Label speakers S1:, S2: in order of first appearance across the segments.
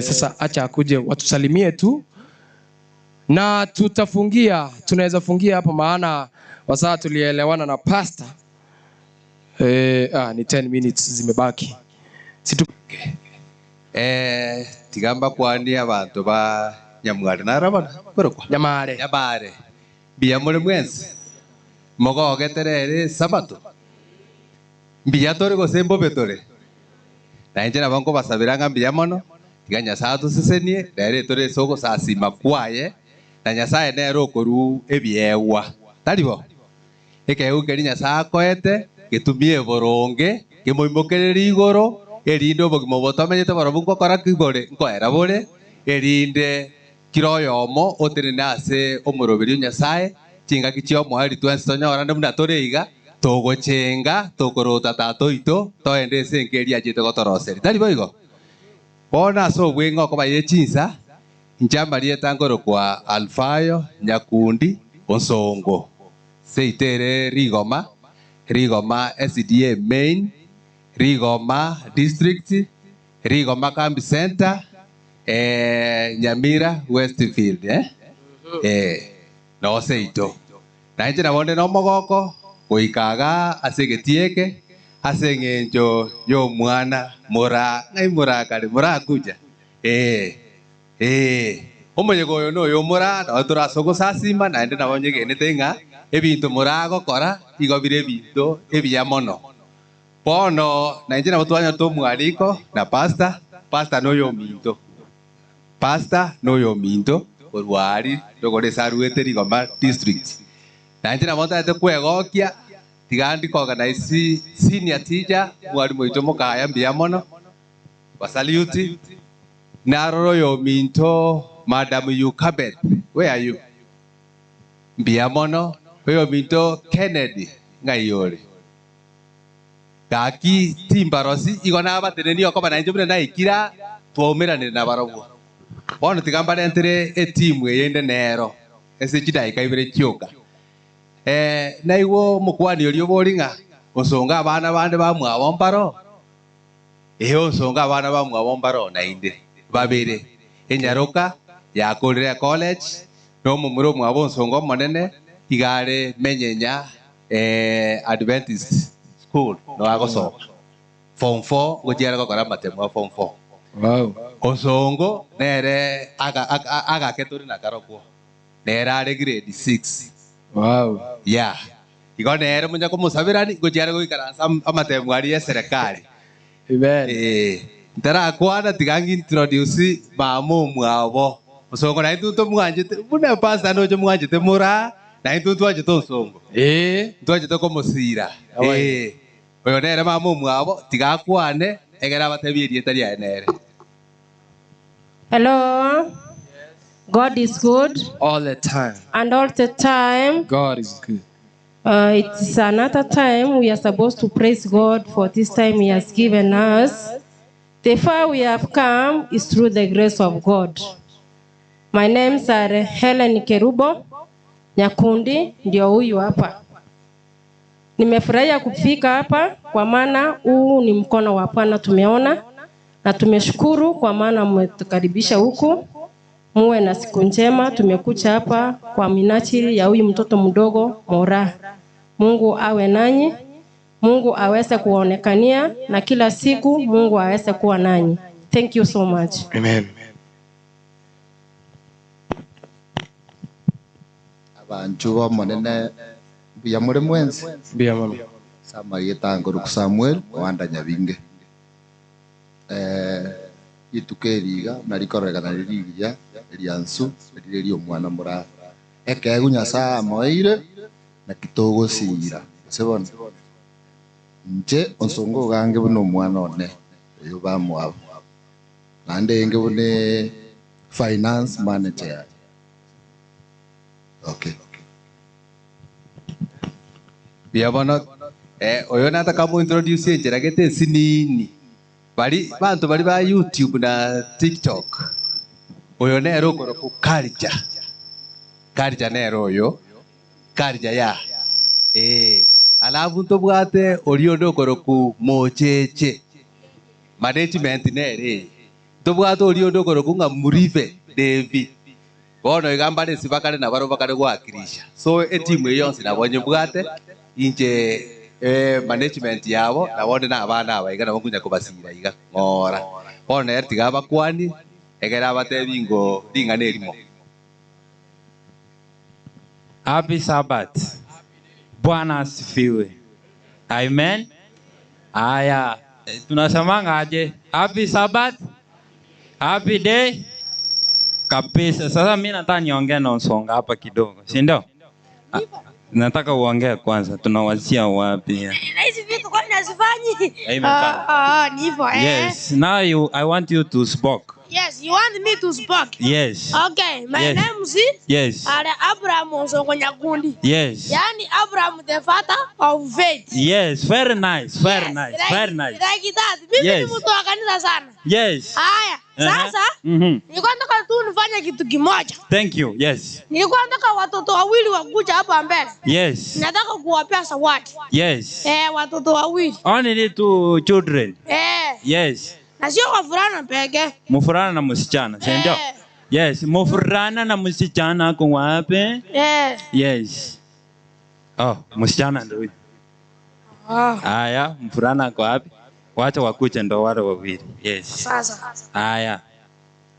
S1: Sasa acha akuje watusalimie tu na tutafungia, tunaweza fungia hapo, maana wasaa tulielewana na pastor ni 10 minutes zimebaki. Situ
S2: Eh, tiga mbakwanie abanto ba Nyamware naro bono korokwa
S1: Nyamare.
S2: Nyamare. Mbuya more mwensi? Mogogete rero esabato? Mbuya tore gose mbobe tore? Na inche nabo nkobasabera ng'a mbuya mono, tiga Nyasae atosesenie, rero etore ase ogosasima kwaye, na Nyasae nere okorua ebiegwa. Tari bo? Ekeegwa keria Nyasae akoete, getumie boronge, kemoimokererie igoro, erinde obogima obo tomenyete barobwo nkokora ki bore? Nkoera bore, erinde kera oyomo otenene ase omoroberio o Nyasae, chingaki chi'omoerio twensi tonyorane buna tore iga, togochenga, tokorota Tata oito, toende ase enka eria achete gotoroseria. Tari boigo? Bono ase obweng'e okoba ye chinsa, inche amarieta nkorokwa Alfayo Nyakundi Onsongo, seito ere Rigoma, Rigoma SDA Main, Rigoma District, Rigoma Kambi Centre, Nyamira Westfield eh, noo seito. Na inche nabo nde nomogoko goika igaa ase egetii eke, ase engencho y'omwana mora ng'ai morakare morakuja? Ee, ee, omoyega oyo noyo omora, nabo tore ase ogosasima, naende nabo nyegenete ng'a ebinto moragokora igo bire ebinto ebiya mono. Bono nainche nabo twanyorete omwariko na pastor, pastor noyominto, pastor noyominto korwa aria rogoro ase aruete Rigoma district. Nainche nabo ntagete kwegokia tiga ndi koorganize senior teacher mwalimu oito Mokaya mbuya mono, basalute, narora oyominto Madam Yukabeth, where are you? Mbuya mono, oyominto Kennedy ng'ai ore? Gaki timbarosi, igo nabatenenie okoba nainche buna naikire aa, twaumeranire nabarobwo. Bono tiga mbarentere etimu eye inde nero ase chidaeka ibere chioka. Ee, naigwe omokuani oria obori ng'a onsonge abana bande bamwabo mbaro? Ee, onsonge abana bamwabo mbaro naende babere, enyaroka yakorire ecollege, na omomura omwabo onsonge omonene iga are menyenya Adventist school no agosoma form four ngochia are gokora amatemo a form four.
S1: Wow.
S2: Osongo nere agake tore nakarokwo nere are grade six.
S1: Wow.
S2: Yeah. Igo nere monya komosabera ngochia are goikaransa amatemo aria eserekari.
S1: Amen.
S2: Eh, ntarakwana tiga ngintroduce mama omwabo. Osongo naintwe ntomwanchete buna pastor ndoche mwanchete moraa naintwe ntwanchete Osongo.
S1: Ee.
S2: Ntwanchete komosira.
S1: Abaye.
S2: Eh, oyo nere mama omwabo tiga akwane egere abatebie erieta riaye nere.
S3: Hello. God is good
S1: All the time.
S3: and all the time.
S1: God is good.
S3: It's another time we are supposed to praise God for this time he has given us. The far we have come is through the grace of God. My names are Helen Kerubo Nyakundi, ndio huyu hapa. Nimefurahia kufika hapa kwa maana huu ni mkono wa Bwana tumeona na tumeshukuru kwa maana mmetukaribisha huku. Muwe na siku njema. Tumekuja hapa kwa minajili ya huyu mtoto mdogo Moraa. Mungu awe nanyi, Mungu aweze kuonekania na kila siku Mungu aweze kuwa nanyi. Thank you so much.
S1: Amen.
S4: Abanchwa b'Omonene, mbuya more mwensi?
S1: Mbuya mono.
S4: Ase amarieta angoruku Samuel Oanda Nyabinge. Eh, rituko eri iga buna rikororekana rire rigiya, eriansu, erire ri'omwana moraa. Ekeegwa Nyasae amoeire, naki togosiira. Gose bono, inche onsongo ogange buna omwana one, oyo bamwabo, naende enge buna finance manager yaye. Okay.
S2: Mbuya bono, eh, oyo nataka mointroduce enchera gete esinini. Bari banto bari ba YouTube na TikTok, oyo nere okorokwa Karja. Karja nere oyo, Karja ya ee. Alafu ntobwate oria onde okorokwa Mocheche. Management nere eye. Ntobwate oria onde okorokwa ng'a Murife Devi. Bono iga mbare ase bakare nabarabwo bakare goakirisha. So etimu eye yonsi nabo nyebwate inche management yabo nabo onde na abana aba iga nabo nkonya kobasira iga ng'ora. Bono nere tiga abakwanie egere abatebi ngo ring'ana erimo.
S5: Happy Sabbath. Bwana asifiwe. Amen. Haya, tunasemanga aje? Happy Sabbath. Happy day. Kabisa. Sasa mimi nataka niongee na Onsonga hapa kidogo, si ndio? Ah, Nataka uongee kwanza, tunawazia wapi?
S6: Na hizi vitu kwani nazifanyi?
S5: Eh, imefanya.
S6: Ah, ah, ni hivyo eh.
S5: Yes, now you, I want you to speak.
S6: Yes, you want me to speak?
S5: Yes.
S6: Okay, my
S5: Yes.
S6: name is
S5: Yes.
S6: Are Abraham Onsongo Nyakundi.
S5: Yes.
S6: Yaani Abraham the father of faith.
S5: Yes, very nice, very
S6: Yes,
S5: nice,
S6: like,
S5: very nice.
S6: Like that. Mimi
S5: Yes.
S6: ni mtu wa kanisa sana.
S5: Yes.
S6: Haya,
S5: Uh-huh.
S6: sasa
S5: Mhm.
S6: nilikuwa nataka tu nifanye kitu kimoja.
S5: Thank you. Yes.
S6: Nilikuwa nataka watoto wawili wakuja hapa mbele.
S5: Yes.
S6: Nataka kuwapea zawadi.
S5: Yes.
S6: Eh, watoto wawili.
S5: Only two children.
S6: Eh,
S5: Yes.
S6: na sio wavulana pekee.
S5: Mvulana na msichana, si ndio?
S6: Eh.
S5: Yes, mvulana na msichana ako wapi?
S6: Eh.
S5: Yes. Oh, msichana ndio huyu.
S6: Ah,
S5: Haya, mvulana ako wapi? Wacha wakuje ndo wale wawili. Yes.
S6: sasa.
S5: Haya.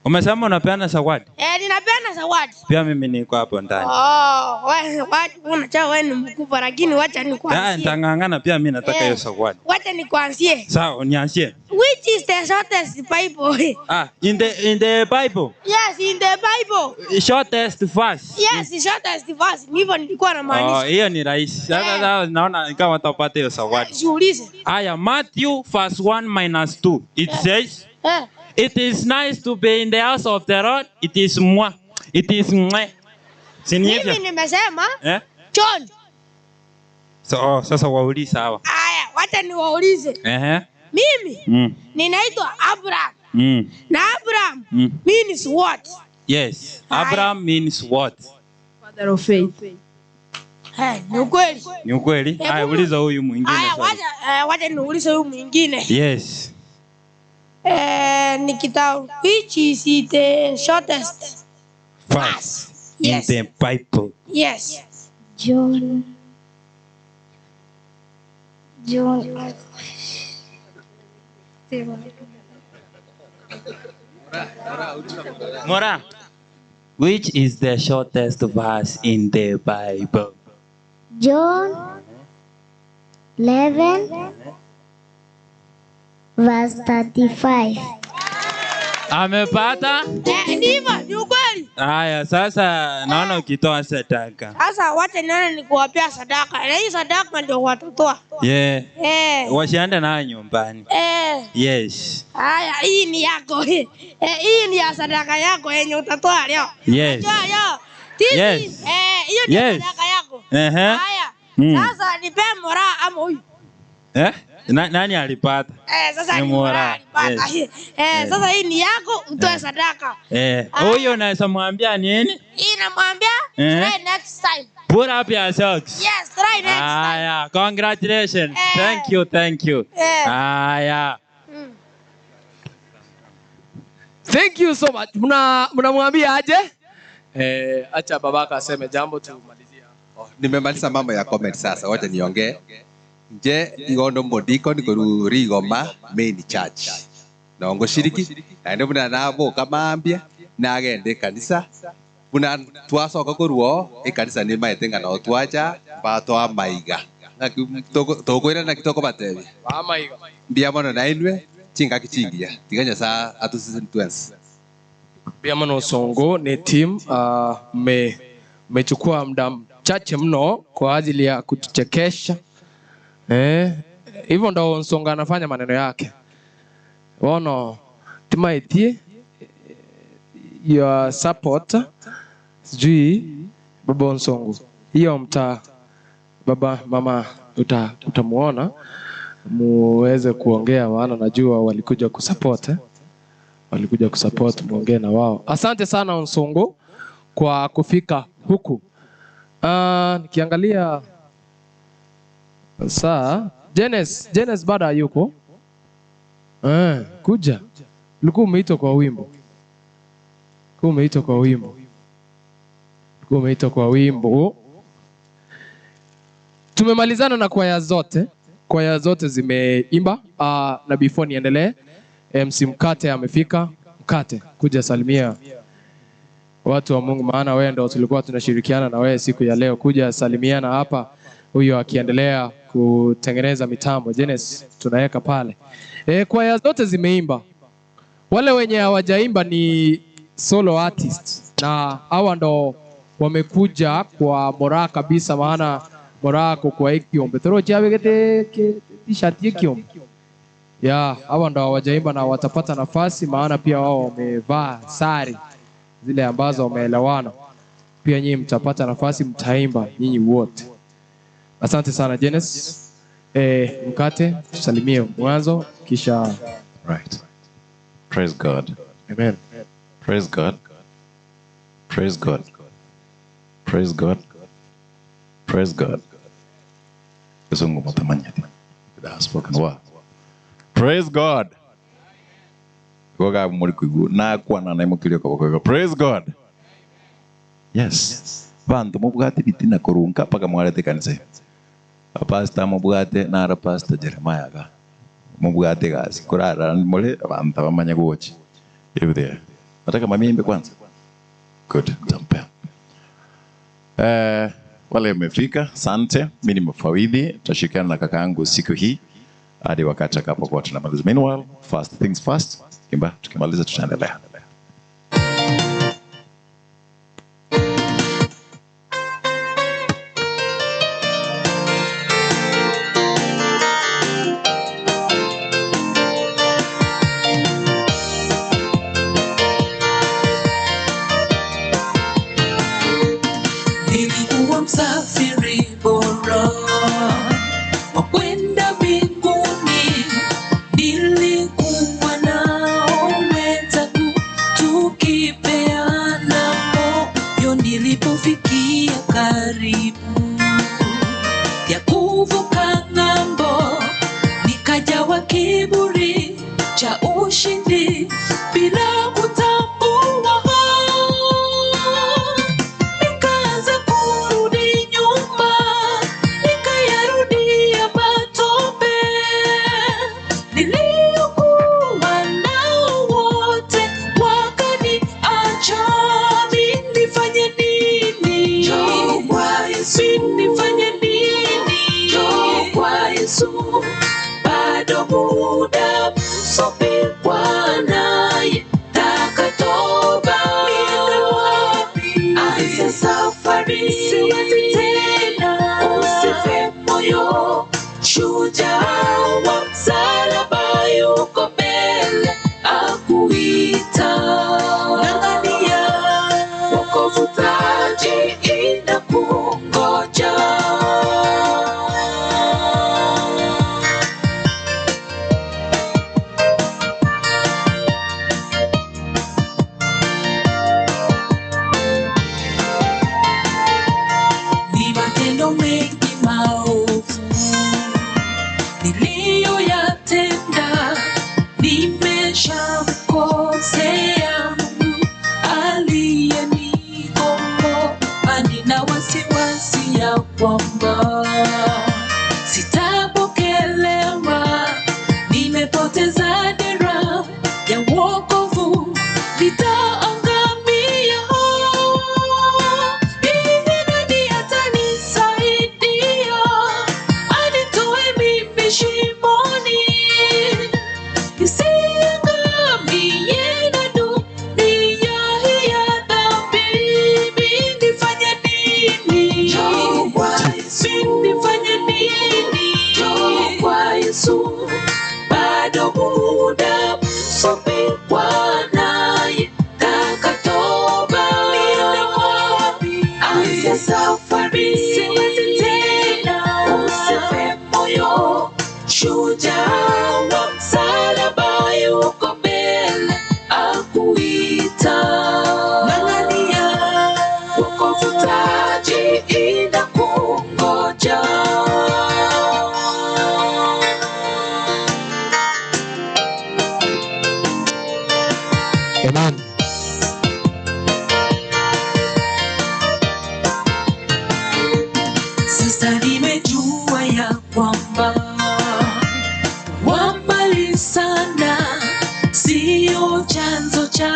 S5: Umesema unapeana zawadi?
S6: Eh, ninapeana zawadi.
S5: Pia mimi niko hapo ndani.
S6: Oh, wewe unajua wewe ni mkubwa lakini wacha
S5: Ah,
S6: nikuanzie.
S5: nitang'ang'ana pia mimi nataka hiyo
S6: Eh.
S5: zawadi.
S6: Wacha nikuanzie.
S5: Sawa, unianzie.
S6: Which is the shortest Bible?
S5: Ah, in the Bible,
S6: Yes, in the Bible.
S5: shortest verse.
S6: Yes, the shortest verse. Ni hivyo nilikuwa
S5: Oh,
S6: namaanisha.
S5: hiyo ni rahisi. Sasa
S6: Eh.
S5: sasa naona kama watapata hiyo zawadi.
S6: Jiulize.
S5: Aya, Matthew verse 1 minus 2. It says,
S6: Eh.
S5: It is nice to be in the house of the Lord. It is mwa. It is mwe. Si ni hivyo?
S6: Mimi nimesema
S5: Eh?
S6: John.
S5: So, oh, sasa waulize hawa.
S6: Aya, wacha niwaulize.
S5: Ehe.
S6: Mimi
S5: Mm.
S6: ninaitwa Abraham.
S5: Mm.
S6: Na Abraham
S5: Mm.
S6: means what?
S5: Yes.
S6: Aya.
S5: Abraham means what?
S3: Father of faith.
S6: Eh, ni ukweli.
S5: Ni ukweli?
S6: Hebu
S5: Aya, uliza huyu mwingine
S6: Aya,
S5: sasa.
S6: wacha wacha niulize huyu mwingine.
S5: Yes.
S6: Eh, ni kitabu which is the shortest
S5: Verse in
S6: Yes.
S5: the Bible.
S6: Yes.
S7: John. John.
S5: Mora. Which is the shortest verse in the Bible?
S7: John 11, verse 35.
S5: Amepata?
S6: Eh, ni hivyo, ni ukweli.
S5: Haya, sasa naona ukitoa sadaka.
S6: Sasa wacha nione ni kuwapea sadaka. Na hii sadaka ndio watatoa.
S5: Yeah.
S6: Eh.
S5: Wasiende nayo nyumbani.
S6: Eh.
S5: Yes.
S6: Haya, hii ni yako. Eh, hii ni ya sadaka yako yenye utatoa leo.
S5: Yes.
S6: Unajua leo. This
S5: Yes.
S6: is, eh, hiyo ndio
S5: Yes.
S6: sadaka yako.
S5: Ehe.
S6: Haya.
S5: Mm.
S6: Sasa nipe moraa ama huyu.
S5: Eh? Na, nani alipata?
S6: Eh, sasa
S5: Ni
S6: ni
S5: moraa.
S6: moraa alipata.
S5: Yes.
S6: Eh, sasa hii ni yako utoe sadaka.
S5: Eh, huyu unaweza mwambia nini?
S6: Hii namwambia
S5: Eh.
S6: try next time.
S5: Put up your socks.
S6: Yes, try next time.
S5: Haya, congratulations.
S6: Eh.
S5: Thank you, thank you.
S6: Eh.
S5: Haya.
S1: Thank you so much. Mna mnamwambia aje? Eh, acha babaka aseme jambo tumalizie.
S2: Nimemaliza mambo ya comment sasa, wacha niongee. Nje igondo modiko koru Rigoma main church. Nongo shiriki naende buna naboka mambia nagende kanisa buna twacoka koruo ekanisa nimaete ng'a no twacha batwa maiga tokwirana naki tokobatebia
S1: Mama hiyo.
S2: mbuya mono nainwe chingaki chingiya tiga Nyasaye atuseseni twensi.
S1: Pia mno Songo ni team mmechukua muda mchache mno kwa ajili ya kutuchekesha. Eh, hivyo ndo Nsonga anafanya maneno yake. Wono timaitie your support sijui baba Nsongo. Hiyo mta baba mama utamuona muweze kuongea, maana najua walikuja kusupport eh? Walikuja kusupport, muongee na wao. Asante sana Nsongo kwa kufika huku. Nikiangalia saa Jenes bado hayuko. Kuja. Ulikuwa umeitwa kwa wimbo. Ulikuwa umeitwa kwa wimbo. Ulikuwa umeitwa kwa wimbo. Tumemalizana na kwaya zote. Kwaya zote zimeimba. Na before niendelee, MC Mkate amefika. Mkate, kuja salimia watu wa Mungu, maana wewe ndo tulikuwa tunashirikiana na wewe siku ya leo. Kuja salimiana hapa, huyo akiendelea kutengeneza mitambo. Jenes tunaweka pale. Kwaya zote zimeimba. Wale wenye hawajaimba ni solo artist, na hawa ndo wamekuja kwa moraa kabisa, maana moraa ko kwa ikiombe toro chabegete t-shirt yekiombe ya hawa ndo hawajaimba na watapata nafasi, maana pia wao wamevaa sare zile ambazo wameelewana. Pia nyinyi mtapata nafasi, mtaimba nyinyi wote. Asante sana Jenes. Mkate tusalimie mwanzo kisha
S8: Right. Praise God.
S1: Amen.
S8: Praise God. Praise God. Praise God. Praise God. Kizungu mutamanyati. It has spoken word. Praise God. Goga muri kuigu na kwana na imukilio kaboko. Praise God. Yes. Bantu mubwate bitina kurunka paka mwarete kanisa. Pastor mubwate nara Pastor Jeremiah ga. Mubwate gasi kurara mule abantu bamanya gochi. Hivi there. Nataka mami imbe kwanza. Good. Tampea. Wale mmefika, asante. Mimi ni mfawidhi, tutashirikiana na kakaangu siku hii hadi wakati atakapokuwa tunamaliza. Meanwhile, first things first, imba, tukimaliza tutaendelea.
S9: Nilikuwa msafiri bora wa kwenda mbinguni, nilikuwa nao wenzangu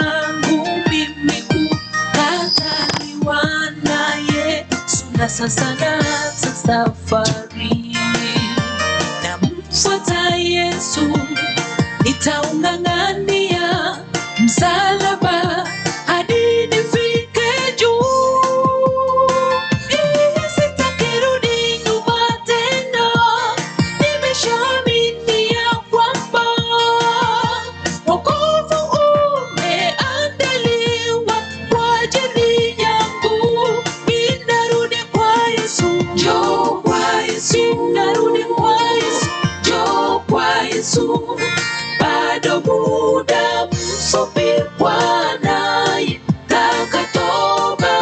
S9: yangu mimi kukataliwa na Yesu, na sasa naanza safari namfuata Yesu, nitaung'ang'ania msalaba hadi nifike juu. Ee, Sitakirudi nyuma tena, nimeshaamini ya kwamba wokovu umeandaliwa kwa ajili yangu. Ninarudi kwa Yesu, njoo kwa Yesu, ninarudi kwa Yesu, njoo kwa Yesu. Bado muda mfupi Bwana taka toba,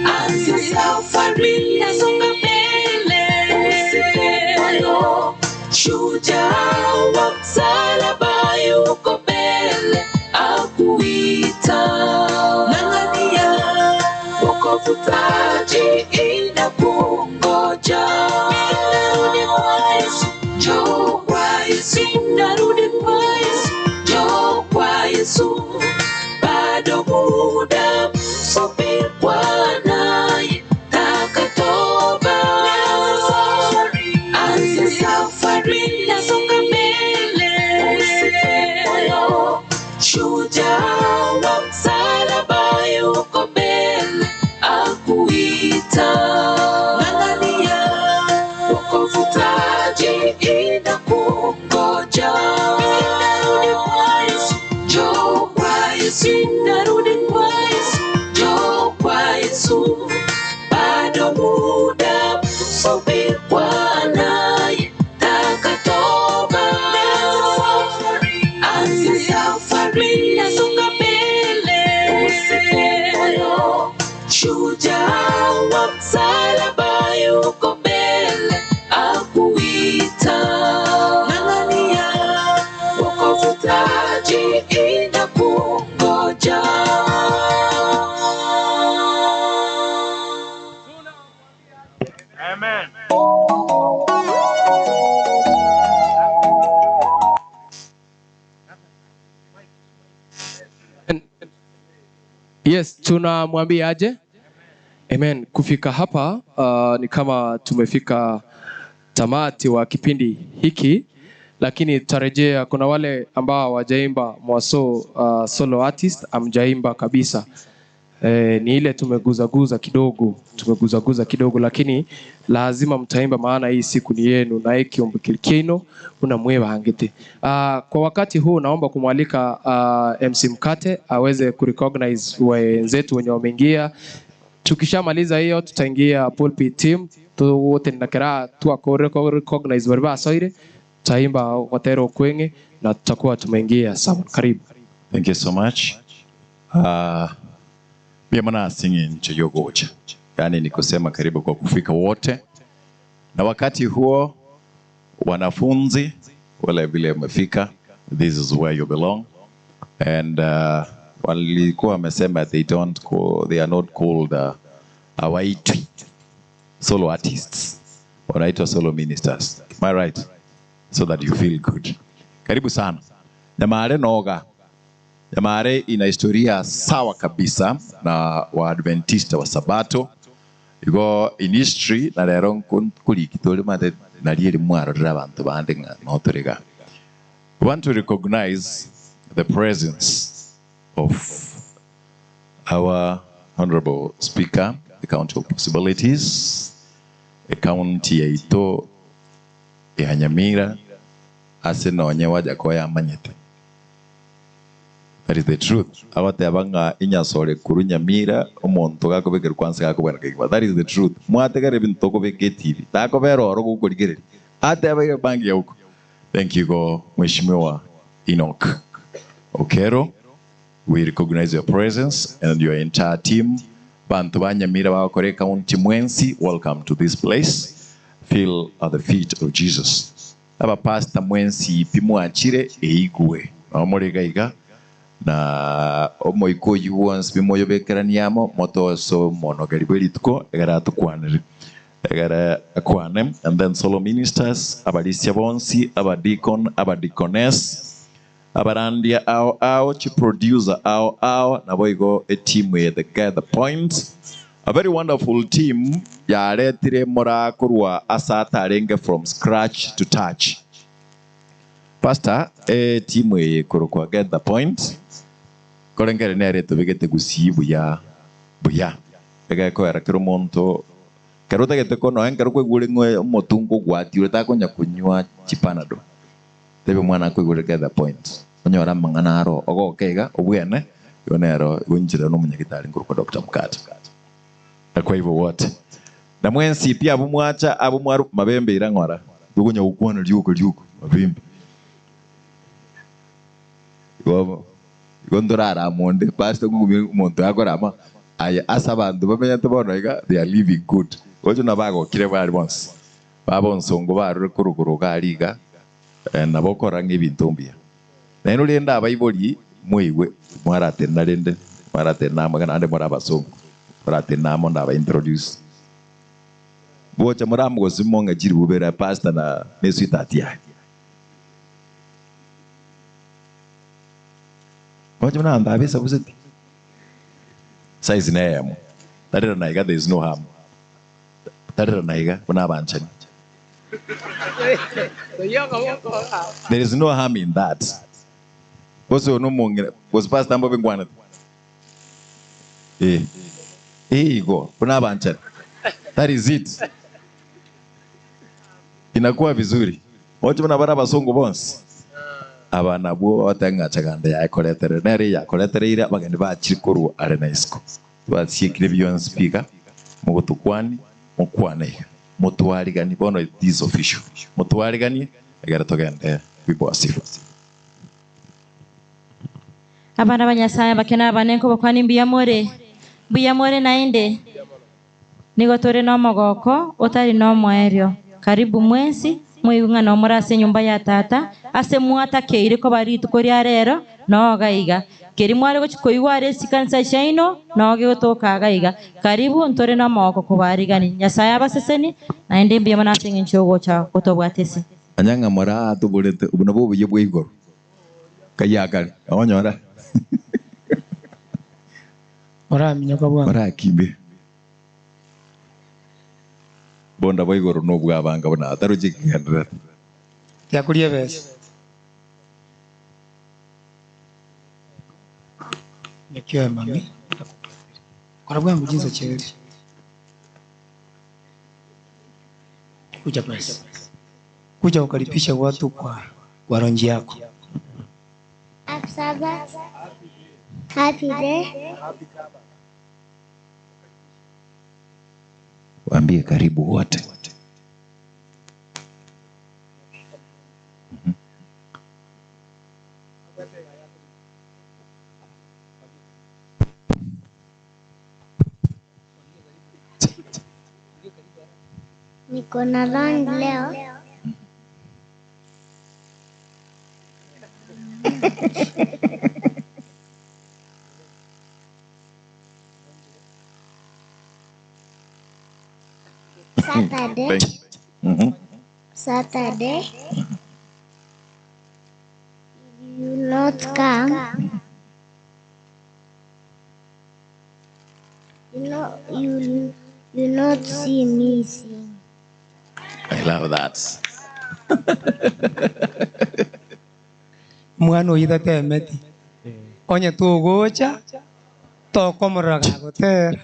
S9: anza safari, nasonga mbele, usife moyo. Shujaa wa msalaba yuko mbele akuita. Ng'ang'ania wokovu, taji inakungoja. Narudi kwa Yesu, njoo kwa Yesu, narudi kwa Yesu, njoo kwa Yesu. Bado muda mfupi Bwana taka toba, anza safari, nasonga mbele, usife moyo. Shujaa wa msalaba yuko mbele akuita. Ng'ang'ania wokovu, taji inakungoja. Narudi kwa Yesu, njoo kwa Yesu, narudi kwa Yesu, njoo kwa Yesu. Bado muda mfupi Bwana taka toba, anza safari, nasonga mbele, usife moyo. Shujaa wa msalaba yuko mbele akuita. Ng'ang'ania wokovu, taji inakungoja.
S10: Amen.
S1: Yes, tunamwambia aje? Amen. Kufika hapa ni kama tumefika tamati wa kipindi hiki, lakini tutarejea. Kuna wale ambao hawajaimba mwaso solo artist amjaimba kabisa. Ni ile tumeguzaguza kidogo, tumeguzaguza kidogo, lakini lazima mtaimba, maana hii siku ni yenu na hii kiombo kilikino unamwebangite. Kwa wakati huu naomba kumwalika MC Mkate aweze kurecognize wenzetu wenye wameingia. Tukishamaliza hiyo tutaingia pulpit team tu wote nakera tuwako recognize bari basoire tutaimba watero kwenge na tutakuwa tumeingia sawa. Karibu.
S8: Thank you so much. Pia mwana singing nchoyogocha, yaani ni kusema karibu kwa kufika wote, na wakati huo wanafunzi wale vile wamefika, this is where you belong and walikuwa wamesema they don't call, they are not called hawaitwi solo artists, wanaitwa solo ministers. Am I right? So that you feel good. Karibu sana. Nyamare noga Nyamare ina historia sawa kabisa na Waadventista wa Sabato igo in history na rero nkuriki mate narieri mwarorera abantu bande ng'a notorega. We want to recognize the presence of our honorable speaker, the County of Possibilities, the county yaito ya Nyamira ase nonye wajakoya amanyete. That is the truth. Abateba ng'a inyasore kuru Nyamira omonto gakobekera kwanza gakobwena kegima. That is the truth. Mwategere ebinto okobeka etibi. Takobera oro gokorigereria. Ateba ire bangi ya huko. Thank you go Mheshimiwa Enoch Okero. We recognize your presence and your entire team. Bantu ba Nyamira bakore county mwensi, welcome to this place. Feel at the feet of Jesus. Aba pastor mwensi pimwachire eigwe. Omorega na omoiko oyu wonsi bimoyobekeraniamo motoso monogeri bwe rituko egera tukwanere egera akwane and then solo ministers abarisia bonsi abadeacon abadeaconess Abarandia ao ao, chiproducer ao ao, naboigo etimu eye the Get The Point. A very wonderful team yaretire moraa korwa ase atarenge from scratch to touch. Pastor, etimu eye ekorokwa Get The Point korengere nere etobegete gusii buya buya. Egekoera kera omonto kero otagete ko nonya ekero kwaigure ng'a omotungo ogwatiure takonya konywa chipanado. Tebia omwana akoigure get the point. Onyore amang'ana aro ogoke iga obwene igo nero igo inchera nomonyagitari nkorokwa Doctor Mukate. Na kwa hivyo wote. Na mwensi pi abwo mwacha abwo mwaru mabembe ira ng'ora. Tokonya gokwana rioka rioka mabembe. Igo igo ntorarama onde pastor ngogumia omonto akorama aye ase abanto bamenyete bono iga they are living good. Gocha buna bagokire bare bonsi. Baba onsongo barure korokoro iga aria iga, nabo okorora ng'a ebinto mbuya. Nainwe rende abaibori moigwe, mwaratenena rende, mwaratenena amo iga naende more abasongo, moratenena amo ndaba introduce. Gocha more amo gose mong'e chiribubere pastor na ne sweetheart yaye. Gocha buna abanto aba esabuseti. Size neyemo. Tarera na iga there is no harm. Tarera na iga buna abanchani. There is no harm in that. Gose oyo nomong'ina gose pastor mbobe nkwanete? Eh. Eh igo buna abanchani. That is it. Inakuwa vizuri. Oche buna bare abasongo bonsi. Aba nabwo bagoteeba ng'a chaganda yakoreterere nere eyakoretereire abageni bachire korwa are na isiko. Twasiekire bionsi pi iga, mogotokwani, mokwane iga, motwariganie, bono it is official, motwariganie egere togende biboa sifa.
S10: Abana ba Nyasae abake na abane nkobakwania mbuya more? Mbuya more naende? Nigo tore nomogoko otari nomoerio. Karibu mwensi, moigwe ng'a nomore ase enyomba ya Tata, ase mwatakeire koba rituko ria rero, noo iga iga. Keria mware gochia koigwa are chikanisa chiaino, noo gegotoka iga iga. Karibu, ntore nomogoko kobarigani. Nyasae abaseseni, naende mbuya mono ase engencho y'ogocha gotobwata ase.
S8: Manya ng'a moraa atoborete, obwo nabwo obuya bwa igoro. Kayakare, onyora.
S11: Moraminyoka bwango.
S8: Morakimbe. Bonda bwa igoro nobw'abanga buna ataroche ekegendererete.
S11: Tiakoria ebesa. Naki oye mami akobwatire. Kora bwango chinsa chiaerire. Kuja basi. Kuja ukaribishe watu kwa kwa ronji yako.
S7: Happy Sabbath. Happy day.
S8: Waambie karibu wote.
S7: Niko na round leo. Saturday.
S8: Thank you.
S7: Saturday. If you not come, you know you you not see me sing.
S8: I love that.
S11: Omwana oyio tatemeti, onye togocha, tokomorora gagotera.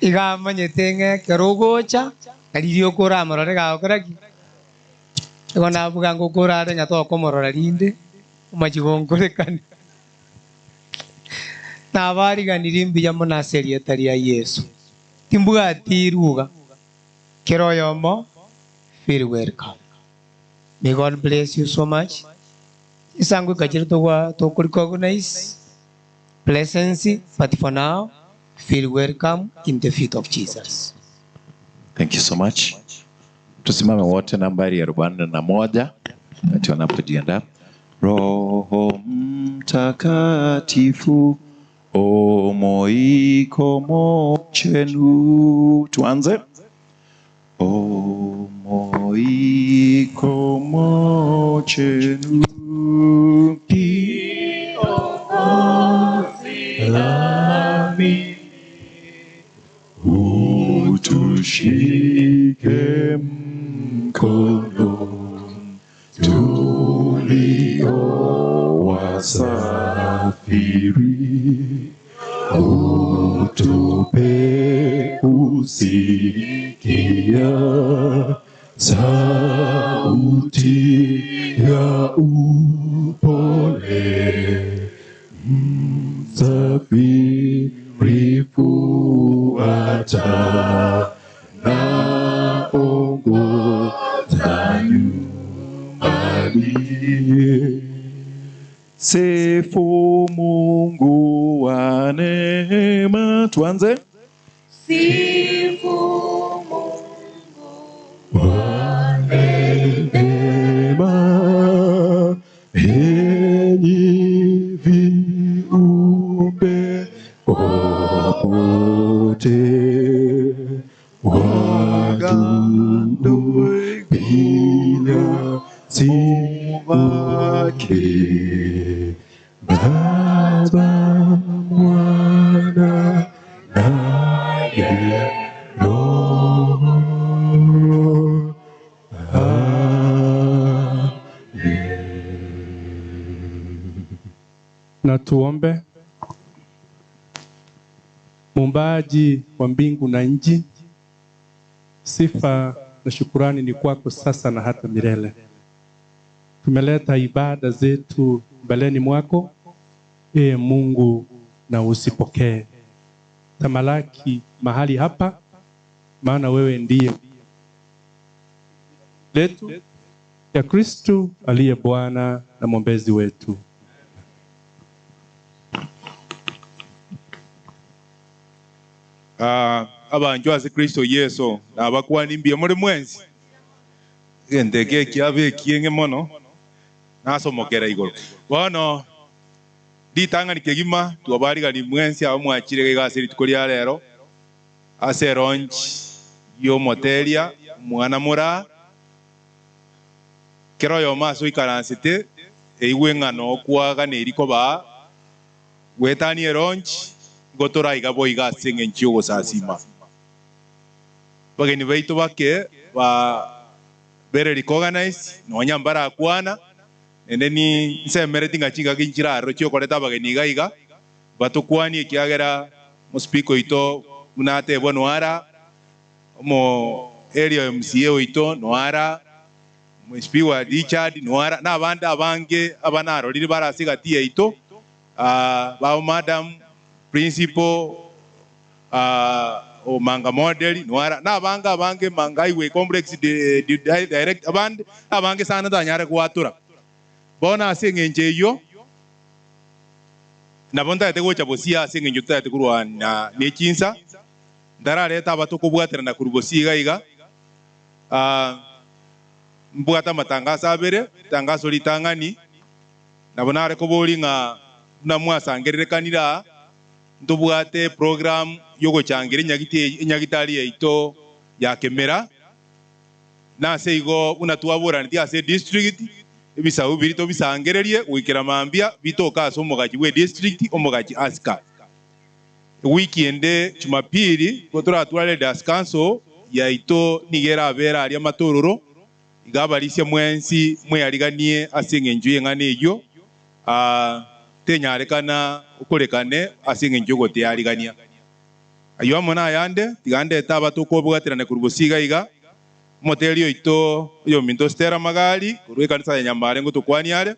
S11: Iga amanyete ng'a ekero ogocha, na riria okoramorore gagokora ki? Igo nabuga ngokorare ng'a tokomorora rinde, omachie gonkorekana. Nabariganirie mbuya mono ase erieta ria Yeso. Timbwati ruga, kera oyomo feel welcome. May God bless you so much. Chisango ikachire togwa toko recognize presence, but for now, feel welcome in the feet of Jesus.
S8: Thank you so much. Tusimame wote nambari ya 41 wakati wanapojiandaa. Roho Mtakatifu omoiko mochenu. Tuanze. Omoiko mochenu.
S12: Tumeamini, utushike mkono tulio wasafiri, utupe kusikia sauti ya upole, msafiri fuata na ongoza nyumbani.
S8: Sifu Mungu wa neema. Tuanze.
S9: Sifu
S12: Neema, enyi viumbe popote, wadudu bila wake, Baba, Mwana naye Roho.
S13: Na tuombe. Muumbaji wa mbingu na nchi, sifa na shukurani ni kwako sasa na hata milele. Tumeleta ibada zetu mbeleni mwako, ee Mungu, na usipokee. Tamalaki mahali hapa, maana wewe ndiye letu ya Kristu aliye Bwana na mwombezi wetu.
S14: Ah, abanchwa ase Kristo Yeso nabakwani mbuya more mwensi, egento eke ekiabe ekieng'e mono nasomokera igoro. Bono ritang'ani kegima twabarigani mwensi aba mwachire iga ase rituko ria rero ase elaunch ya omoteria omwana moraa, kera oyomo ase oikaransete eigwe ng'a nokwaganeri kobaa gwetania elaunch igo toraiga boiga ase eng'encho ya ogosasima. Abageni baito bake ba very recognized nonya mbarakwana, naende ni nsemereti ng'a chingaki nchirarero chiokoreta abageni iga iga batokwanie ekiagera omospeaker oito buna atebwa noara, omo area MCA oito noara, Mheshimiwa Richard noara, na abande abange aba narorire bare ase egati yaito, bao madam principal, Omanga model noara, na abange abange Manga Highway Complex direct abande abange sana ntanyare gwatura. Bono ase eng'encho eyio nabo ntagete gocha bosia ase eng'encho totagete korwana ne chinsa, ntarareta aba tokobwaterana korwa bosia iga iga. Mbwate amatangaso abere, ritangaso ritang'ani nabo nare koboria ng'a buna mwasangererekanire aa, ntobwate program y'ogochangira enyagitari yaito ya Kemera, na ase igo buna twaboranetie ase edistrict, ebisabu biria tobisangererie goikera mambia bitoke ase omogachi bw'edistrict, omogachi Aska. Ewiki ende Jumapili nigo toratware Leaders Council yaito nigo erabere aria Matororo, iga abarisia mwensi mweariganie ase engencho y'eng'ana eyio, tenyarekana okorekane ase engencho y'ogotearigania. Ayio amo nayande, tiga ndete aba tokobwaterana korwa bosio iga iga, omoteri oito oyominto Stella Magari korwa ekanisa ya Nyamare ngotokwanie are.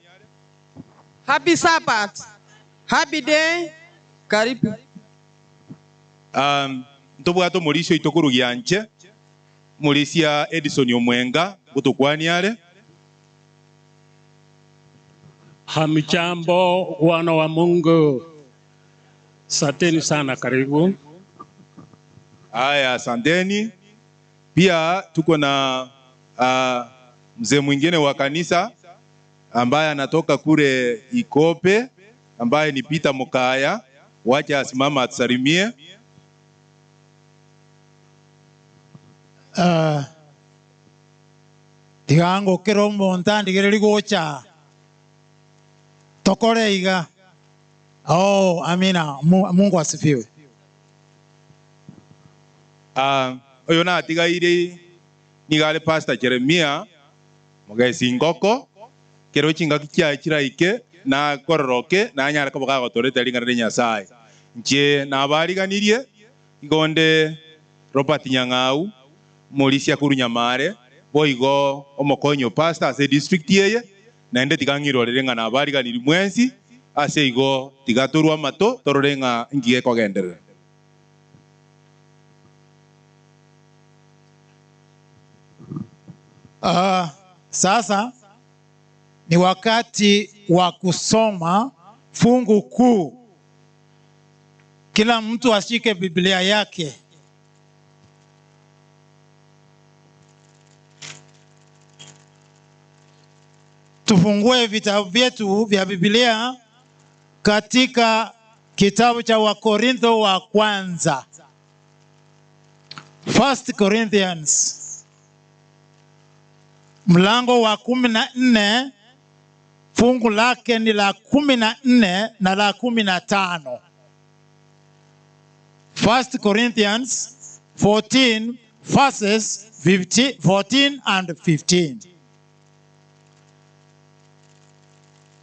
S15: Happy Sabbath. Happy day. Karibu.
S14: Ntobwate omorisia oito korwa Gianche, omorisia Edison Omwenga ngotokwanie are.
S16: Hamjambo wana wa Mungu, Asanteni sana, karibu.
S14: Haya, asanteni. Pia tuko na mzee mwingine wa kanisa ambaye anatoka kule Ikope ambaye ni Peter Mukaya. Wacha asimama atusalimie.
S17: Tiga ngokera omonto andigereria gocha tokore iga. Oh, amina. Mungu asifiwe.
S14: Ah, oyo natigaire nigo are Pastor Jeremia Mogesi Ngoko, kero chingaki chiaye chiraike, nakororoke, nanyare koba gagotoretea ring'ana ria Nyasae. Inche nabariganirie, igo onde Robert Nyang'au, omorisia korwa Nyamare, boigo omokonyi o pastor ase edistrict eye, naende tiga ng'irorere ng'a nabariganirie mwensi, ase igo tiga torwe amato torore ng'a inki gekogenderera.
S17: Uh, sasa ni wakati wa kusoma fungu kuu. Kila mtu ashike Biblia yake. Tufungue vitabu vyetu vya Biblia katika kitabu cha Wakorintho wa kwanza. First Corinthians mlango wa 14 fungu lake ni la 14 na la 15. First Corinthians 14 verses 15, 14 and 15.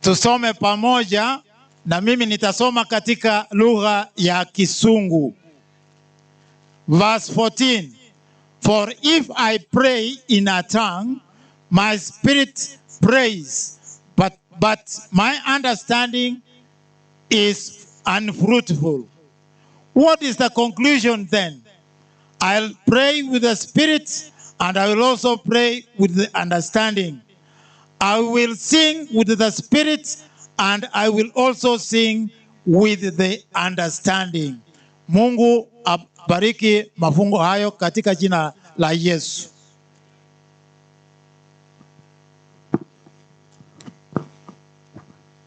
S17: Tusome pamoja na mimi nitasoma katika lugha ya Kisungu. Verse 14. For if I pray in a tongue, my spirit prays, but my understanding is unfruitful. What is the conclusion then? I'll pray with the spirit, and I will also pray with the understanding. I will sing with the spirit, and I will also sing with the understanding. Mungu abariki mafungo hayo katika jina la Yesu.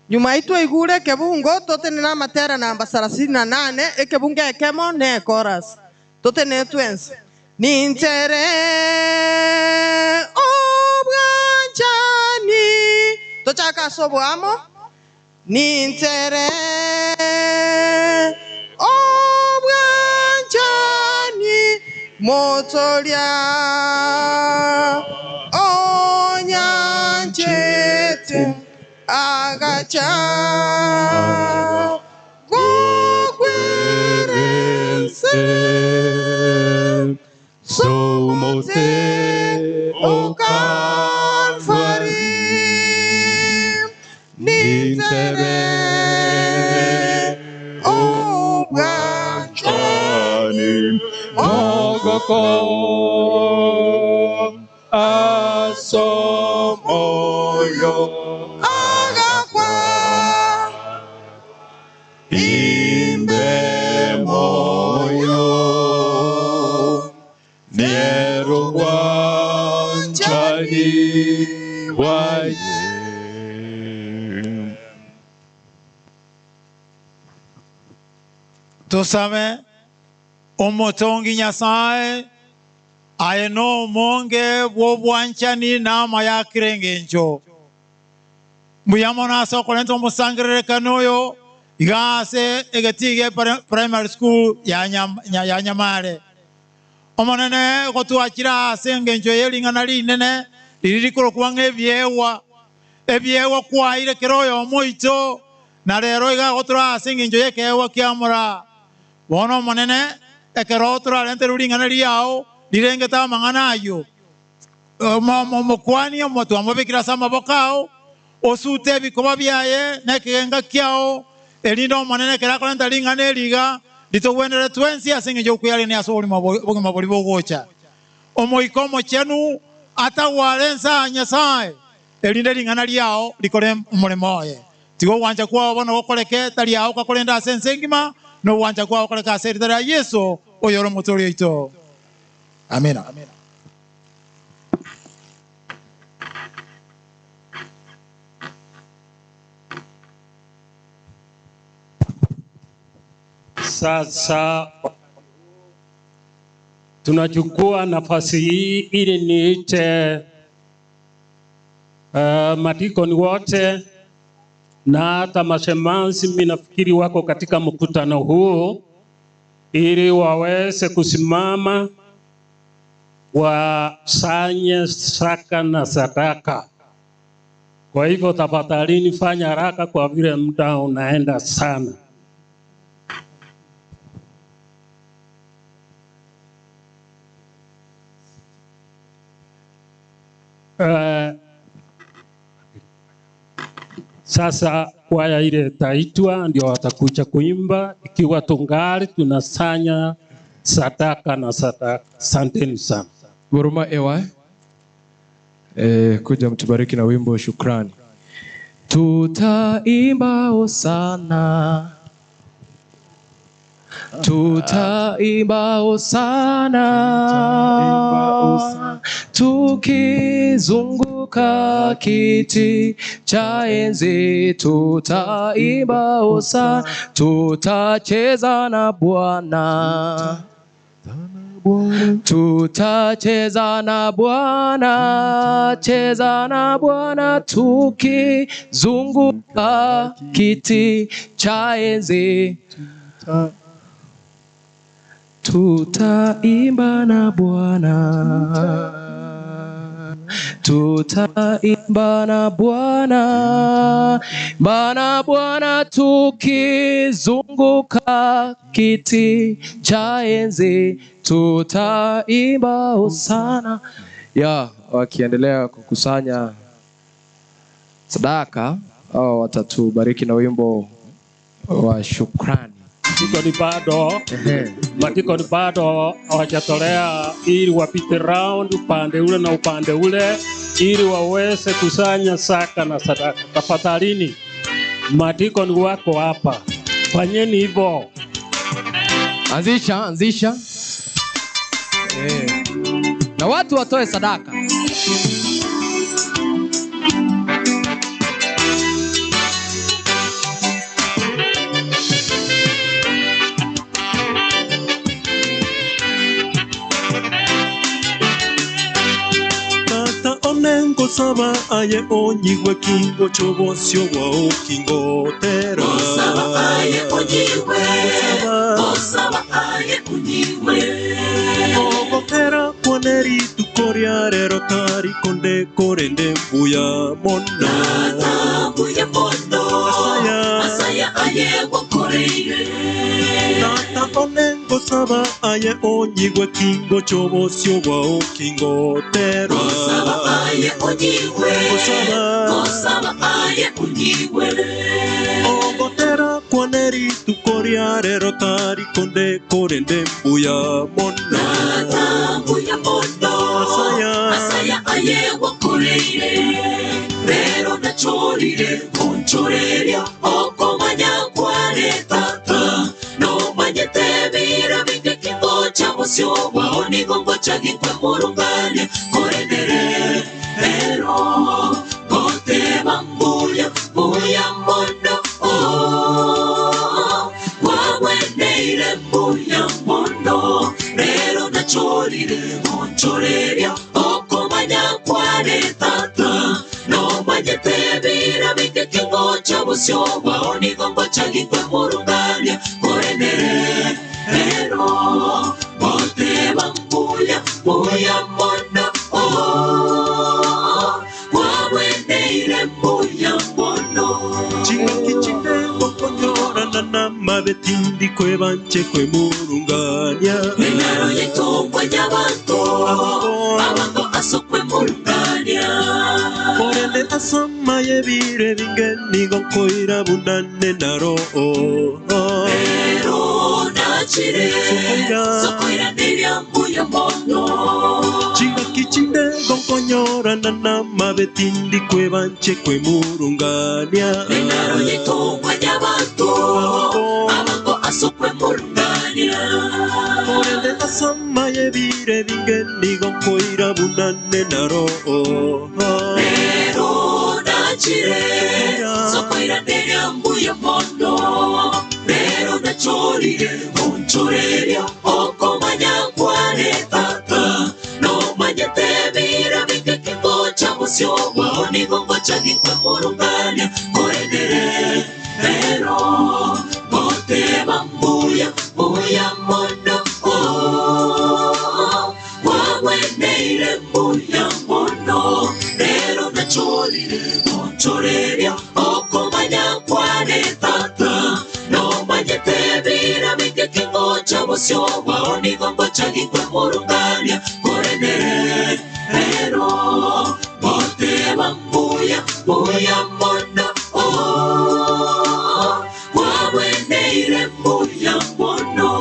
S15: Nyuma itwaigure ekebungo totenene amatera namba 38 ekebungo ekemo na echorus totenene twensi ninchere obwanchani tochake ase oboamo ninchere obwanchani motoria onyanchete agacha gokwerense somote o Calvary nintere obwanchani
S12: mogoko asomoyo
S15: agakwa
S12: imbe moyo nero bwanchani bwaye.
S17: Tusame omotongi Nyasaye aye no omonge bw'obwanchani n'ama ya kirengencho mbuyamo nase okorenta omosangererekano oyo iga ase egetige primary school ya ya Nyamare omonene gotwakira ase engencho y'ering'ana rinene riri rikorokwa ng'ebiewa ebiewa kwaire kero oyo omoito na rero iga gotura ase engencho y'ekeewa kiamora bono omonene ekero torarente ruring'ana riao rirengete amang'ana ayo omokwani omotwamobekire ase amaboko ao osute ebikoba biaye na ekegenga kiao erinde omonene ekero akorenta ring'ana eriga ritogwenere twensi ase eng'encho okwiyarenia ase oborimo obogima bori bogocha omoika omochenu atagware ensa Nyasaye erinde ring'ana riao rikore omoremo oye tiga ogwancha kwao bono gokoreke tari ao gakorenda ase ense engima na ogwancha kwao gokoreka ase erita ria Yeso oyore omotori oito. Amina.
S16: Sasa tunachukua nafasi hii ili niite madikoni wote na hata mashemasi mimi nafikiri wako katika mkutano huu ili waweze kusimama wasanye saka na sadaka. Kwa hivyo tafadhalini, fanya haraka kwa vile muda unaenda sana. Sasa kwaya ile itaitwa ndio watakuja kuimba, ikiwa tungali tunasanya sadaka na sadaka. Asanteni sana.
S1: Huruma ewa kuja mtubariki na wimbo shukrani. Tutaimba hosana, tutaimba hosana, tukizunguka kiti cha enzi, tutaimba hosana, tutacheza na Bwana. Tutacheza na Bwana, cheza na Bwana, tukizunguka kiti cha enzi. Tutaimba na Bwana, tutaimba na Bwana, imba na Bwana, tukizunguka kiti cha enzi, tutaimba hosana. Ya, wakiendelea kukusanya sadaka au watatubariki na wimbo wa shukrani.
S16: Madikoni bado hawajatolea ili wapite round upande ule na upande ule ili waweze kusanya saka na sadaka. Tafadhalini, madikoni wako hapa, fanyeni hivyo.
S1: Anzisha, anzisha. Na watu watoe sadaka.
S18: Tata onengo saba aye onyiwe kingo chobosio wa okingotera.
S9: Osaba aye onyiwe, osaba aye onyiwe.
S18: Ogotera kwaneri tukoria rero tari konde korende mbuya mono.
S9: Tata mbuya mono, asaya aye wakoreire.
S18: Tata onengo saba aye onyiwe kingo chobosio wa okingotera.
S9: Osaba aye onyiwe, osaba aye onyiwe.
S18: Ogotera kwaneri tukoria rero tari konde korende mbuya mono.
S9: Tata mbuya mono, asaya aye wakoreire. Rero nachorire kunchoreria okomanya kware tata nomanyete bira binge kingo cha musio wao nigongo cha gikwe murungane korendere rero goteba mbuya mbuya mono oh, wabweneire mbuya mono rero nachorire kunchoreria okomanya kware tata nomanyete bira binge kingo cha musio wao nigongo cha gikwe murungane korendere rero goteba mbuya mbuya mono oh, wabweneire mbuya mono.
S18: Chingaki chindengo konyorana na mabetindi kwebanche kwemurungania.
S9: Enaro yetu nyabantu abango asokwe murungania.
S18: Korende asoma yebire binge nigo koira bunane naro.
S9: Rero nachire sokoira ndiria mbuya mono.
S18: Chingaki chindengo konyorana na mabetindi kwebanche kwemurungania.
S9: Enaro yetu nyabantu abango asokwe murungania.
S18: Korende asoma yebire binge nigo koira bunane naro.
S9: Rero nachire sokoira ndiria mbuya mono. Rero nachorire kunchoreria okomanya kware tata nomanyete bira binge kingo cha musio wao nigongo cha gikwe murungania korendere mbuya mono oh, wagweneire mbuya mono rero nachorire gonchoreria okomanya kwane tata nomanyete bira binge kingocha bosio bwao nigo ngocha gikwemurungania korenere rero goteba mbuya mbuya mono oh, wagweneire mbuya mono.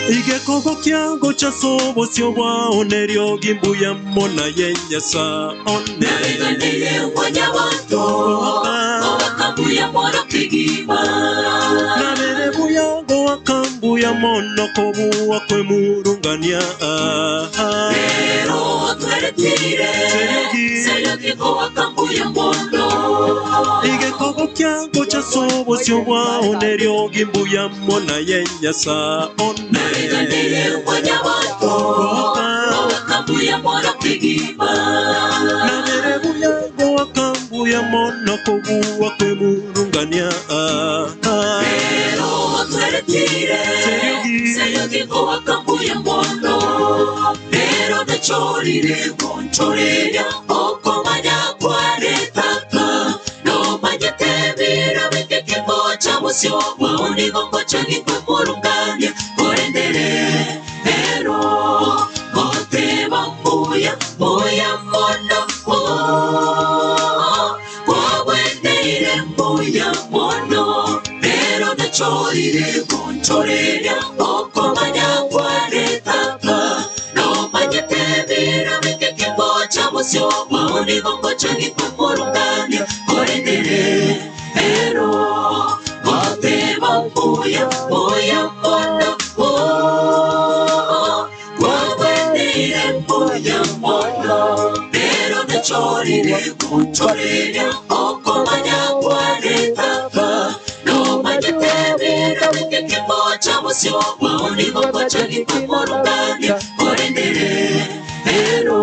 S18: Igekogo kyango cha sobo sio bwaonerio gimbuya mona yenyesa one.
S9: Nareganire mwanyabanto owakambuya mono kigima.
S18: Nabere buyango wakambuya mono kobuwa kwemurungania.
S9: Rero tweretire seryogi wakambuya mono.
S18: Igekogo kyango cha sobo sio bwaonerio gimbuya mona yenyesa one.
S9: Nareganire mwanyabanto owakambuya mono kigima.
S18: Nabere buyango wakambuya mono kobuwa kwemurungania.
S9: Rero tweretire seryogi wakambuya mono. Rero nachorire gonchoreria okomanya kwane tata nomanyete bira binge kingocha bosio bwao nigo ngocha gikwemurungania korendere rero goteba mbuya mbuya mono oh, wagweneire mbuya mono rero nachorire gonchoreria okomanya kwane tata nomanyete bira binge kingocha bosio bwao nigo ngocha gikwemurungania korendere rero goteba mbuya mbuya mono oh, wagweneire mbuya mono rero nachorire gonchoreria okomanya kwane tata nomanyete bira binge kingocha bosio bwao nigo ngocha gikwemurungania korendere rero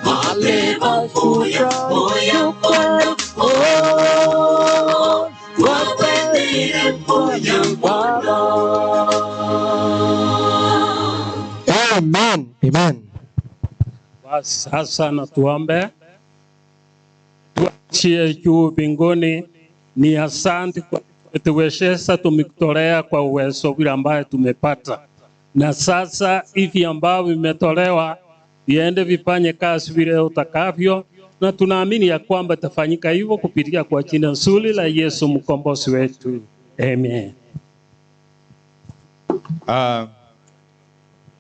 S9: goteba mbuya mbuya mono oh, wagweneire mbuya mono.
S1: Amen. Amen.
S16: Basi sasa na tuombe. Tuachie juu mbinguni. Ni asante kwa kutuwezesha, tumekutolea kwa uwezo vile ambaye tumepata, na sasa hivi ambavyo vimetolewa viende vifanye kazi vile utakavyo, na tunaamini ya kwamba itafanyika hivyo kupitia kwa jina nzuri la Yesu mkombozi wetu. Amen.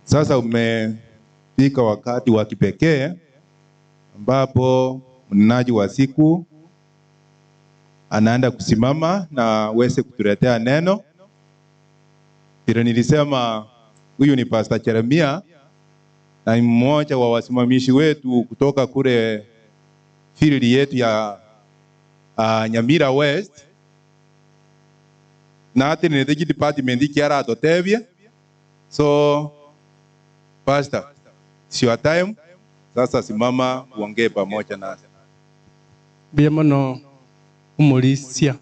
S14: Sasa umefika wakati wa kipekee ambapo mnenaji wa siku anaenda kusimama na aweze kutuletea neno. Vile nilisema, huyu ni Pastor Jeremia na ni mmoja wa wasimamishi wetu kutoka kule field yetu ya Nyamira West, na ati ni the department kiara atotebie. So Pastor, it's your time. Sasa simama uongee pamoja nasi.
S13: Mbia mono umulisia.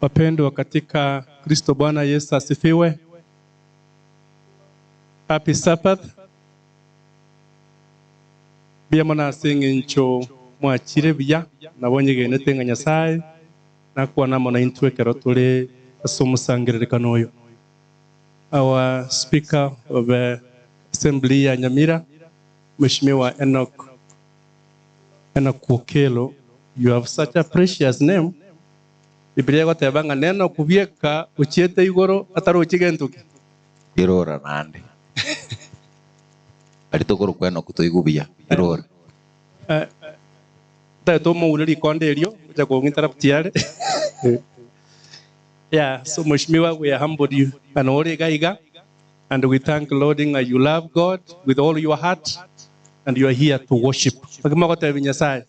S13: Wapendwa katika Kristo Bwana Yesu asifiwe. Happy Sabbath. Mbia mono ase ng'encho mwachire buya nabonye genete ng'a Nyasaye nakwana mono intwe ekero tore ase omosangererekano oyo. Our Speaker of the Assembly ya Nyamira, Mheshimiwa Enoch Okelo, you have such a precious name. Biblia egoteba ng'a neno kubieka ochiete igoro atarochi gentuki.
S2: Irora nande. Ari tokoro kweno kutoigubia. Irora.
S13: Tayo tomoure rikonde erio ocha kong'interrupt yare. Yeah, so Mheshimiwa, we are humbled you and ore iga iga. And we thank Lord ng'a you love God with all your heart and you are here to worship. Naki mogotebia Nyasaye.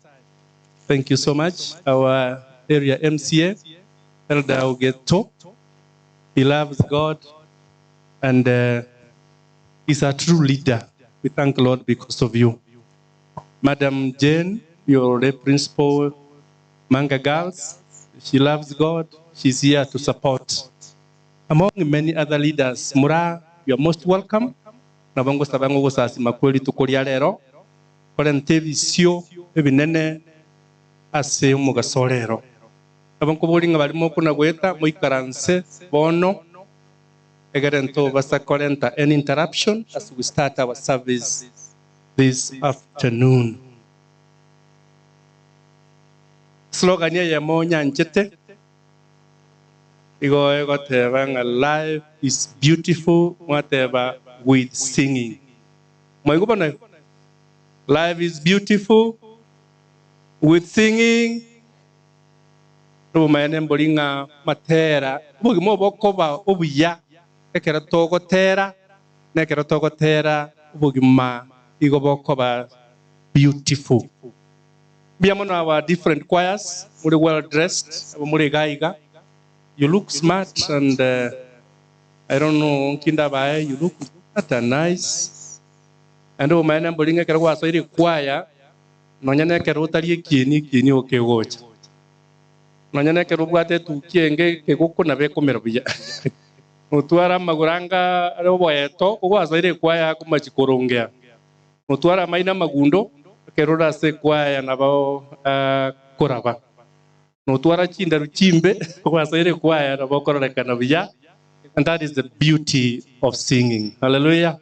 S13: Thank you so much our area MCA Elder Ogeto. He loves God and uh, is a true leader. We thank Lord because of you. Madam Jane, your principal Manga Girls, she loves God. She's here to support. Among many other leaders, Mura, you are most welcome. Nabo ngosaba ng'a ogosasima kwe rituko ria rero korente ebisio ebinene ase omogaso o rero. Nabo nkoboria ng'a baria mokona goeta moikaranse bono egere ntobasa korenta any interruption as we start our service this afternoon. Slogan eyemo nyanchete igo egoteba ng'a life is beautiful mwateba with singing. Mwaigwa bono igo? Life is beautiful with singing. Nobomaene mbori ng'a matera obogima obo bokoba obuya ekero togotera na ekero togotera obogima igo bokoba beautiful. Mbuya mono our different choirs, more well dressed, abo more iga iga. You look smart and uh, I don't know nki ndabae, you look smart and nice. Naende obomaene mbori ng'a ekero gwasoire ekwaya, nonya na ekero otari ekieni, ekieni okegocha. Nonya na ekero obwate etukia enge ekegoko nabo ekomera buya. Notware amagoro anga are oboeto, kogwasoire ekwaya akomachi korongea. Notware amaino amagundo, ekero ore ase ekwaya nabo akoraba. Notwara chindaru chimbe, kogwasoire ekwaya nabo okororekana buya. And that is the beauty of singing. Hallelujah.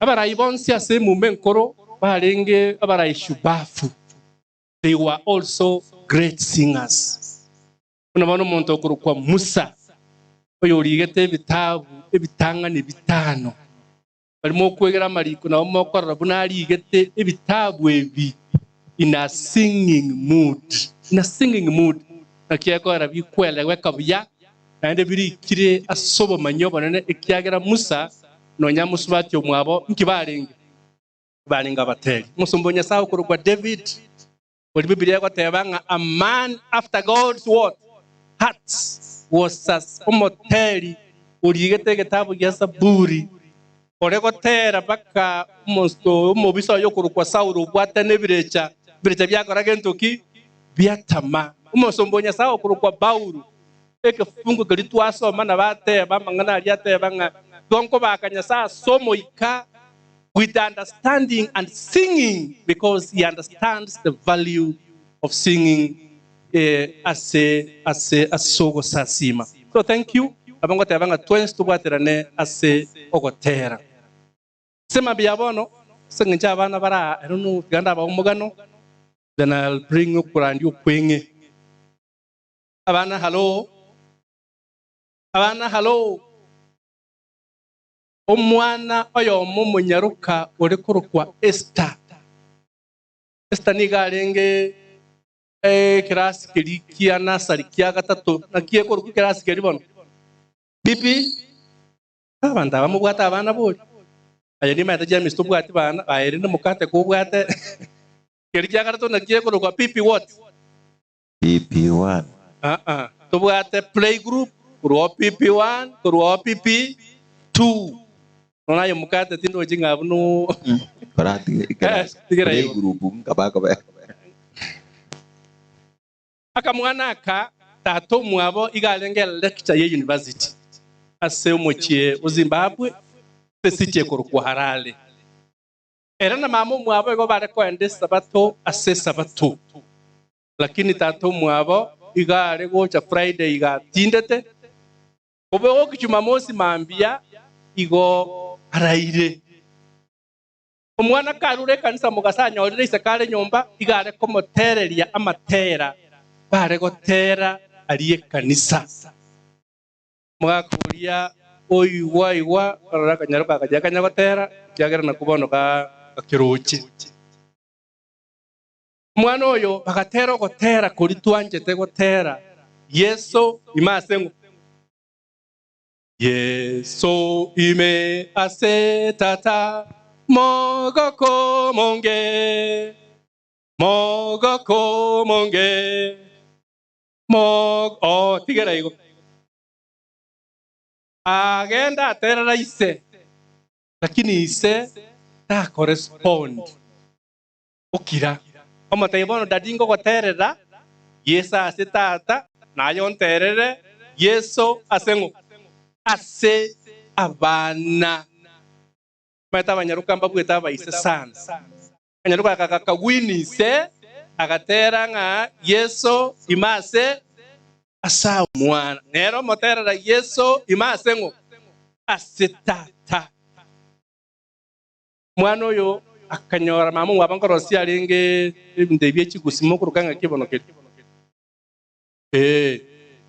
S13: Abarai bonsi ase emuma enkoro barenge abarai shubafu. They were also great singers. Buna bono omonto okorokwa Musa, oyorigete ebitabu ebitang'ani bitano. Baria mokwegera amariko nabo mokorora buna arigete ebitabu ebi in a singing mood. In a singing mood. Naki ekoera bikweleweka buya, naende birikire ase obomanyi obonene, ekiagera Musa nonya mosubati omwabo inki barenge? Barenge abateri. Omosomba o Nyasae okorokwa David, oria Bibilia egoteba ng'a a man after God's what? Heart was a omoteri origete egetabu gia Zaburi, ore gotera mpaka omobisa oye okorokwa Saulo obwate nebirecha, ebirecha biakora gento ki? Biatama. Omosomba o Nyasae okorokwa Paulo, ekefungo keria twasoma nabo ateba amang'ana aria ateba ng'a tonkobaka Nyasae ase omoika with understanding and singing because he understands the value of singing ase ase ase ogosasima. So thank you. Nabo ngoteba ng'a twensi tobwaterane ase ogotera. Ase mambia bono, ase eng'encho abana bare aa, I don't know, tiga ndabae omogano, then I'll bring okorandia okweng'e. Abana hallo, abana hallo. Omwana oyomo omonyaroka ore korokwa Esta. Esta nigo arenge ekerasi keria kia nasari kia gatato. Naki ekorokwa ekerasi keria bono? PP? Abanto aba mobwate abana bori? Aye nimaete James tobwati bana, aye rende mokate kobwate keria kia gatato naki ekorokwa PP what?
S19: PP1.
S13: Aa, tobwate playgroup korwa o PP1 korwa o PP2. Nonya aye omokate tindochi ng'a buna oo.
S19: Koratige
S13: Eh, tigera igo.
S19: playgroup nkabakobe.
S13: Akamwana aka tata omwabo iga arenge lecture ye university ase omochie o Zimbabwe ase city ekorokwa Harare. Ere na mama omwabo igo bare koenda esabato ase esabato. Lakini tata omwabo iga are gocha Friday iga atindete, kobe goki Jumamosi mambia igo araire. Omwana karure ekanisa mogaso anyorire ise kare nyomba iga are komotereria amatera bare gotera aria ekanisa. Omogaka oria oigwa igwa arore akanyaroka akachia akanya gotera ekiagera nakwo bono gakeroche. Omwana oyo bagatera ogotera koria twanchete gotera, Yeso ime ase ng'o? Yeso ime ase Tata, mogoko monge, mogoko monge, mog oh, tigera igo. Agenda aterera ise, lakini ise takorespond. Okira. Omotebie bono daddy ngogoterera, Yeso ase tata, naye onterere, Yeso ase ng'o? Ase abana. Omanyete abanyaroka mbabuete abaise sana. Akanyaroka aka gakagwina ise, agatera ng'a Yeso ime ase ase omwana. Nere omoterera Yeso ime ase ng'o? Ase tata. Omwana oyo akanyora mama omwabo nkorosia arenge ebinto ebi echigusi mokoroka ng'aki bono keria. Ee,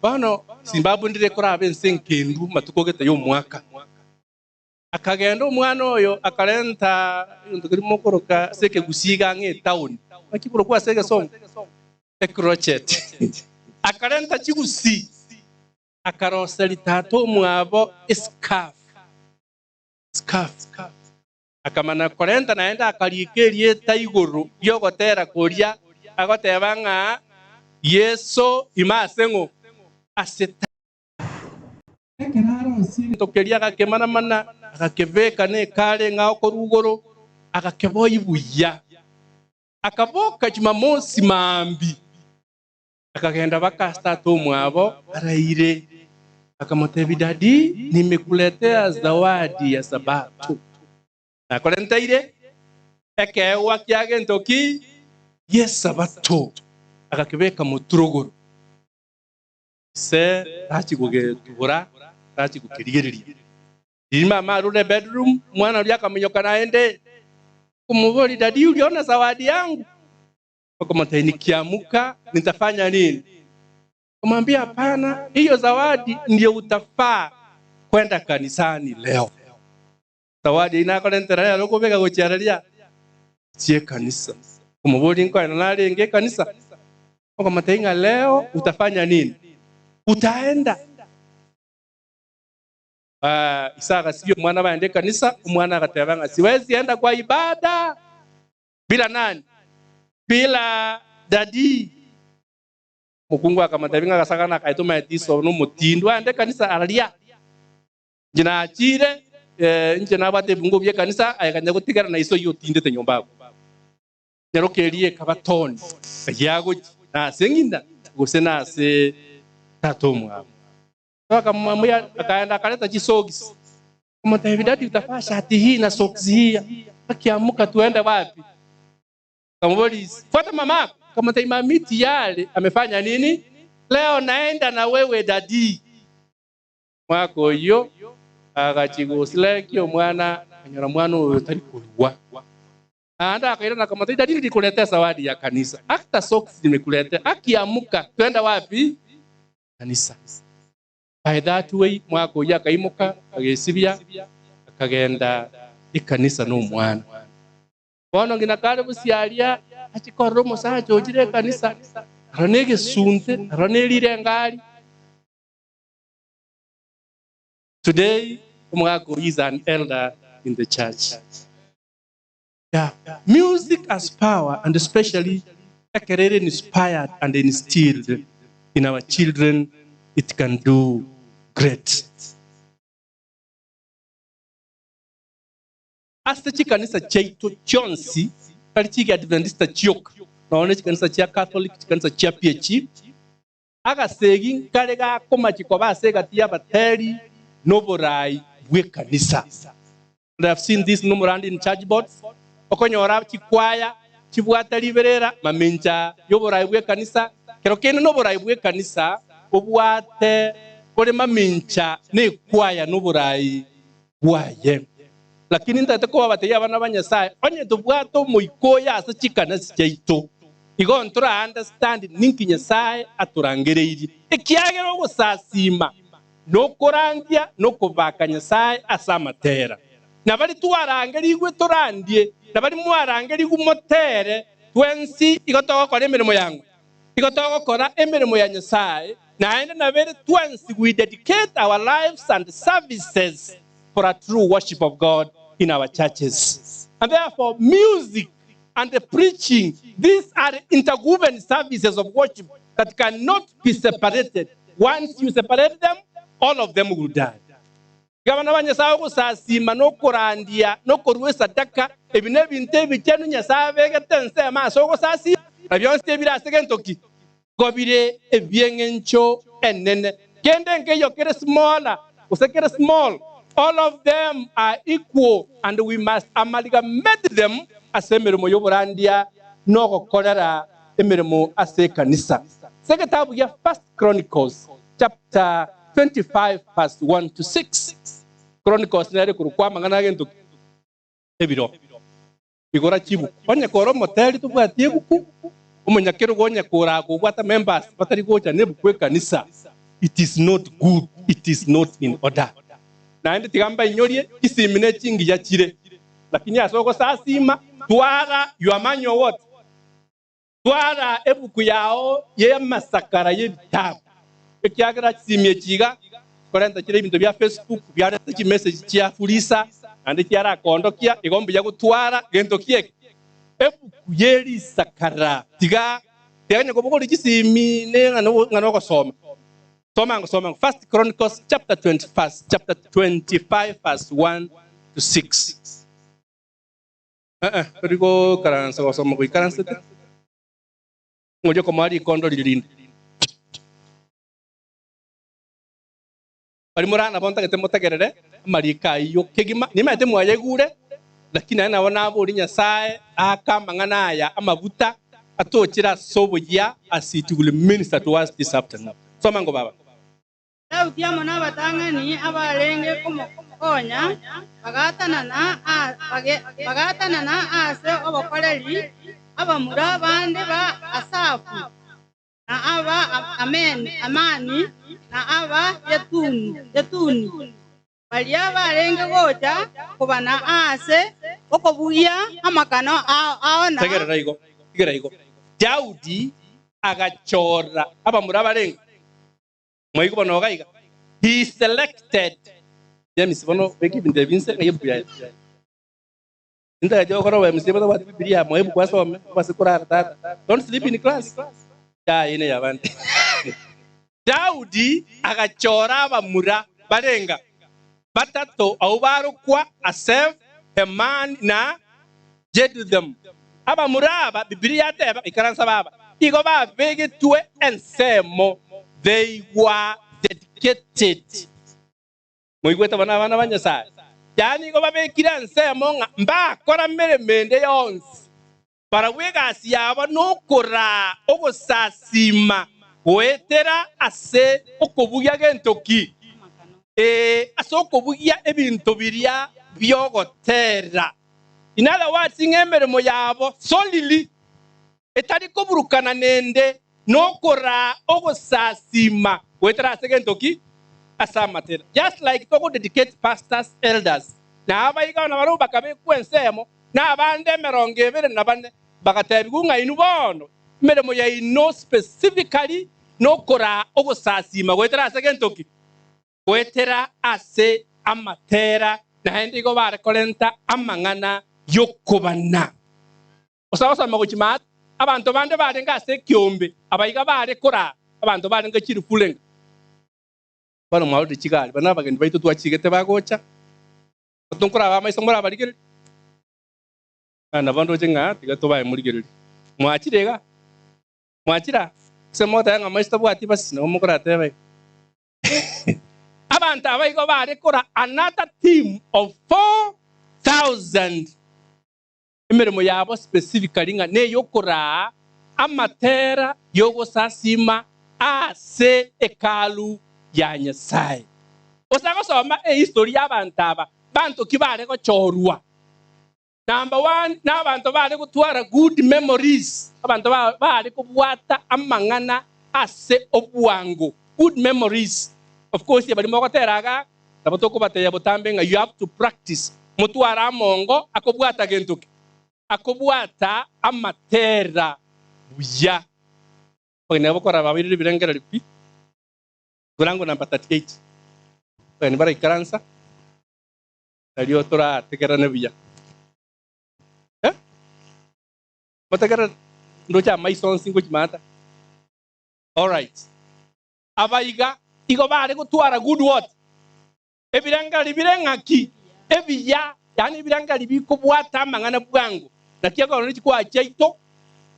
S13: bono Zimbabwe ndire koraba ense enkendu matuko gete y'omwaka. Akagenda omwana oyo akarenta egento keria mokoroka ase ekegusii iga ang'e etown. Naki korokwa ase egesongo? Ecrochet. Akarenta chigusi akaroseria tata omwabo escarf. Scarf. Akamana korenta naende akariika erieta igoro ri'ogotera koria, agoteba ng'a Yeso ime ase ng'o? Ase tata. Ekero arosie egento keria agakemana-mana, agakebeka nekare eng'ao korwa igoro, agakeboyia buya. Akaboka Jumamosi mambia, akagenda baka ase tata omwabo araire, akamotebia, Daddy, nimekuletea zawadi ya Sabato. Nakorenteire ekeegwa kia gento ki gi'Esabato. Agakebeka moturogoro. Ise tachi gogetubora, tachi gokerigereria. Riria mama arure bedroom, omwana oria akaminyoka naende, okomoboria, Daddy, uliona zawadi yangu? Okomotebia, Nikiamuka nitafanya nini? Akamwambia, Hapana, hiyo zawadi ndiyo utafaa kwenda kanisani leo. Zawadi eyio nakorentera rero okobeka gochia riria gochia ekanisa. Okomoboria, Nkoenda narenge ekanisa? Okomotebia ng'a leo utafanya nini? Utaenda. Ah, ise agasibia omwana baende ekanisa, omwana agateba ng'a siwezi enda kwa ibada bila nani? Bila daddy. Omokungu akamotebia ng'a agasagana akaetwa omanyete iso nomotindo aende ekanisa araria. Inche nachire, eh, inche nabwate ebingo bi'ekanisa, aye kanya gotigara na iso oyio otindete nyomba agwo. Nyaroka eria ekaba toni, egiagochia nase ng'ina gose nase tata omwabo. Akamwambia, akaenda akareta chisokisi. Akamotebia, Daddy, utavaa shati hii na socks hii, akiamuka tuende wapi? Akamuboria, fuata mamako. Akamotebia, mami tayari amefanya nini? Leo naenda na wewe daddy. Mwaka oyio agachia gosirekia omwana, akanyora omwana oyo tari korua. Naende akairana akamotebia, Daddy, nilikuletea zawadi ya kanisa, hata socks nimekuletea, akiamuka twende wapi? Kanisa. By that way, mwaka oyio akaimoka, agesibia, akagenda ekanisa nomwana. Bono ng'ina kare bosio aria, achie korora omosacha ochire ekanisa, arore negesunte, arore nerire engari. Today, omogaka oyio is an elder in the church. Yeah. Music has power and especially ekero ere inspired and instilled in our children it can do great. Ase chikanisa chiaito chionsi tari chigiadventista chioka nonya ne chikanisa chia Catholic, chikanisa chia PAG, Agasegi nkare gakomachia koba ase egati y'abateri noborai bw'ekanisa. And I have seen this nomorandi in church boards, okonyora chikwaya chibwate riberera mamincha y'oborai bw'ekanisa, kero kende noborai bw'ekanisa obwate bore mamincha nekwaya noborai bwaye. Lakini ntagete kobabatebia abana ba Nyasae, onye tobwate Omoika oyo ase chikanisa chiaito, igo ntora understand ninki Nyasae atorangereirie, ekiagera ogosasiima nokorandia nokobaka Nyasae ase amatera. Na baria twarangerigwe torandie, na baria mwarangerigwe motere, twensi igo togokora emeremo yang'o? Igo togokora emeremo ya Nyasae.
S20: Naende nabere twensi we dedicate our lives and services for a true worship of God in our churches. And therefore music and the preaching, these are interwoven services of worship that cannot be separated. Once you separate them, all of them will die. Iga abana ba Nyasae ogosasiima na okorandia na okorua esadaka, ebi nebinto ebichenu Nyasae abegete ensemo ase ogosasiima, na bionsi ebire ase gento ki? Nigo bire ebi'engencho enene. Kende nkeiyo kere smaller gose kere small, all of them are equal and we must amalgamate them ase emeremo y'oborandia na ogokorera emeremo ase ekanisa. Ase egetabu gia First Chronicles chapter 25 verse 1 to 6, Chronicles nere ekorokwa amang'ana agento ki? Ebiro. Igora chibuku. Onye kore omoteri tobwati ebuku, omonyakerogo onye kore akobwata members batari gocha nebuku ekanisa, it is not good, it is not in order. Naende tiga mbainyorie, chisimi ne chingiya chire, lakini ase ogosasima, twara your manual what? Twara ebuku yao y'amasakara y'ebitabu, ekiagera chisimi echi iga korenta chire ebinto bia Facebook, biareta chimessage chia Fuliza, naende chiarakoondokia, igo mbuya gotwara gento ki eke? Ebuku ye risakara. Tiga tiga onye kobogoria chisimi ne ng'a ng'a nogosoma. Soma ango, soma ango. First Chronicles chapter 20 verse, chapter 25 verse 1 to 6. Eh-eh, tori goikaransa gosoma goikaransete, ng'oria okomoa rikondo riria rinde. Baria more aa nabo ntagete motegerere amariiko ayio kegima, nimaete mwayaigure, lakini aye nabo naborie Nyasae aake amang'ana aya amaguta atochere ase oboyia as it will minister to us this afternoon. Soma ango baba.
S21: Daudi amo nabatang'ani abarenge komokonya bagaatanana ase obokoreri abamura bande ba Asafu, na aba Hemani, na aba Yedutuni, baria barenge gocha kobana ase okobugia amakano ao na.
S20: Tegerera igo, tegerera igo. Daudi agachora abamura barenge Mwaigwa bono iga iga, He selected James bono beka ebinto ebi inse ng'a ebuku yaye. Intagete gokora obo MC batabwati Bibilia moe ebuku asome obase korara tata. Don't sleep in class. Yaya ine yabande. Daudi agachora abamura barenga batato abwo barokwa Asef, Hemani, na Jeduthum. Abamura aba, Bibilia yateba, ikaransa baba, igo babegetwe ensemo, they were dedicated. Moigwete bono abana ba Nyasae? Yaani igo babekire ensemo ng'a mbakora meremo ende yonsi, barabwo egasi yabo nokoraa ogosasiima goetera ase okobugia gento ki? Ee, ase okobugia ebinto biria bi'ogotera. In other words, ng'a emeremo yabo solely etari koburukana nende nokoraa ogosasiima goetera ase gento ki? Ase amatera. Just like togo dedicate pastors, elders, na abaiga nabarabwo bakabekwa ensemo, na abande emerongo ebere na bane bagatebigwa ng'a inwe bono emeremo yaino specifically nokoraa ogosasiima goetera ase gento ki? Goetera ase amatera, naende igo bare korenta amang'ana y'okobana. Gose agosoma gochia maate. Abanto bande barenge ase ekiombe, abaiga bare koraa abanto barenge chilifu renga. Bono mwarorire chigari, buna abageni baito twachigete bagocha, nkorabe amaiso morabarigererie. Nabo ndoche ng'a tiga tobae morigererie. Mwachire iga? Mwachire aa? Gose mogoteba ng'a maiso tabwati basi, nabo mokoratebe iga. Abanto aba igo bare kora another team of 4,000. Emeremo yabo specifically ng'a neyokoraa amatera yogosasima ase Hekalu ya Nyasae. Gose agosoma ehistory y'abanto aba, banto ki bare gochorwa? Number one, nabanto bare gotwara good memories, abanto bare kobwata amang'ana ase obwango, good memories. Of course baria mogotera igaa, nabo tokobatebia botambe ng'a you have to practice, motware amongo akobwata gento ki? Akobwata amatera buya. Nabo koraba bairire ebirengererio pi. Murango namba 38. Abageni baraikaransa, nario torategerane buya. Eh? Motegerere, ndoche amaiso onsi ngochimata. Alright. Abaiga igo bare gotwara good what? Ebirangari bire ng'aki? Ebiya, yaani ebirangari bikobwata amang'ana bwango. Naki ekero ne chikwaya chiaito,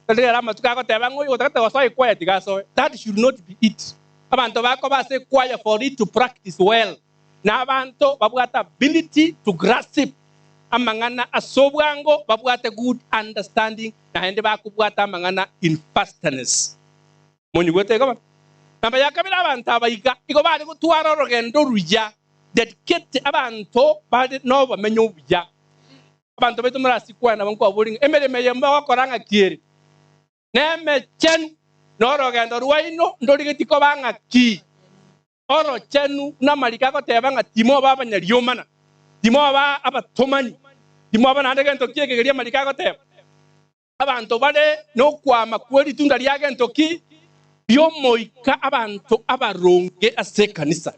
S20: rero amatuko agoteba ng'a oyo otagete gosoa ekwaya tiga asoe. That should not be it. Abanto bakoba ase ekwaya for it to practice well, na abanto babwate ability to grasp amang'ana ase obwango, babwate good understanding, naende bakobwata amang'ana in fastness. Monyigwete igo bono? Namba ya kabere abanto aba iga igo bare gotwara orogendo oruya, dedicate, abanto bare nobomenyo obuya. Abanto baito morasikwane nabo nkwaboria ng'a emeremo eye mogokora ng'aki ere? Nemechenu, na orogendo rwaino ndorigetie koba ng'aki? Orochenu, buna amariko agoteba ng'a timoba abanyariomana, timoba abatomani, timoba naende gento ki ekegeria amariko agoteba. Abanto bare nokwama kwe ritunda ria gento ki? Ri'Omoika, abanto abaronge ase ekanisa.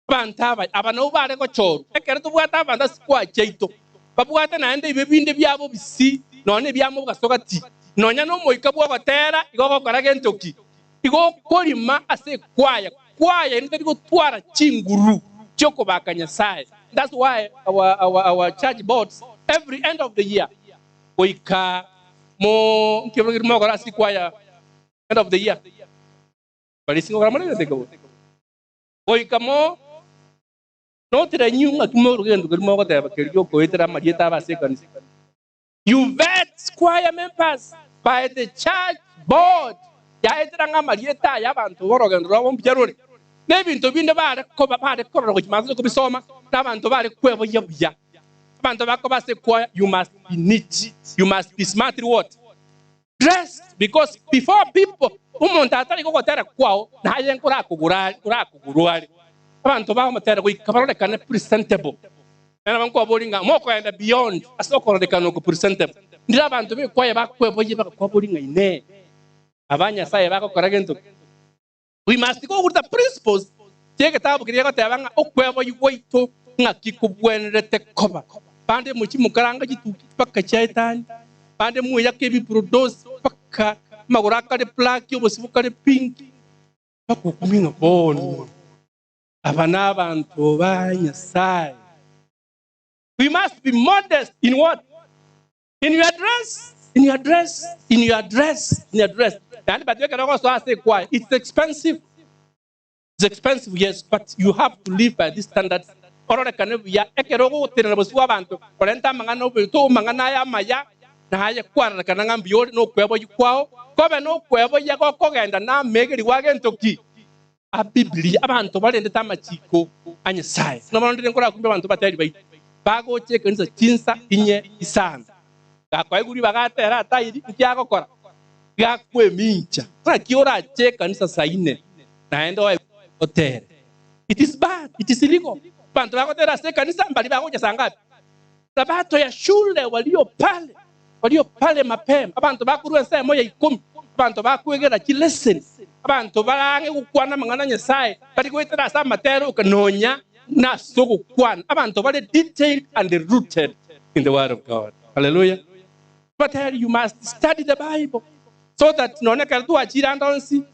S20: Abanto aba, aba nabwo bare gochorwa. Ekero tobwate abanto ase chikwaa chiaito, babwate naende ebibe binde biabo bisi, nonya ebiamo obogaso gati, nonya n'Omoika bw'ogoteera igo ogokora gento ki? Igo okorima ase ekwaya. Kwaya ere teri gotwara chinguru chi'okobaka Nyasae. That's why our, our, our church boards every end of the year goika mo nki mogokora ase chikwaya end of the year barisi ngokora more gento ekebo goika mo notire nyu ng'aki moruge gento keria mogoteba keria giokoetera amarieta abe ase ekanisa. You vet choir members by the church board yaetera ng'a amarieta aya abanto b'orogendo rwabo mbuya rore na ebinto binde bare koba bare korora gochia maate kobisoma na abanto bare kweboyia buya. Abanto bakoba ase choir you must be neat, you must be smartly what? Dressed because before people omonto atari gogotera kwao naye nkorakogora korakogorwa are. Abanto bagomotera goika barorekane presentable. Naende nabo nkwaboria ng'a mokoenda beyond ase okororekana oko presentable. Ndire abanto b'ekwaya bakweboyia bagakwabori ng'a inee aba Nyasaye bagokora gento ki? We must go with the principles chi'egetabu keria gegoteba ng'a okweboyia gwaito ng'aki kobwenerete koba. Bande mochie mokaranga chituki mpaka chiaetani, bande mweyake ebiprodosi mpaka amagoro akare black, obosio bokare pink, mpaka okumie ng'a bono aba nabanto ba Nyasaye. We must be modest in what? In your dress, in your dress, in your dress, in your dress. Yaani but ekero ogosoa ase ekwaya, it's expensive. It's expensive, yes, but you have to live by these standards. Ororekane buya, ekero ogotenena bosio bwa abanto, korenta amang'ana oboito, amang'ana aya amaya, naye kwararekana ng'a mbuya ore nokweboyia kwao, kobe nokweboyia gokogenda namegerigwa agento ki? A Biblia, abanto barendete amachiko a Nyasae. Buna bono ndire nkorakumbe abanto batari baito, bagocha ekanisa chinsa inye isano. Gakoegwa ribaga atere atairi, nki agokora? Gakwemincha. Naki orache ekanisa saa ine, naende oe otere? It is bad, it is illegal. Abanto bagotera ase ekanisa mbari bagocha saa ngapi? Sabato ya shule walio pale, walio pale mapema, abanto bakorwa ensemo ya ikomi, abanto bakwegera chileseni, abanto barang'e gokwana amang'ana a Nyasae, bari goetera ase amatero oka nonya nase ogokwana, abanto bare detailed and rooted in the word of God. Hallelujah. But you must study the Bible so that nonya ekero twachire ande onsi,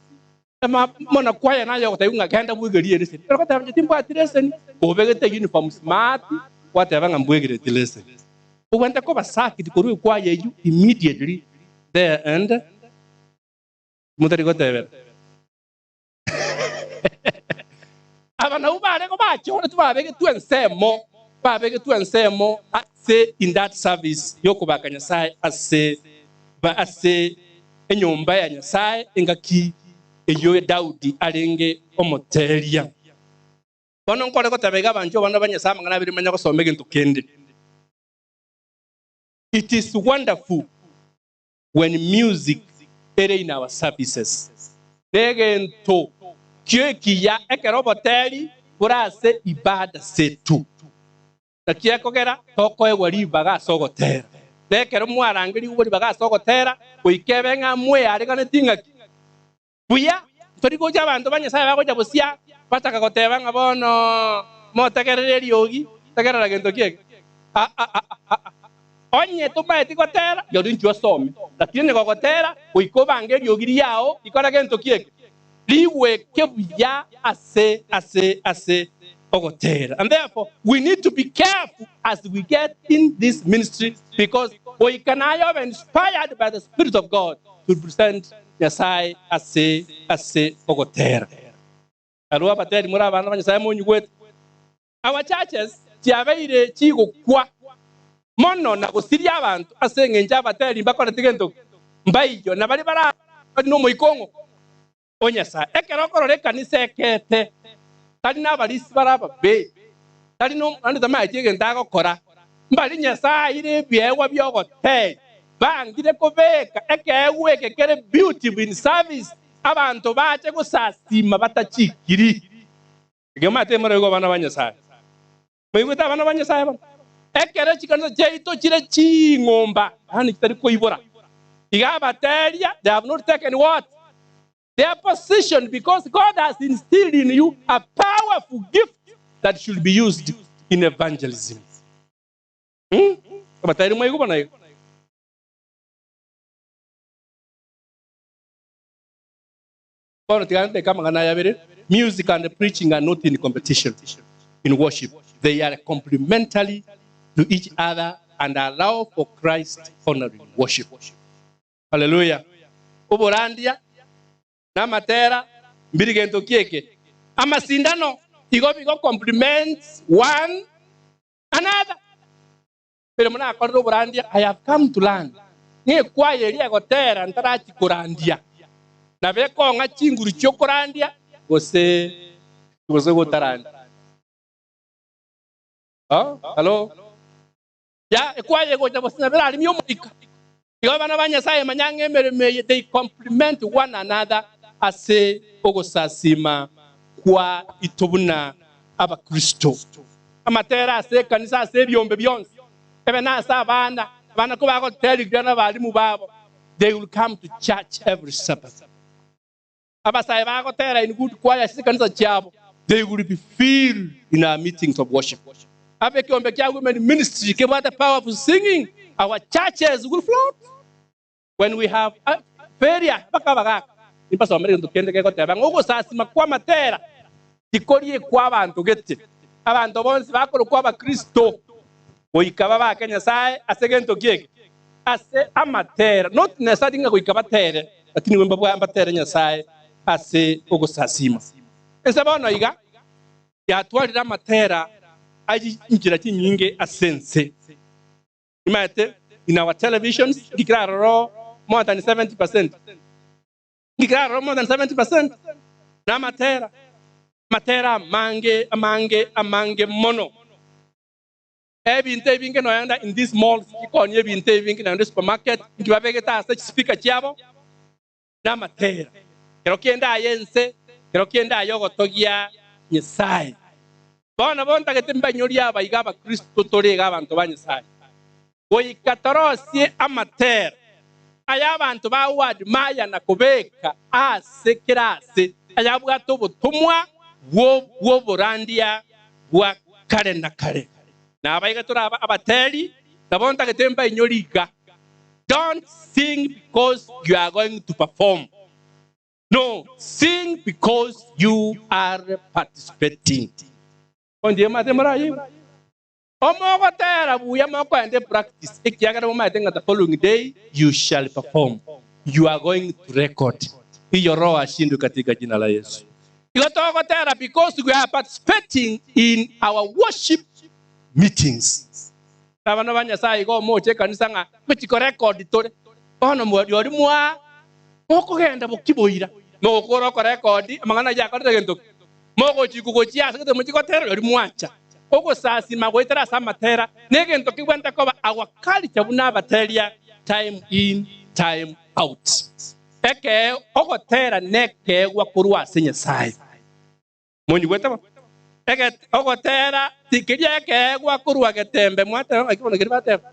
S20: Mono kwaya naye ogotebia ng'a genda bwegerie eleseni. Ekero ogoteba inche timbwati leseni, kobegete uniform smart, gwateba ng'a mbwegereti leseni. Ogwente koba sacked korwa ekwaya eyio immediately there and motari gotebera. Aba nabwo bare bachoretwe babegetwe ensemo, babegetwe ensemo ase in that service yokobaka Nyasaye ase ase enyomba ya Nyasae engaki eyio Daudi arenge omoteria. Bono nkore goteba iga abanchwa abana ba Nyasae amang'ana abere manya gosoma egento kende. It is wonderful when music ere in our services. Negento kio ekiya ekero oboteri bore ase ibada setu. Naki ekogera tokoegwa ribaga ase ogotera, na ekero mwarangerigwe ribaga ase ogotera, goika ebe ng'a mweareganetie ng'aki? Buya, ntori gocha abanto ba Nyasae bagocha bosia, Bachaka goteba ng'a bono motegerere eriogi, tegerera gento ki eke? Ah, ah, ah, ah, ah. Onye tomaeti gotera, rirorio inchuo osome. Lakini onye gogotera, goika obange eriogi riao rikore gento ki eke? Rigweke buya ase ase ase ogotera. And therefore, we need to be careful as we get in this ministry because goika naye obe inspired by the Spirit of God to represent Nyasae ase ase ogotera. Arwo abateri more abana ba Nyasae monyigwete. Our churches chiabeire chigokwa mono na gosiria abanto ase engencho abateri mbakoreti gento ki? Mbaiyo na baria bare nomoika ong'o? O Nyasae. Ekero okorora ekanisa ekete, tari nabarisi bare ababe, tari naende tamaeti egento agokora, mbari Nyasae aire ebiegwa bi'ogoteri, bangire kobeka ekeegwa eke kere beautiful in service, abanto bache gosasima batachikiri. Ekeomate moroigwe abana ba Nyasae. Moigwete abana ba Nyasae bono? Ekero chikanisa chiaito chire ching'omba, yaani chitari koibora, iga abateria, they have not taken what? Their position because God has instilled in you a powerful gift that should be used in evangelism. Hmm? Abateria mwaigwa bono iga? Bono tiga nteke amang'ana aya abere, Music and preaching are not in competition in worship, they are complementary to each other and allow for Christ honoring worship. Haleluya! Oborandia na amatera mbiri gento ki eke? Amasindano igo bigo complement one another. Ere monakorere oborandia, I have come to learn, ng'a ekwaya eria egotera ntarachi korandia, nabo ekong'a chinguru chi'okorandia gose gose gotarandia. Oh, hello? Ya, ekwaya egocha gose nabo erarimie omoika. Igo abana ba Nyasaye manya ng'a emeremo eye they complement one another ase ogosasima kwa ito buna Abakristo. Amatera ase ekanisa ase ebiombe bionsi, ebe nase abana, abana kobagoterigwa nabalimu babo, they will come to church every Sabbath. Abasae bagotera in good choir ase chikanisa chiabo, they will be filled in our meetings of worship. Abe ekiombe kia women ministry kebwate powerful singing, our churches will float. When we have a failure, mpaka abagaka nimbasomere egento kende gegoteba ng'a ogosasima kw'amatera tikori ekw'abanto gete. Abanto bonsi bakorokwa abakristo goika babake Nyasae ase gento ki eke? Ase amatera. Not necessarily ng'a goika batere, lakini nigo mbatere Nyasae ase ogosasima. Ense bono iga yatwarire amatera aye chinchera chinyinge ase ense. Nimaete in our televisions ndikire aroro more than 70%. Ndikire aroro more than 70% namatera. Amatera amange amange amange mono. Ebinto ebinge noyanda in these malls chikonia ebinto ebinge naende supermarket inki babegete ase chispeaker chiabo namatera. Kero kende aye ense, kero kende aye ogotogia Nyasae. Bono bo ntagete mbanyorie aba iga abakristo tore iga abanto ba Nyasae. Goika torosie amatera aya abanto ba admire na kobeka ase kera ase ayabwate obotomwa bw'oborandia bwa kare na kare. Nabaiga tore abateri, nabo ntagete mbainyore iga, Don't sing because you are going to perform. No, sing because you are participating. Onde mate morayeigwe. Omogotera buya mokoenda epractice ekiagera momaete ng'a the following day you shall perform. You are going to record. Hiyo roho ashindwe katika jina la Yesu. Igo togotera because we are participating in our worship meetings. Abana ba Nyasaye igo omoche ekanisa ng'a gochi korekodi tore. Bono riori mwa mokogenda bokiboira mogokora okorekodi amang'ana ayio akorete gento ki? Mogochikwa gochia ase gete mochie gotera rirorio mwancha ogosasima goetera ase amatera negento kegwente koba our culture buna abateria time in time out. Ekee ogotera nekeegwa korwa ase Nyasae. Monyigwete bo? Ege ogotera tikeria ekeegwa korwa getembe mwateba ng'aki bono keria bateba.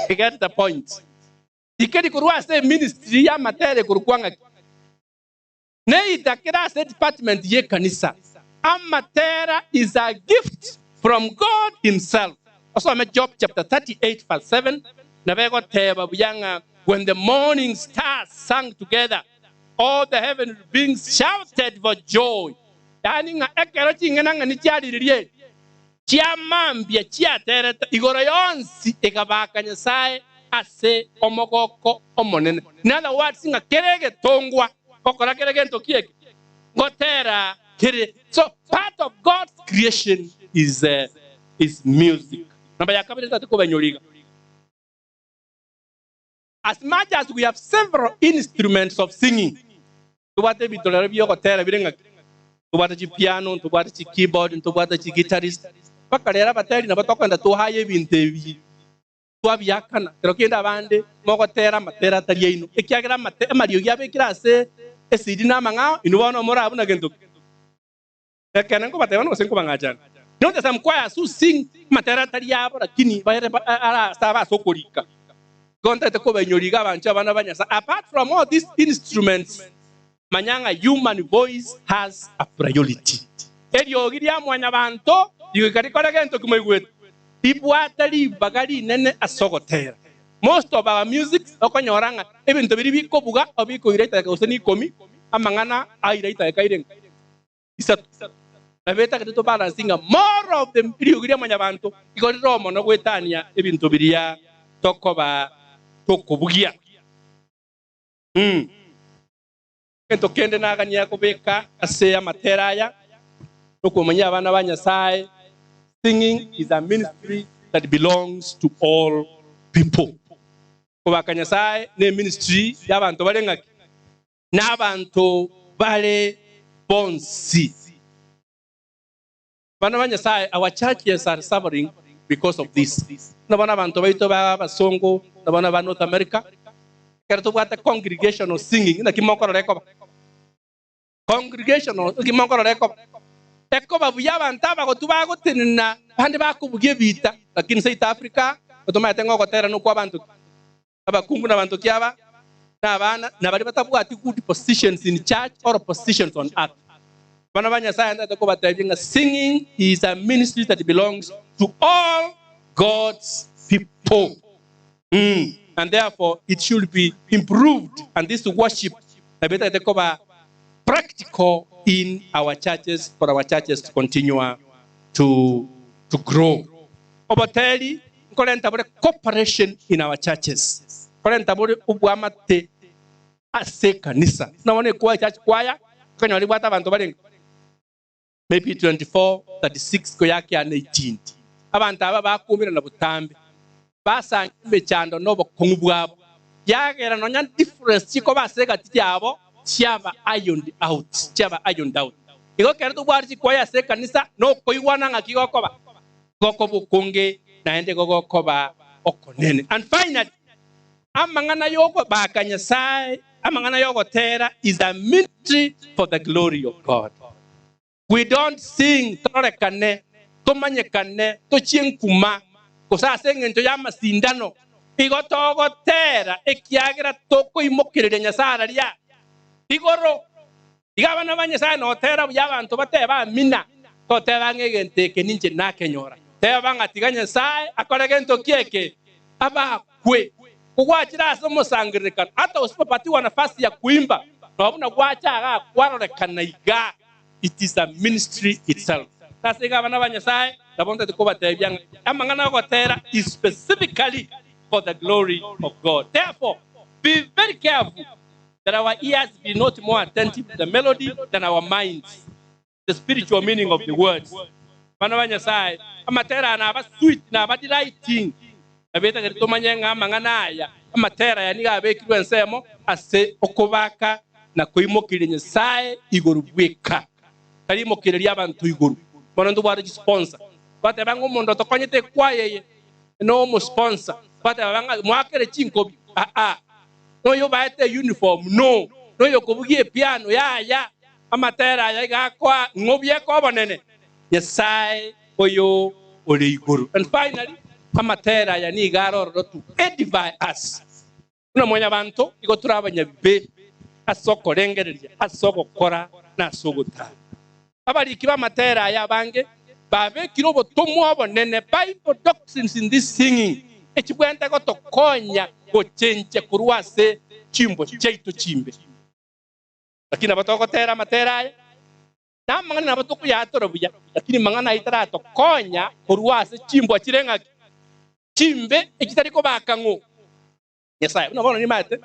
S20: Get the point. Tikeri korwa ase eministry y'amatera ekorokwa ng'aki? Neither kera ase department y'ekanisa. Amatera is a gift from God himself. Osome Job chapter 38 verse 7, nabo egoteba buya ng'a when the morning stars sang together, all the heavenly beings shouted for joy. Yaani ng'a ekero ching'enang'eni chiariririe, chiamambia chiaterete, igoro yonsi ekabaka Nyasae ase omogoko omonene. In other words, ng'a kera egetongwa gokora kera gento ki eke ngotera kere. So part of God's creation is, is music. Namba ya kabere ntagete kobainyora iga. As much as we have several instruments of singing, ntobwate ebitorero bi'ogotera bire ng'aki, ntobwate chipiano, ntobwate chikeyboard, ntobwate chigitarist, mpaka rero abateri nabo tokogenda twaye ebinto ebi twabiakana. Kero kende abande mogotera amatera atari aino, ekiagera amate amariogi abekire ase esidi na amang'ao, inwe bono morabe buna gento ki? Ekeene nkobatebia bono gose nkobang'achana. Note some choirs who sing amatera atari abo lakini bare ara ase ase okorika. Igo ntagete kobainyoria iga abanchwa abana ba Nyasae apart from all these instruments manya ng'a human voice has a priority. Eriogi ria mwanyabanto rigoika rikore gento ki moigwete? Ribwate ribaga rinene ase ogotera. Most of our musics okonyora ng'a ebinto biria bikobuga obikoira etageka gose nikomi amang'ana aira etageka irenga? Isato. Nabo etagete to balance ng'a more of the riogi ria mwanyabanto igo rire omono goetania ebinto biria tokoba tokobugia. Mm. Egento kende nagania kobeka ase amatera aya nokomanyia abana ba Nyasae, singing is a ministry that belongs to all people. Kobaka Nyasae ne ministry y'abanto bare ng'aki? N'abanto bare bonsi. Bana ba Nyasae, our churches are suffering because of this. Buna bono abanto baito ba abasongo na bono ba North America, ekero tobwate congregational singing, naki mokorora ekoba? Congregational, naki mokorora ekoba? Ekoba buya abanto abagotu bagotenena bande bakobugia ebiita, lakini South Africa, otomaete ng'a ogotera nokwa abanto ki? Abakungu na abanto ki aba? Na abana, na baria batabwati good positions in church or positions on earth. Abana ba Nyasaye ntagete kobatebia ng'a singing is a ministry that belongs to all God's people. Mm, and therefore it should be improved and this worship nabo etagete koba practical in our churches for our churches to continue to, to grow. Oboteri nkorenta bore cooperation in our churches, nkorenta bore obwamate ase ekanisa. Buna bono ekwaya church choir, okonyora ribwate abanto barenge maybe 24, 36 koyakeana 18. Abanto aba bakuumerana botambe, basange emechando na obokong'u bwabo, yagera nonya difference chikoba ase egati yabo chiaba ironed out, chiaba ironed out. Igo ekero tobwate chikwaya ase ekanisa, nokoigwana ng'aki gokoba? Gokoba okonge naende igo gokoba okonene. And finally, amang'ana y'okobaka Nyasae, amang'ana y'ogotera is a ministry for the glory of God. We don't sing tororekane, tomanyekane, tochie nkuma, gose ase engencho y'amasindano. Igo togotera ekiagera tokoimokereria Nyasae araria igoro. Iga abana ba Nyasae notera buya abanto batebe amina, toteba ng'a egento eke ninche nakenyora. Teba ng'a tiga Nyasae akore gento ki eke, abakwe. Kogwachire ase omosangererekano, hata usipopatiwa nafasi ya kuimba, nonya buna gwacha igaa kwarorekana iga, it is a ministry itself. Ase iga abana ba Nyasae, nabo ntagete kobatebia ng'a amang'ana ogotera is specifically for the glory of God. Therefore, be very careful that our ears be not more attentive to the melody than our minds, the spiritual meaning of the words. Abana ba Nyasae, amatera aya naba sweet, naba delighting, nabo etagete tomanye ng'a amang'ana aya, amatera aya nigo abekirwe ensemo ase okobaka na koimokereria Nyasae igoro bweka, tari imokereria abanto igoro. Bono ntobwate chisponsor, twateba ng'a omonto otokonyete ekwaya eye nomosponsor, twateba ng'a moakere chinkobi, aa. Noyobaete euniform? No. Noyokobugia epiano? Yaya. Amatera aya iga akoa ng'o bieka obonene? Nyasae oyo ore igoro. And finally, amatera aya nigo are ororo to edify us. Buna mwanyabanto, igo tore abanyabibe. Ase okorengereria, ase ogokora, na ase ogotara. Abariki b'amatera aya abange babekire obotomwa obonene, Bible doctrines in this singing, echibwenerete gotokonya gochenchia korwa ase chimbo chiaito chimbe. Lakini nabo togotera amatera aya, na amang'ana nabo tokoyatora buya, lakini mang'ana ayio taratokonya korwa ase chimbwa chire ng'aki? Chimbe echitari kobaka ng'o? Nyasae. Buna bono nimaete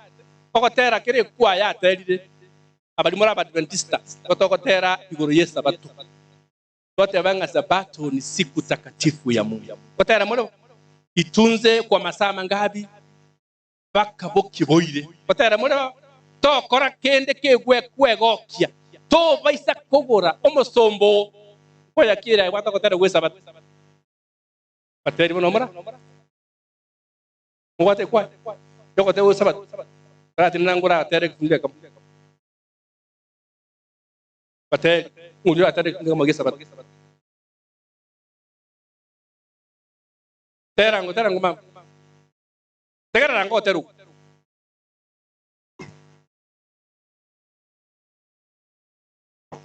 S20: ogotera kera ekwaya yaterire, abaria more Abadventista, nigo togotera igoro y'Esabato. Twateba ng'a Sabato ni siku takatifu ya Mungu. Gotera more bo? Itunze kwa masaa mangapi? Mpaka bokie boire. Gotera more bo? Tokora kende kegwekwegokia, tobaisa kogora omosomba oo. Nkoyakire aye bwate ogotera gw'Esabato. Bateri bono mora? Mobwate ekwaya yogoteba Esabato, baratenena ngore atere egefungu ekemo. Bateri, ng'oria oratere egefungu ekemo gi'Esabato. Tera ango, tera ango mama. Tegerera ango otere okwo.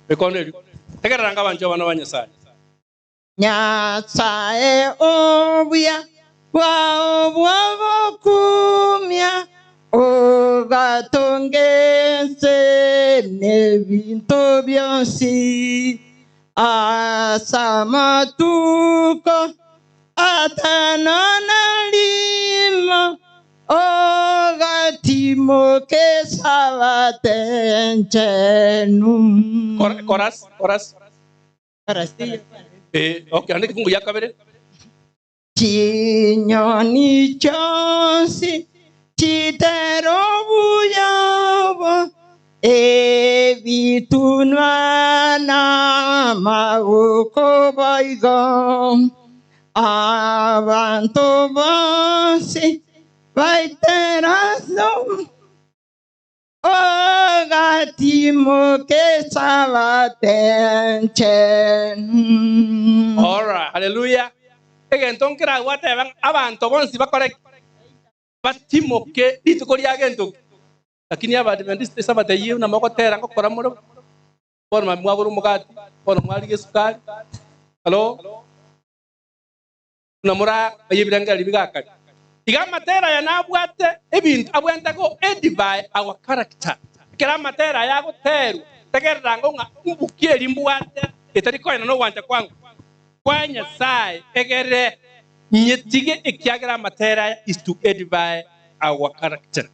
S20: Ekono erio. Tegerera ango abanchwa abana ba Nyasaye.
S15: Nyasae obuya bwao bw'ogokumia, ogatonga ense n'ebinto bionsi, ase amatuko atano na rimo, ogatimoka Esabato enchenu.
S20: Chorus, chorus. Eh, okay, ande kifungu ya kabere.
S15: Chinyoni chionsi chitera obuyabo, ebitunwa n'amaboko boigo, abanto bonsi baitera ogatimoka Esabato enchenu.
S20: Alright, haleluya. Egento nkeragwateba ng'a abanto bonsi bakore ki? Batimoke rituko ria gento ki? Lakini Abadventista Esabato eyio buna mogotera ngokora more bono mambia mwagora omogati, bono mwarigia esukari. Hello? Buna morabaye ebirengererio bigakare. Iga amatera aya nabwate ebinto abwenerete go edify our character. Ekero amatera aya agoterwa, tegerera ango ng'a mbuki eri mbwate etari koena nogwancha kwango kwa Nyasae egere nyetige ekiagera amatera aya is to edify our character.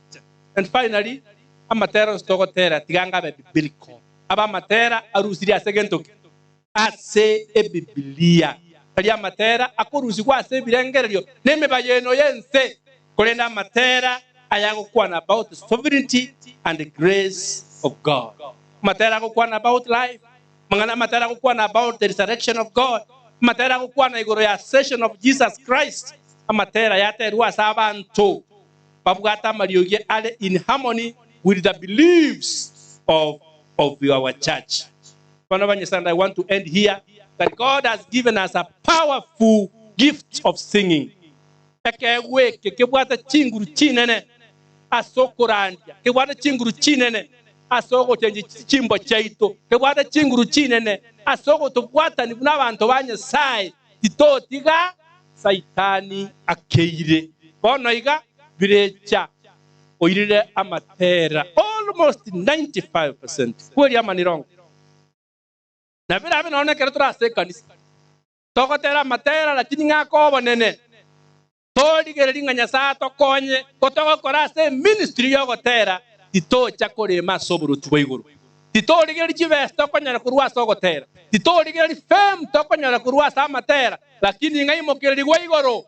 S20: And finally, amatera onsi togotera tiga anga abe biblical. Abe amatera arusirie ase gento ki? Ase Ebibilia, tari amatera akorusigwa ase ebirengererio na emebayeno y'ense, korende amatera ayagokwana about the sovereignty and the grace of God, amatera agokwana about life, amang'ana amatera agokwana about the resurrection of God, amatera agokwana igoro ya ascension of Jesus Christ, amatera yaterwa ase abanto babwate amariogi are in harmony with the beliefs of of our church. Bana ba Nyasaye, and I want to end here that God has given us a powerful gift of singing. Ekeegwa eke kebwate chinguru chinene ase okorandia, kebwate chinguru chinene ase ogochenchia chimbo chiaito, kebwate chinguru chinene ase ogotobwatania buna abanto ba Nyasaye, titotiga Saitani akeire. Bono iga birecha oirire amatera almost 95% kweri amanirongo. Na birabe nonya ekero tore ase ekanisa, togotera amatera lakini ng'aka obonene, torigereria ng'a Nyasae atokonye ko togokora ase eministry y'ogotera, titocha korema ase oboruoti bwa igoro. Titorigereria chibesa tokonyora korwa ase ogotera, titorigereria fame tokonyora korwa ase amatera, lakini ng'a imokererigwe igoro.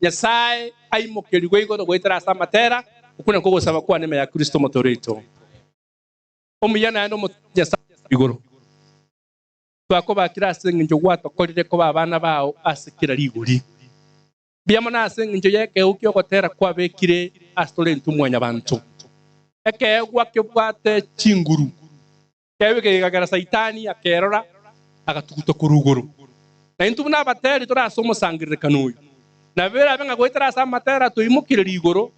S20: Nyasae aimokerigwe igoro goetera ase amatera, okwo nakwo ogosaba kwane ime ya Kristo Omotooria oito. Omuya naende Omonyasae igoro, twakobakire ase engencho gwatokorire koba abana bao ase kera rigori. Mbuya mono ase engencho y'ekeegwa ki'ogotera kwabekire ase tore intwe mwanyabanto, ekeegwa kebwate chinguru. Ekeegwa eke gekagera Saitani akerora, agatuguta korwa igoro. Na intwe buna abateri tore ase omosangererekano oyo, nabo erabe ng'a goetera ase amatera toimokirerie igoro.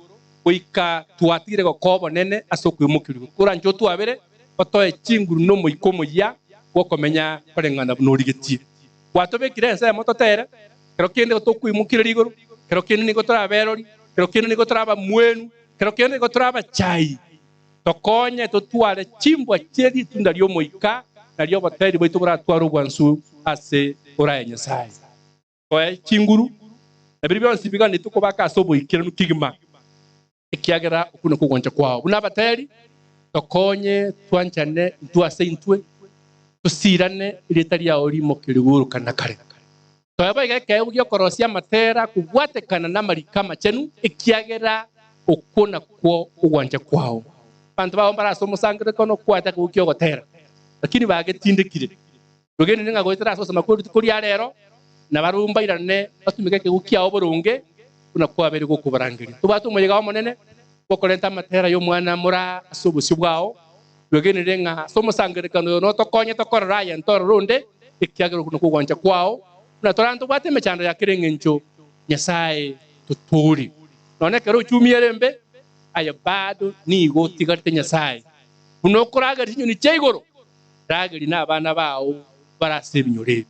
S20: Goika twatigire gokoa obonene ase okoimokerigwa. Koranche otwabere, otoe chinguru na omoika omoyia bw'okomenya koreng'ana buna origetie. Gwatobekire ensemo totere, kero kende nigo tokoimokereria igoro, kero kende nigo tore aberori, kero kende nigo tore abamwenu, kero kende nigo tore abachai. Tokonye totware chimbwa chie ritunda ri'Omoika, nario oboteri bwaito boratware obwansu ase oraye Nyasae. Toe chinguru, na biria bionsi biganetwe kobaka ase oboikeranu kegima, ekiagera okwo nakwo ogwancha kwao. Buna abateri, tokonye twanchane intwe ase intwe, tosirane erieta riao rimoke rigurukane na kare. Toe boigo ekeegwa gi'okorosia amatera kobwatekana namariko amachenu, ekiagera okwo nakwo ogwancha kwao. Abanto bao mbare ase omosangererekano okwate ekeegwa ki'ogotera, lakini bagetindekire. Twegenire ng'a goetera ase ogosoma kwe rituko ria rero, nabarabwo mbairane batumeke ekeegwa kiao boronge, buna kwabeire gokobarangeria. Tobwate omoyega omonene bw'okorenta amatera y'omwana moraa ase obosio bwao. Twegenire ng'a ase omosangererekano oyo notokonye tokorere aye ntorore onde, ekiagera okwo nakwo ogwancha kwao, buna torante tobwate emechando ya kera engencho, Nyasae totoorie. Nonya ekero ochumi ere embe, aye bado nigo otigarete Nyasae, buna okorageria chinyoni chia igoro. Rageria nabana bao bare ase ebinyoro ebi.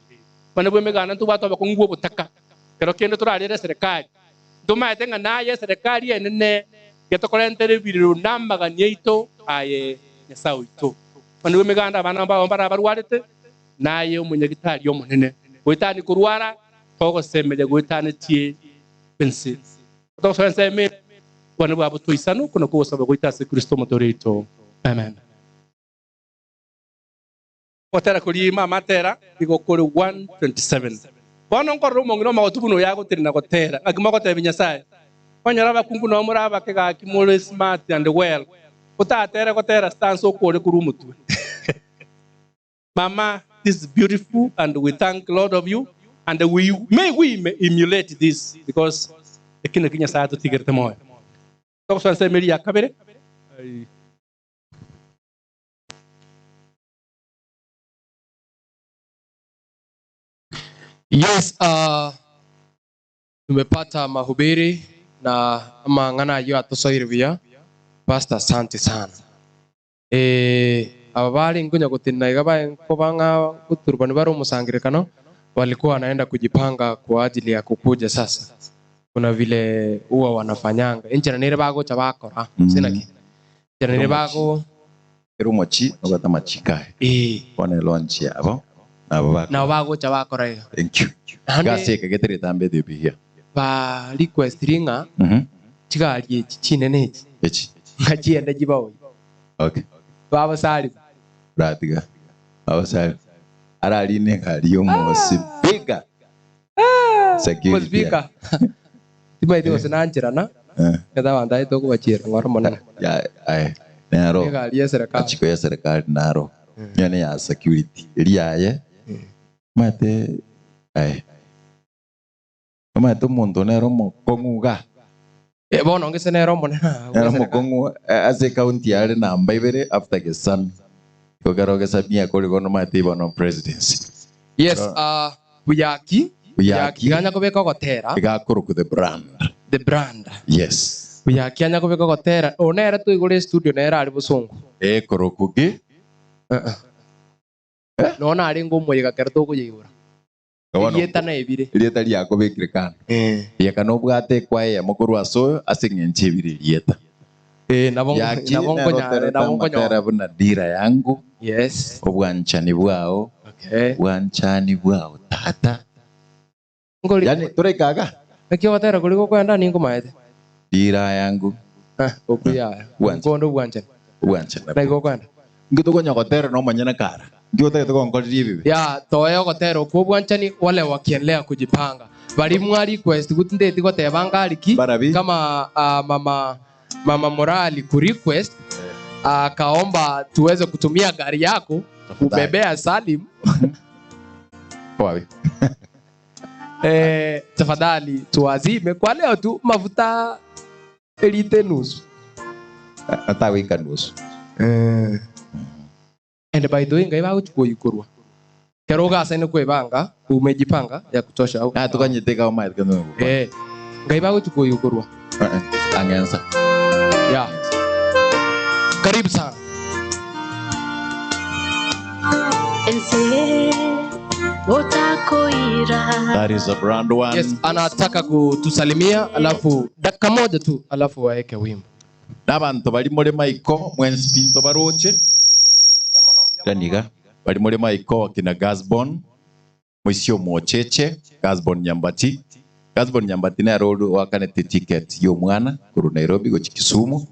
S20: Bana bw'emeganda ntobwate obokong'u bw'obotaka, kero kende torarere eserekari. Ntomaete ng'a naye eserekari enene getokorentere ebirero na amagani aito aye Nyasae oito. Bana bw'emeganda abana bao mbare abarwarete, naye omonyagitari omonene. Goetania korwara togosemeria goetanetie ense. Togosoa ensemo eye, obwane bwabo toisane okwo nakwo ogosaba goito ase Kristo Omotooria oito. Amen. Ogotera koria ime amatera nigo kore 127. Bono nkorora omong'ina omogotu buna oyo agotenena gotera, ng'aki mogotebia Nyasae? Onyore abakungu nao more abake gaki more smart and well, otatere gotera stance okore korwa omotwe. Mama this is beautiful and we thank Lord of you and we may we may emulate this because eki nakio Nyasae atotigerete moyo. Togosoa ensemo eria ya kabere.
S1: Yes, tumepata mahubiri na amang'ana ayio atosoire buya. Pastor asante sana. Eh, aba bare nkonya gotenena iga bae nkoba ng'a goturubani bare omosangererekano walikuwa wanaenda kujipanga kwa ajili ya kukuja sasa kuna vile huwa wanafanyanga enchera nere bagocha bakora gose naki enchera nere bago
S8: Kera omochie nobwate amachiko aye.
S1: Eh.
S8: Bono elaunch yabo nabo bakora.
S1: Nabo bagocha bakora iga.
S8: Thank you.
S1: Naende-
S8: Gasi eke getari etambe Ethiopia here.
S1: Ba request ng'a chigari echi chinene echi
S8: Echi.
S1: ng'a chiende chibaoyi.
S8: Okay.
S1: Baba Salim.
S8: Oratiga. Baba Salim. Ararine egari y'omosibika. Security.
S1: Omosibika. Timaeti gose nancherana. Ekero abanto aye tokobachiera ng'ora monene.
S8: Ya, aye, nero.
S1: Egari y'eserekari.
S8: Amachiko y'eserekari naro. Nigo ne ya security. Eri yaye. Omanyete, aye. Omanyete omonto nere omokong'u iga.
S1: Eh, bono ngese nere omonene aa
S8: Nere
S1: bw'eserekari.
S8: omokong'u eh, ase ekaunti yare namba ibere after Gesami. Igo ekero Gesami akore bono omanyete bono presidency.
S1: Yes, Buyaki.
S8: Buyaki.
S1: Iga anya kobeka ogotera.
S8: Iga akorokwa the brand.
S1: The brand.
S8: Yes.
S1: Buyaki anya kobeka ogotera. Oyo nere toigure estudio nere are bosongo.
S8: Ekorokwa ki?
S1: Nonya narenge omoyega kero tokoyeigora.
S8: Bono
S1: Erieta naebire.
S8: Erieta riakobekire kando. Rieka nobwate ekwaya eyemo korwa ase oyo ase eng'encho ebire erieta.
S1: Eh, nabo
S8: Yaki
S1: nabo
S8: nero
S1: nkonyare,
S8: oterete
S1: nabo nkonyora.
S8: amatera buna dira yangu.
S1: Yes.
S8: Obwanchani bwao.
S1: Okay.
S8: Obwanchani bwao tata.
S1: Nkori.
S8: Yani toraika iga?
S1: Naki ogotera koria gokoenda ninkomaete.
S8: Dira yangu.
S1: Ah, okwo yaya.
S8: Obwanchani.
S1: Nkonde obwanchani.
S8: Obwanchani.
S1: Naki gokoenda?
S8: Inki tokonya gotera na omonyene kara? Inki otagete gonkoreria ebibe?
S1: Ya, toe ogotera okwo obwanchani wale wakiendelea kujipanga. Baria mwa request gut ndeti goteba ngari ki kama ah, mama mama Morali ku request akaomba tuweze kutumia gari yako kubebea Salim.
S8: Wapi?
S1: Eh, tafadhali tuazime kwa leo tu mafuta elite nusu.
S8: Atagwika nusu.
S1: Eh. And by the way ngai bagochukua ikorwa. Kero ogasaine kwebanga umejipanga ya kutosha au.
S8: Ah, tukanyiteka o maete kendo.
S1: Eh. Ngai bagochukua ikorwa.
S8: Ang'ensa.
S1: Yeah. Karibu sana.
S4: Ense otakoira.
S8: That is a brand one.
S1: Yes, anataka kutusalimia alafu dakika moja tu alafu waeke wimbo.
S8: N'abantu bari muri maiko mwensi pinto baroche.
S19: Daniga.
S8: Bari muri maiko kina Gasbon. Mwisio mocheche Gasbon Nyambati. Gasbon Nyambati na road wakanete ticket yo mwana kuru Nairobi gochi Kisumu.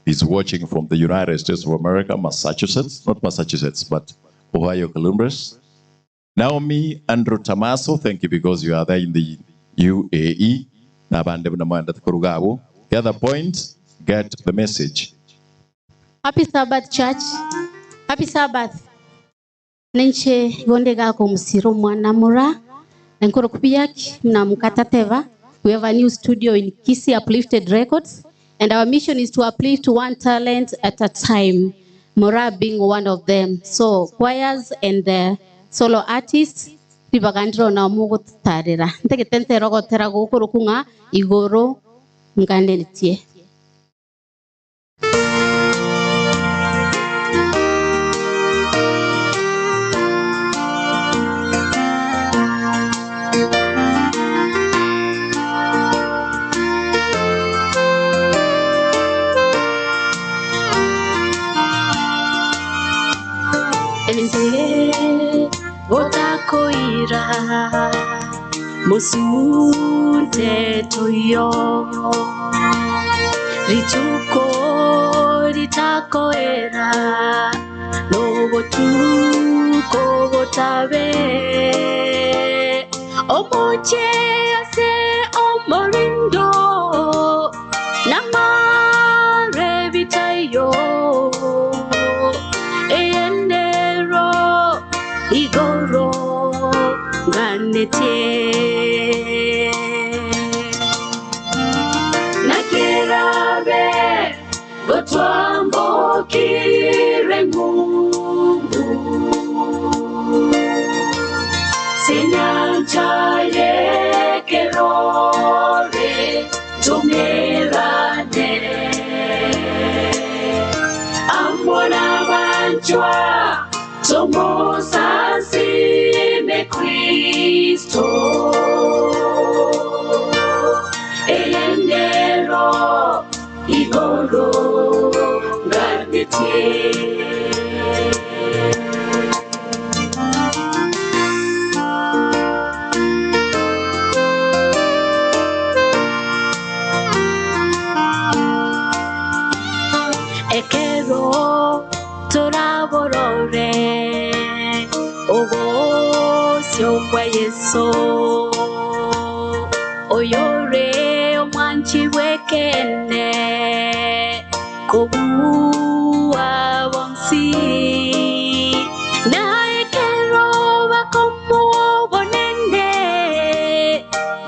S8: He's watching from the United States of America, Massachusetts, not Massachusetts, but Ohio, Columbus. Naomi Andrew Tamaso, thank you because you are there in the UAE. Nabande bunamwanda tukurugabo. The other point, get the message.
S22: Happy Sabbath church. Happy Sabbath. Nenche gonde gako musiro mwana mura. Enkoro kupiyaki na mkatateva. We have a new studio in Kisii Uplifted Records and our mission is to uplift one talent at a time. Mura being one of them. So choirs and the solo artists ribagandiro na mugutarira. Ntegete rogotera gukuru kunga igoro ngandetie.
S4: Ense otakoira musunte toyo rituko ritakoera nobotuko botabe omoche ase omorindo namare bitayo eyendero igoro nganete nakirabe gotwambokire ngungu sinyancha yekerore tumirane amona banchwa tomosasime Kristo eyendero igoro nganete. Ekero toraborore obosio bwa Yesu oyore omwanchi bwekene kobuwa bonsi na ekero bakomubonene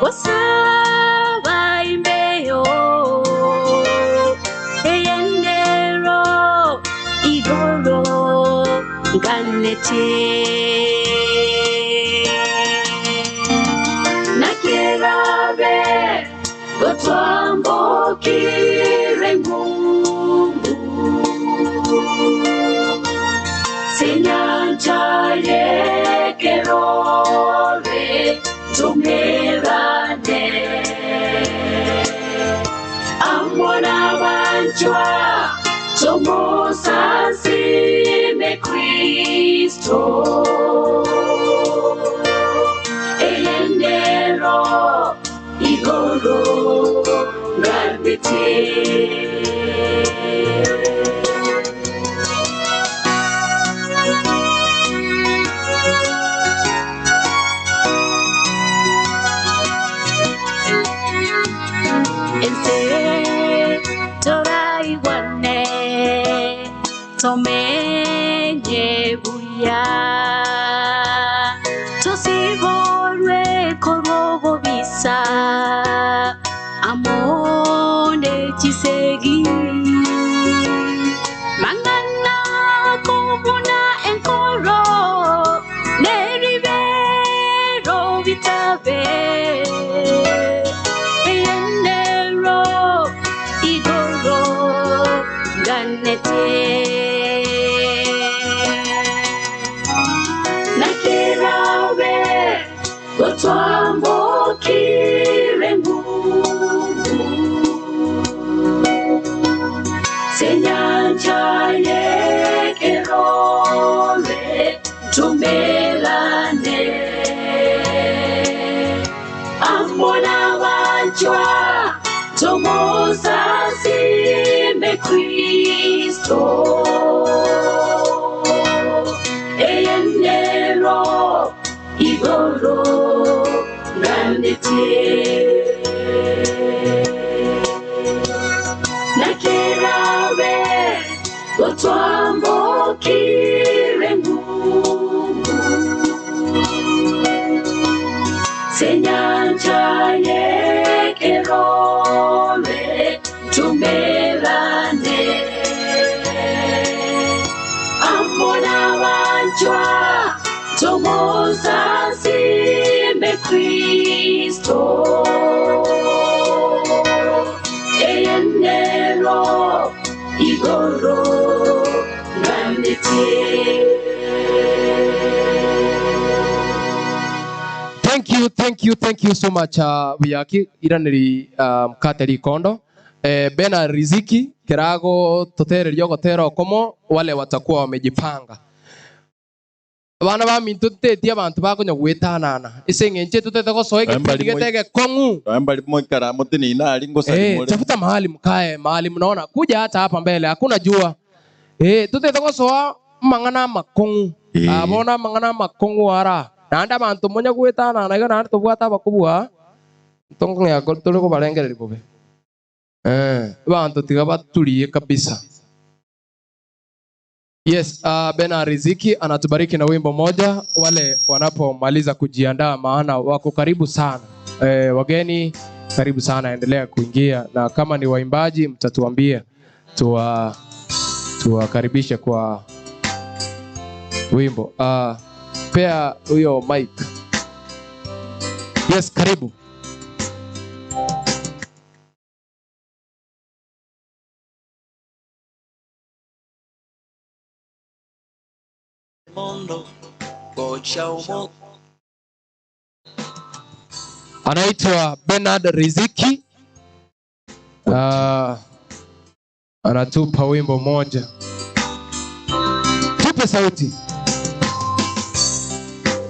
S4: gosaba imbeyo eyendero igoro nganete nakirabe gotwambokire ngungu sinyanja yekerore tumirane amona banchwa tomosasime Kristo eyendero igoro nganete. Ense toraigwane tomenye buya tosiborwe korobobisa amone chisegi mangana kobuna enkoro neribero bitabe eyendero igoro
S9: banchwa tomosasime Kristo eyenero igoro nganditie nakerabe gotwambokire Mungu senyanja yekerore tumelane amona banchwa tomosasime Kristo eyenero igoro nganditie.
S1: Thank you, thank you, thank you so much Wiyaki iraneri mkate likondo Bena Riziki kirago totererio gotera okomo wale watakuwa wamejipanga bana ba minto tetie abantu bakonya gwetanana ase eng'encho totete gosoa egepindi getege kong'u
S8: Mbali moikara motinina ari ngosari
S1: Eh,
S8: more.
S1: tafuta mahali mkae, mahali mnaona kuja hata hapa mbele hakuna jua. Tutete gosoa mang'ana makong'u. Abona mang'ana makong'u ara. Naende abanto monya gwetana iga naende tobwate abakobua ntong'ea tore kobarengereria bobe. Abanto tiga baturie kabisa. Yes, Bena Riziki anatubariki na wimbo moja wale wanapomaliza kujiandaa, maana wako karibu sana. Wageni karibu sana, endelea kuingia, na kama ni waimbaji mtatuambia tuwakaribishe kwa wimbo. Pea huyo mic. Yes, karibu.
S3: Mondo gocha umo
S1: Anaitwa Bernard Riziki. Anatupa wimbo moja. Tupe sauti.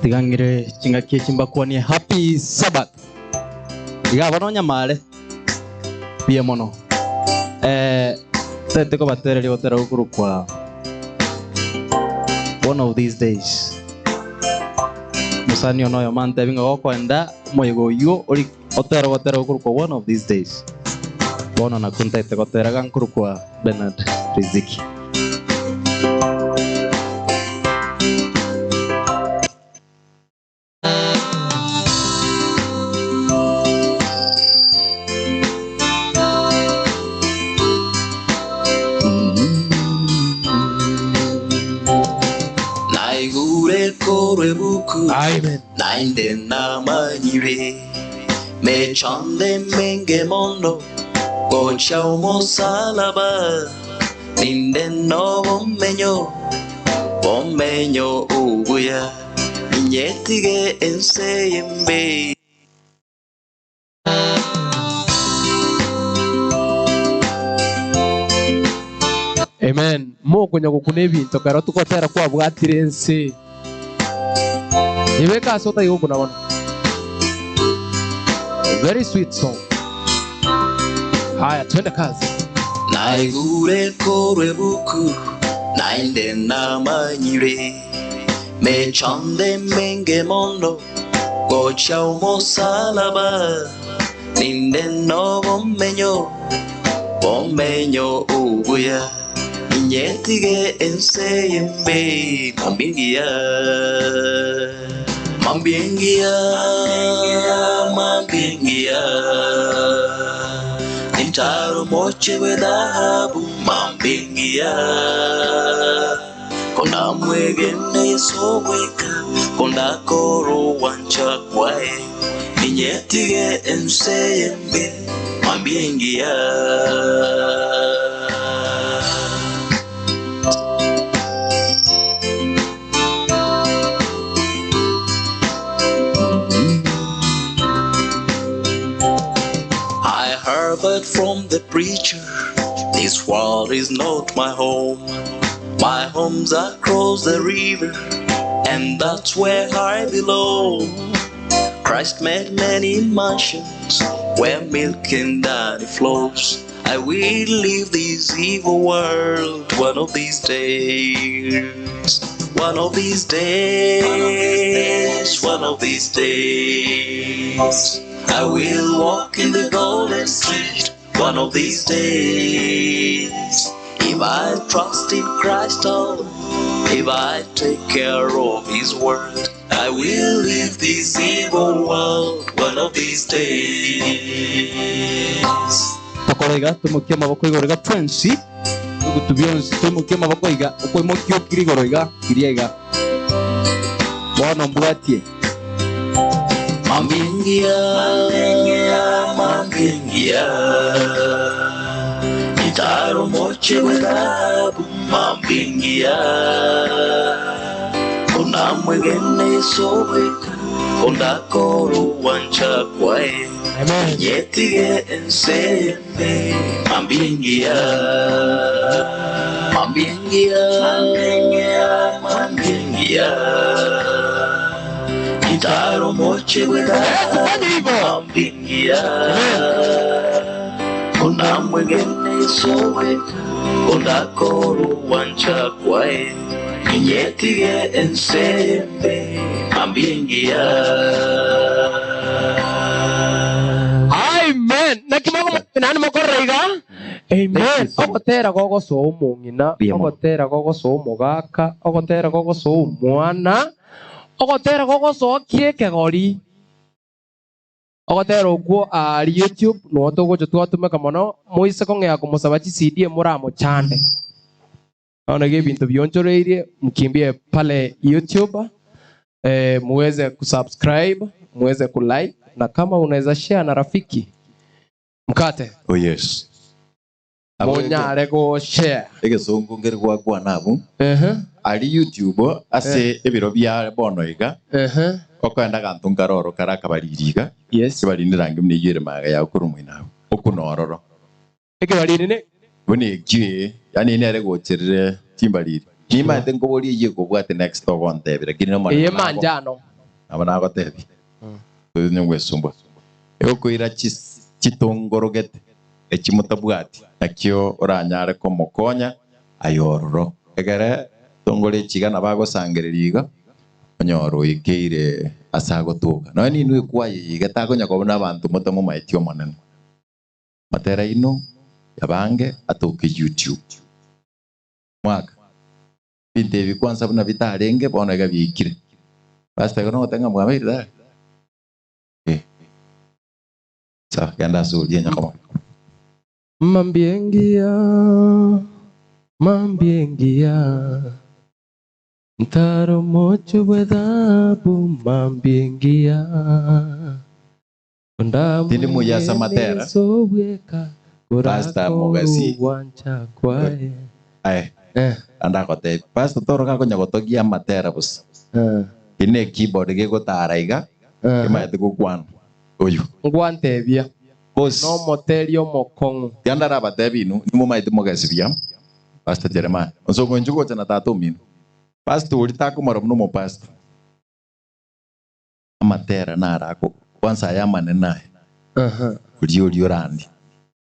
S6: Tigang'ire chingaki chimbakuanie happy Sabbath. Iga bono nyamare. Bia mono. Tete ko batereria gotera gukurukwa one of these days. Musani ono yo mante binga gokwenda moyego oyo ori otera gotera gukurukwa one of these days. Bono nakuntete gotera gankurukwa Bernard Riziki.
S3: Naigure korwe buku
S1: Amen.
S3: Nainde namanyire Mechande menge mondo Gocha umusalaba Ninde no bumenyo Bumenyo ubuya Inyetige ense yembe.
S1: Amen. Mokonya gukuna ebinto kero tukotera kwabwatire ense. Ibeka ase otari gokuna bono. Very sweet song. Haya, twende kazi.
S3: Naigure korwe buku Nainde namanyire Mechande menge mondo Gocha umusalaba Ninde no bumenyo Bumenyo ubuya Inyetige ense yembe Mambingia Mambingia Mambingia Nintaro moche we dhahabu Mambingia Kona mwegene Yesu weka Kona koro wancha kwae Ninyetige ense yembe Mambingia. I heard from the preacher, this world is not my home. My home's across the river, and that's where I belong. Christ made many mansions where milk and honey flows. I will leave this evil world one of these days. One of these days, one of these days. I will walk in the golden street one of these days. If I trust in Christ alone, if I take care of His word, I will leave this evil world one of these days.
S6: Tokora iga toimokie amaboko igoro iga twensi egutu bionsi toimokie amaboko iga okoimokia okire igoro iga kiria iga bono mbwatie.
S3: Mambingia, mambingia, Itaro moche wethabu mambingia, Ona mwegene sobeka, Onda koru wancha kwae, Nyetige ensembe, Mambingia, mambingia, mambingia, Itaro moche wethabu mambingia, Ona mwegene sobeka, Onda koru wancha kwae, Nyetige ensembe, mambingia.
S1: Amen. Naki nani mokorora iga? Amen. Ogotera gogosoa omong'ina, ogotera gogosoa omogaka, ogotera gogosoa omwana, ogotera gogosoa kie ekegori. Ogotera okwo ari YouTube nigo togocha twatumeka mono moise kong'ea komosaba chi CD moramochande. Naona ebinto bionchoreirie mkimbie pale YouTube muweze kusubscribe, muweze kulike na kama unaweza share na rafiki mkate.
S8: Oh yes.
S1: Monyare go share.
S8: Egesongo ngeri gwakwana abu. Ari YouTube ase ebiro bia bono iga. Okoenda ganto nkaroro kara kabariri iga.
S1: Yes.
S8: Kibarindi rangi mune yere maga ya okuru mwina. Okunororo.
S1: Ekibarindi ne
S8: Bune ekye yani nere gocherere timbariri. Nimate nkobori eye kobwate next ogontebera lakini no
S1: Eye manjano.
S8: Abo nagotebi. Nyongwesumbwa. Egokoira chitongorogete echimutabwati nakio oranyare komokonya ayororo egere tongore chiga nabagosangereria iga onyoro ikeire ase agotuka noe ninwe kwaye iga takonya kobona abantu motamomaeti omonene matera ino yabange atoke YouTube mwaka bintu ebi kwanza buna bitarenge bono iga biikire pastor igo nogotenga mwabeire dare sawa genda asurie nyakoma.
S1: Mambiengia, mambiengia, ntaro mocho bwethabu mambiengia.
S8: Tindi muyasa matera. Pastor Mogasi.
S1: Wancha kwae.
S8: Aye. Andagote pastor toro gakonya gotogia matera busa. Ine keyboard gegotara iga kimaete gokwana. Oyu.
S1: Ngwantebia.
S8: Boss.
S1: No moteri omokong'u.
S8: Tiandara batebi inu nimo maete mogasi bia. Pastor Jeremiah. Onsongo njugo chana tata omino. Pastor uri takomara muno mo pastor. Amatera narako kwanza aya manene aya. Uri uri orandi.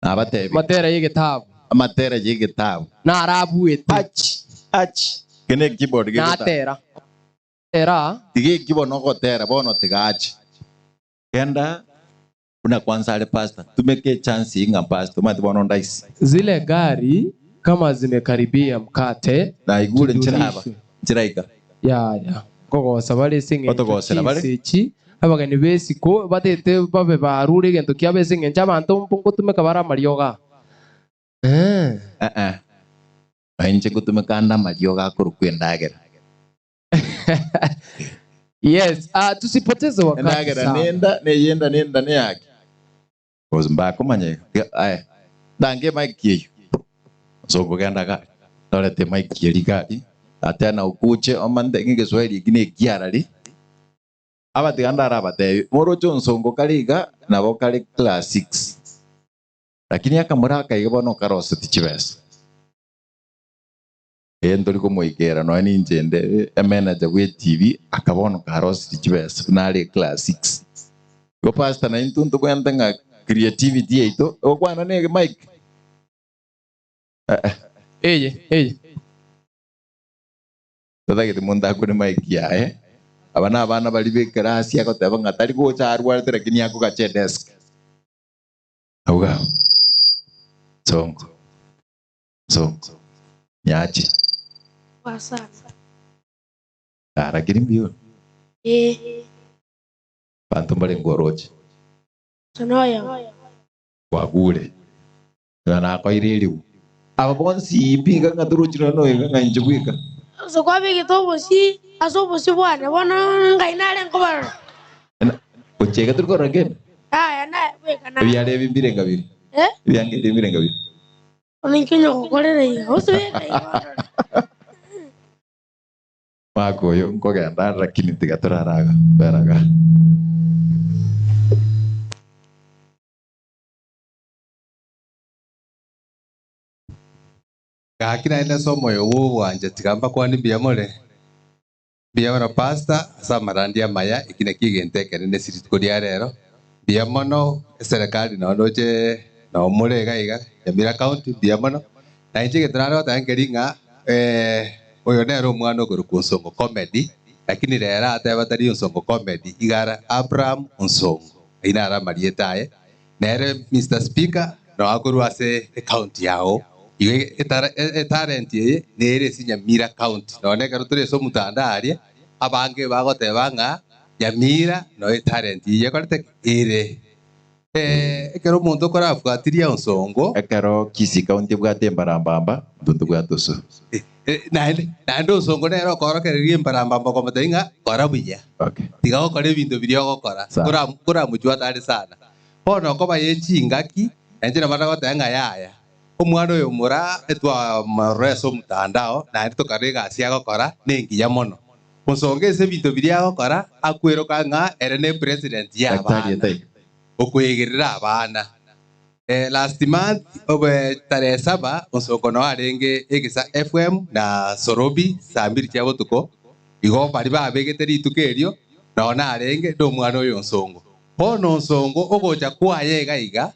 S8: Nabatebi.
S1: Matera y'egetabu.
S8: Amatera y'egetabu.
S1: Narabuete.
S8: Achi. Achi. Kene keyboard gegotara.
S1: Natera. Tera.
S8: Tige keyboard nogotera bono tigachi. Kenda una kwanza ale pastor tumeke chance inga pastor mati bono ndaisi.
S1: Zile gari kama zimekaribia mkate
S8: na igure nchiraba nchiraika.
S1: Ya ya. Kogosa bari sing'encho
S8: Batogosera bari?
S1: chinsechi abageni besiko batete babe barure egento kia besing'encho abanto mpongotumeka bara amarioga.
S8: Inche ngotumeka ande amarioga akorokwa endagera.
S1: Yes, tusipoteze wakati
S8: Endagera
S1: sana.
S8: nenda neyenda nenda neyake. Kozi mbakomanya. Aye. Dange mic yeyo. So kugenda gari. Norete mic yeri gari. Atena ukuche omande nge Kiswahili gine kiarari. Abatiganda arabate. Morocho nsongo kariga nabo kari class 6. Lakini akamuraka iga bono karose tichibesa. Endo liko moikera no ni njende e manager we TV akabono karose tichibesa nari class 6. Go pastor na intuntu kwenda nga Creativity yaito ogokwana na mic. Eh, eh.
S1: Eye, eye.
S8: Totagete monto akune mic yaye. Aba na abana bari ba ekerasi agoteba ng'a tari gocha arwarete lakini akogacha edesk. Abwo abwo. Songo. Songo. Nyache.
S5: Wasana.
S8: Lakini mbiyo.
S5: Eh,
S8: Banto mbare ngoroche.
S5: sonoyo.
S8: Kwagure. Na nakoire eribu. Aba bonsi mpiga ng'a torochire nono iga ng'a inche bweka.
S5: So kwabegete obosi ase obosi bwane bono ngai nare nkobarora.
S8: Gochega turi korora kende.
S5: Aya naye bweka na.
S8: Ebiara ebi mbirenga biri.
S5: Eh?
S8: Ebianga ebi mbirenga biri.
S5: Ono inki onye gokorera iga. Osibeka iga.
S8: Mwaka oyo nkogenda lakini tiga toraraga beraga.
S2: Gaki naende ase omoyo bwa obwancha tiga mbakwane mbuya more, mbuya mono pastor ase amarandi amaya eki nakio egento ekenene ase rituko ria rero, mbuya mono eserekari nonye ndoche noo more iga iga Nyamira county mbuya mono, na inche egento nare goteba nkeri ng'a oyo nere omwana okorokwa Onsongo comedy, lakini rero ateba tari Onsongo comedy iga are Abraham Onsongo, ayio naro amarieta aye. Nere Mister Speaker noo akorwa ase ecounty yao. Igo etalent eye nere ase Nyamira county. Nonya ekero tore ase omotandao aria, abange bagoteba ng'a Nyamira noo etalent eye ekorete ki? Ere. Ekero omonto okorafuatiria onsongo.
S8: Ekero Kisii county ebwate embarambamba, intwe ntobwate osoro.
S2: Naende naende osongo nere okoorokereria embarambamba okomotebia ng'a kora buya. Tiga gokora ebinto biria ogokora.
S8: Sawa.
S2: Koramochwate are sana. Bono okoba ye chingaki, na inche nabo ndagoteba ng'a yaya, omwana oyo omora etwamorora ase omotandao, naende tokarora egasi agokora nengiya mono. Mosonge ase ebinto biria agokora, akweroka ng'a ere ne president ya
S8: Daktari
S2: abana,
S8: etaiyo.
S2: okoegerera abana. Last month, obe tarehe saba, Onsongo noo arenge Egesa FM na Sorobi saa mbiri chia botuko, igo baria babegete rituko erio noo narenge nomwana oyo Onsongo. Bono Onsongo ogocha kwaye iga iga,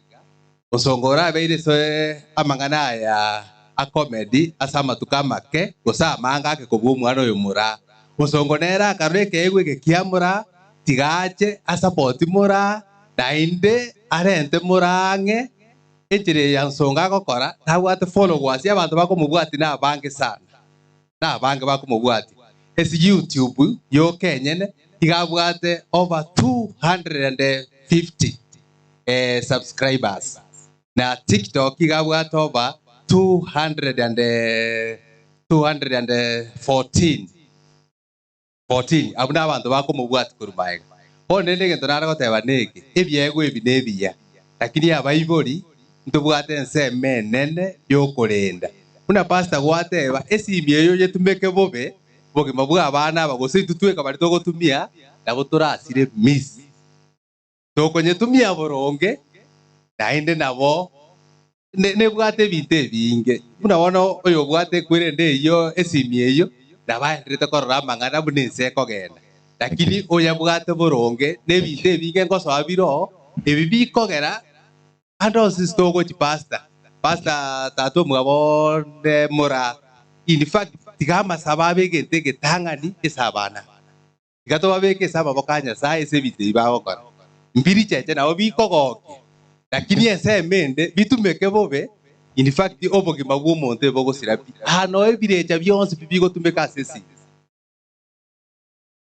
S2: Onsongo orabeire ase amang'ana aya a comedy ase amatuko amake gose amange ake kobua omwana oyo Moraa. Onsongo nere akarora ekeegwa eke kia Moraa tiga ache asupport Moraa naende arente Moraa ang'e enchera eye ya Nsongo agokora nabwate followers abanto bakomobwatia nabange sana. Nabange bakomobwatia. Ase YouTube yoka enyene iga abwate over 250 subscribers na TikTok iga abwate over 200 214 14 abwo nabanto bakomobwatia korwa magega. Bono rende egento nare goteba neke, ebiegwa ebi nebiya, lakini abaibori ntobwate ensemo enene yokorenda. Buna pastor gwateba, esimi eyo oyetumeke bobe, obogima bwa abana aba gose intwe tweka baria togotumia nabo torasire miss. Tokonyetumia boronge naende nabo nebwate ebinto ebinge. Buna bono oyobwate ekwerende eyio esimi eyio nabo aenderete korora amang'ana buna ense ekogenda. Lakini oyabwate boronge nebinto ebinge ngosoa bire oo, ebi bikogera ande onsi ase togochi pastor, pastor tata omwabo onde moraa. In fact tiga amasabo abe egento egetang'ani ase abana aba. Tiga tobabeke ase amaboko a Nyasae ase ebinto ebi bagokora. Mbiricheche nabo bikogokia, lakini ensemo ende bitumeke bobe, in fact obogima bw'omonto ebogosira pi. Aa noo ebirecha bionsi pi bigotumeka ase esimi.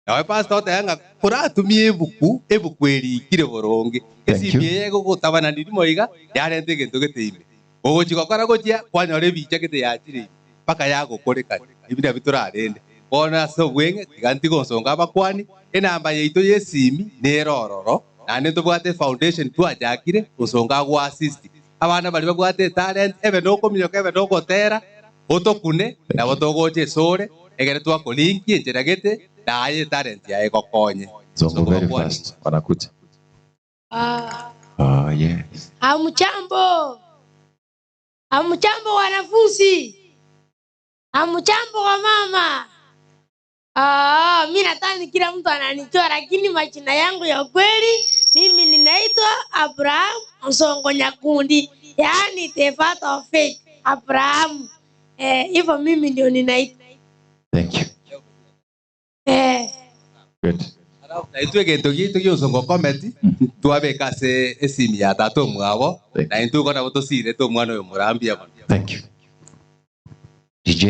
S2: Nawe pastor oteba ng'a koratumie ebuku, ebuku erikire boronge,
S8: Thank you.
S2: esimi eye egogotabanani rimo iga, yarenta egento gete ime. Ogochia gokora gochia, kwanyora ebicha gete yachire ime, mpaka yagokorekana. Ebi nabio torarende. Bono ase obweng'e, tiga ntige onsonga abakuani, enamba yaito y'esimi nere ororo, naende ntobwate efoundation twachakire, onsonga ago assist. Abana baria babwate etalent, ebe nokominyoka ebe nogotera, otokune, nabo togocha esore, ekere twakolinkia enchera gete, na aye etalent yaye egokonye.
S8: Songo
S2: Onsonga
S8: very
S2: bakuani.
S8: fast wanakuja.
S5: Ah,
S8: Oh, yes.
S5: Hamjambo. Hamjambo wanafunzi. Hamjambo wa mama. Ah, mi nadhani kila mtu ananijua lakini majina yangu ya kweli mimi nina Ninaitwa Abraham Msongo Nyakundi, yaani the father of faith Abraham. Hivyo mimi ndio ninaitwa.
S8: Thank you. Good.
S2: Na itwe gento gitu giusongo comment twabeka ase esimi ya tata omwabo na intwe ukona botosirete omwana oyo murambia mono.
S8: Thank you. DJ,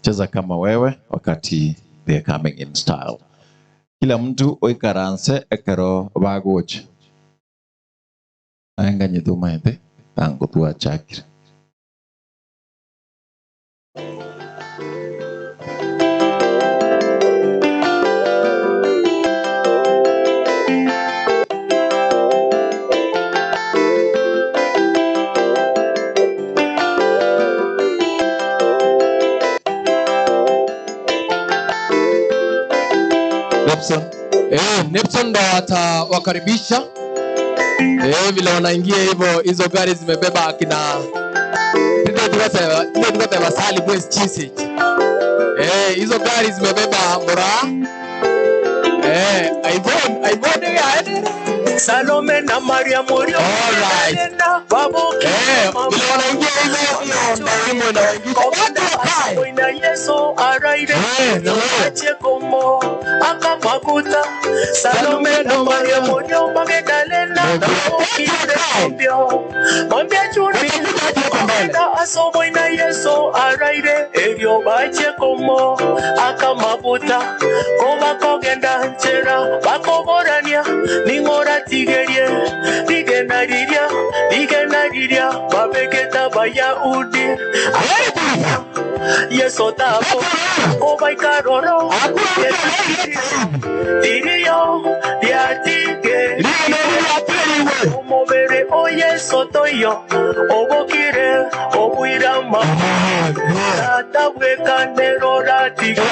S8: cheza kama wewe wakati they are coming in style. Kila mtu oikaranse ekero bagocha. Aenga nyithumaete tango twachakire.
S1: Nepson. Nepson ndo atawakaribisha. Vile wanaingia hivyo hizo gari zimebeba akina Sali Boys Chisich. Hizo gari zimebeba Mura. Ivon, Ivon ya
S18: Salome na Maria Morio.
S1: All right. Vile wanaingia hivyo hiyo ndio wimbo inawaingisha. Watu wakae.
S18: Na Yesu araire. Ache komo akamakuta. Salome na Maria Morio Magdalena na Okire Mbio. Mwambia chuni. Na asomo na Yesu araire. Ebyo bache komo akamakuta. Koba kogenda nchera bakoborania ningora tigerie rigena riria rigena riria babegeta Bayahudi Yesu tabo obaikaroro Tiriyo diatige Omobere o Yesu toyo obokire obwirama Tatabwekanero ratige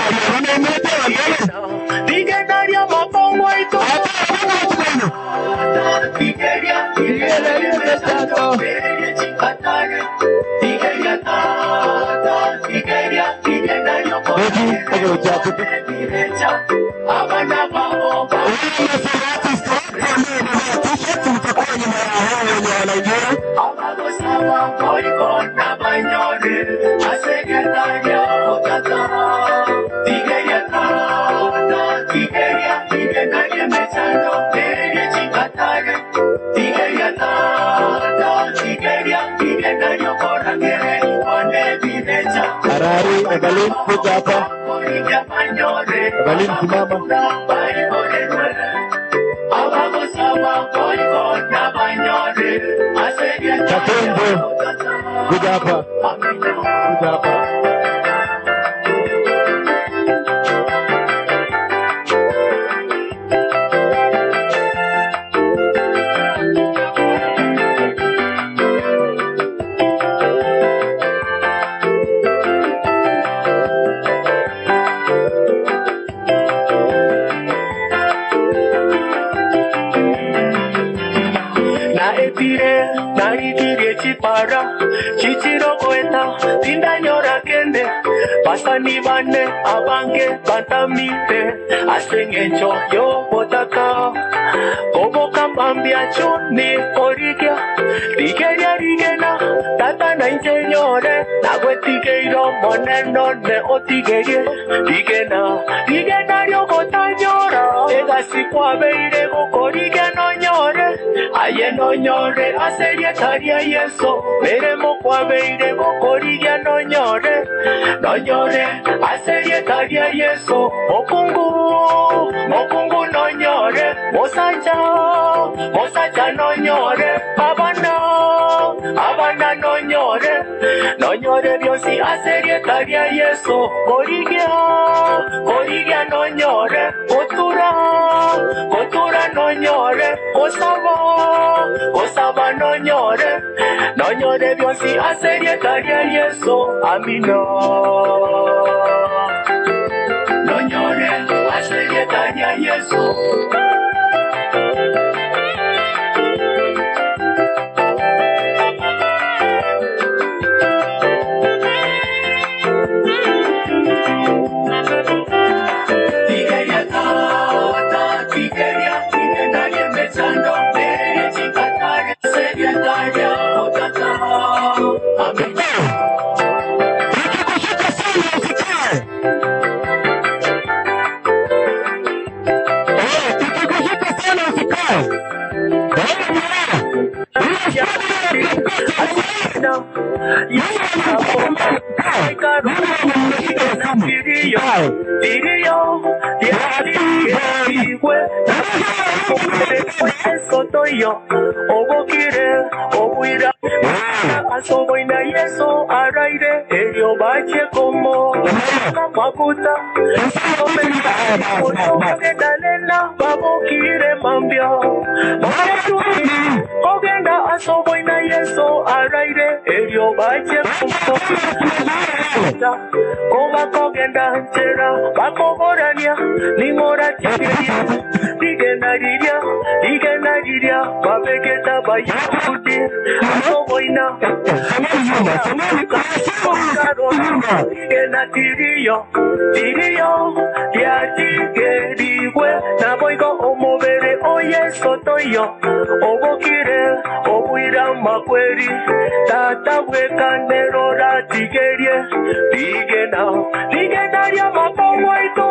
S18: Rigena ria makongo ito Tigeria tigeria tigeria tata tigeria tigeria
S7: Harari, Evelyn, kuja hapa. Evelyn, simama. Katembo, kuja hapa. Kuja hapa.
S18: Na etire naritirie chipara chichirogoeta tindanyora kende basani bane abange bantamite aseng'encho yobotaka koboka mbambia chuni korigia rigeria rigena tata na inche nyore nagwetigeiro moneno ne otigerie rigena rigena riogotanyora egasi kwabeire gokorigia nonyore aye nonyore aserie taria Yesu meremo kwabeire gokorigia nonyore nonyore aserie taria Yesu mokungu mokungu nonyore mosacha mosacha nonyore abana abana nonyore nonyore byosi aserie taria Yesu korigia korigia nonyore kotura kotura nonyore kosaba kosaba nonyore nonyore byosi aserie taria Yesu amina nonyore aserie taria Yesu. Tigeria tata, tigeria, tigeria, mechando, toiyo obokire obwira asoboina Yesu araire erio bache komo makuta Magdalena babokire mambia ogenda asoboina Yesu araire erio bache komo koba kogenda nchera bakoborania ning'ora tigeria rigena riria rigena riria babegeta bayahudi asoboina rigena tiriyo tiriyo riatigerigwe naboigo omobere o Yesu toiyo obokire obwira makweri tata bwekanero ratigerie rigena rigena ria makowaito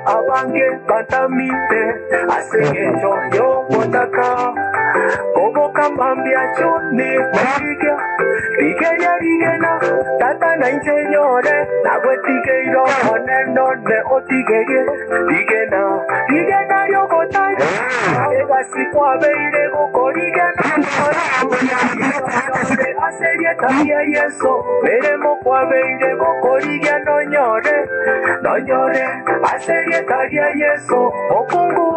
S18: Abange batamite asengecho yobotaka koboka mambia choni mariga rigeria rigena tata nainche nyore nagwetigeiro oneno ne otigerie rigena rigena ryogotari egasi kwabeire gokorigena aserie tabia Yesu meremo kwabeire gokorigia nonyore nonyore aserie tabia Yesu okungu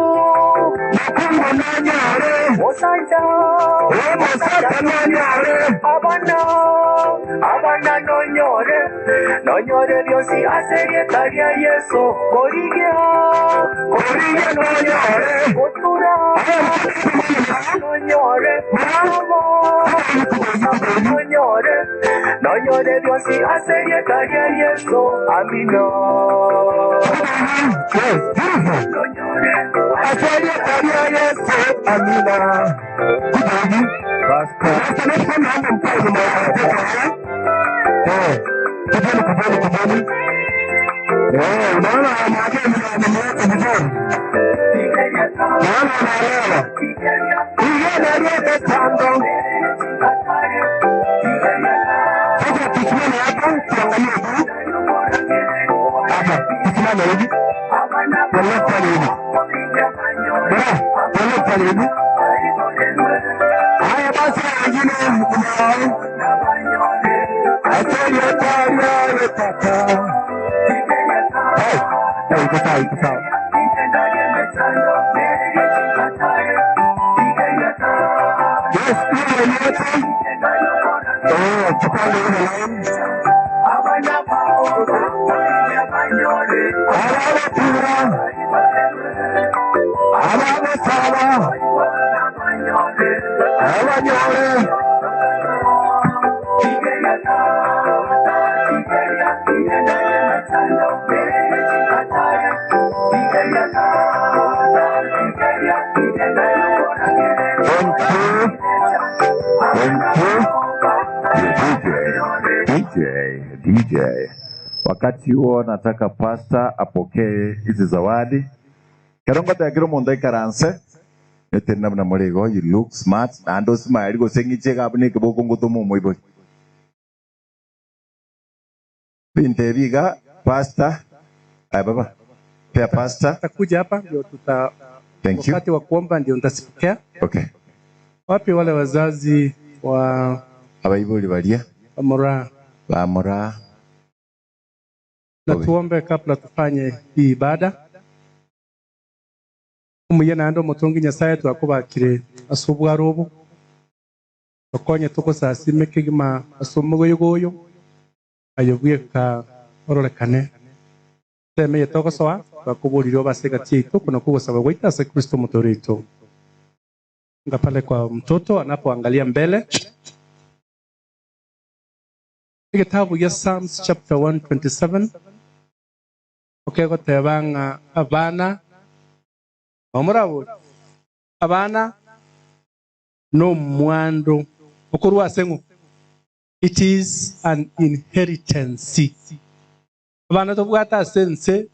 S18: okungu nonyore osanja osanja nonyore abana abana nonyore nonyore byosi aserie tabia Yesu korigia korigia nonyore gotura nonyore mamo nonyore nonyore byosi aserie tabia Yesu amina.
S7: Aserie tabia Yesu amina. Haya basi, wengine aserie tabia tata. Hey, iko sawa, iko sawa. Yes, hiyo ni yote. Tupande ile line. Ababatura, ababasaba, abanyore.
S10: Thank you. DJ, DJ, DJ. Wakati huo nataka pasta apokee hizi zawadi. Karongo takiro mundu ikaranse. Ete namna murigo, you look smart. Nando smile go sengi chega abune kiboko ngutumu muibo. Binto ebi iga pastor Aya baba pea pastor.
S13: Takuja hapa ndio tuta
S10: Thank you.
S13: wakati wa kuomba ndio nitazipokea.
S10: Okay.
S13: Wapi wale wazazi wa
S10: Abaibori baria
S13: Moraa?
S10: ba Moraa.
S13: Na tuombe kabla tufanye hii ibada. Omuya naende omotongi Nyasaye twakobakire ase obwaro obo tokonye togosasima ekegima ase omogoyo oyo aye bweka ororekane temeye togosoa twakoborire obase egati yaito kuno kogosaba gwaito ase Kristo omotore oito. Nga pale kwa mtoto anapoangalia mbele egetabu gia Psalms chapter 127 okegoteba ng'a abana omorabo abana nomwando okorwa ase ng'o, it is an inheritance. Abana tobwate ase ense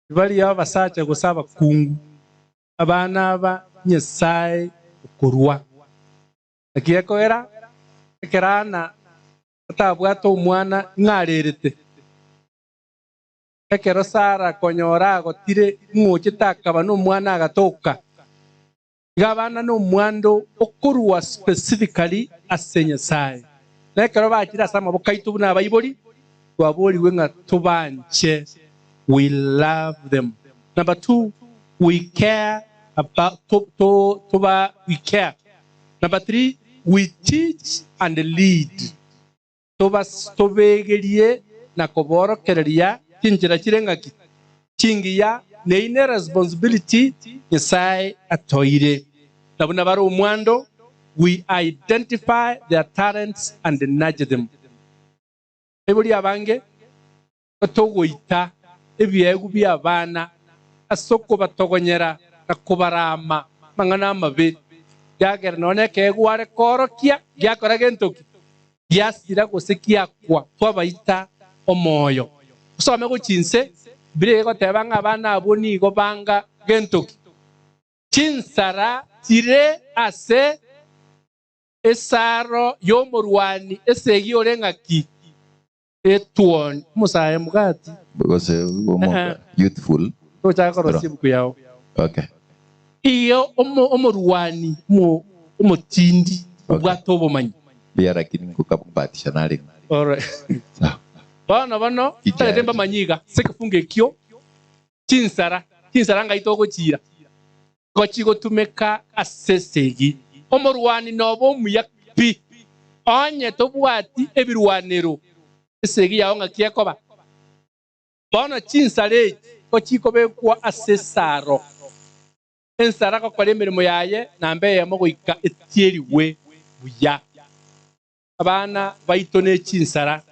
S13: baria abasacha gose abakungu, abana aba Nyasaye okorwa naki ekoera ekerana atabwate omwana ng'arerete ekero Sara konyora agotire ng'ochete akaba nomwana agatoka. Iga abana nomwando okorwa specifically ase Nyasaye na ekero bachire ase amaboko aito buna abaibori twaboriwe ng'a tobanche, we love them. Number two, we care about to, toba we care. Number three, we teach and lead. Toba tobegerie na koborokereria chinchera chire ng'aki chingiya neine responsibility Nyasaye atoire nabo nabare omwando, we identify their talents and nurture them. Ebori abange togoita ebiegu bia abana ase okobatogonyera na kobarama mang'ana amabe kiagera nonye ekegware korokia giakora gentoki giasira gose kiakwa twabaita omoyo osome gochinse bire egoteba ng'a abana abwo nigo banga gentoki chinsara chire ase esaro y'omorwani esegi ore ng'aki etuoni omosaye mugati.
S10: Because youthful.
S13: Tochaka korosia ebuku yao.
S10: Okay.
S13: Iyo omorwani omotindi obwate obomanyi.
S10: Bia lakini nkukabatisha nare.
S13: Alright. Bono bono tagete mbamanyiga ase ekefungo ekio chinsara chinsara ngai togochira gochigotumeka ase esegi omorwani noba omuya pi onye tobwati ebirwanero esegi yao ng'aki ekoba bono chinsara echi gochikobekwa ase esaro ensara gokora emeremo yaye namba eyemo goika etieriwe buya abana baito ne chinsara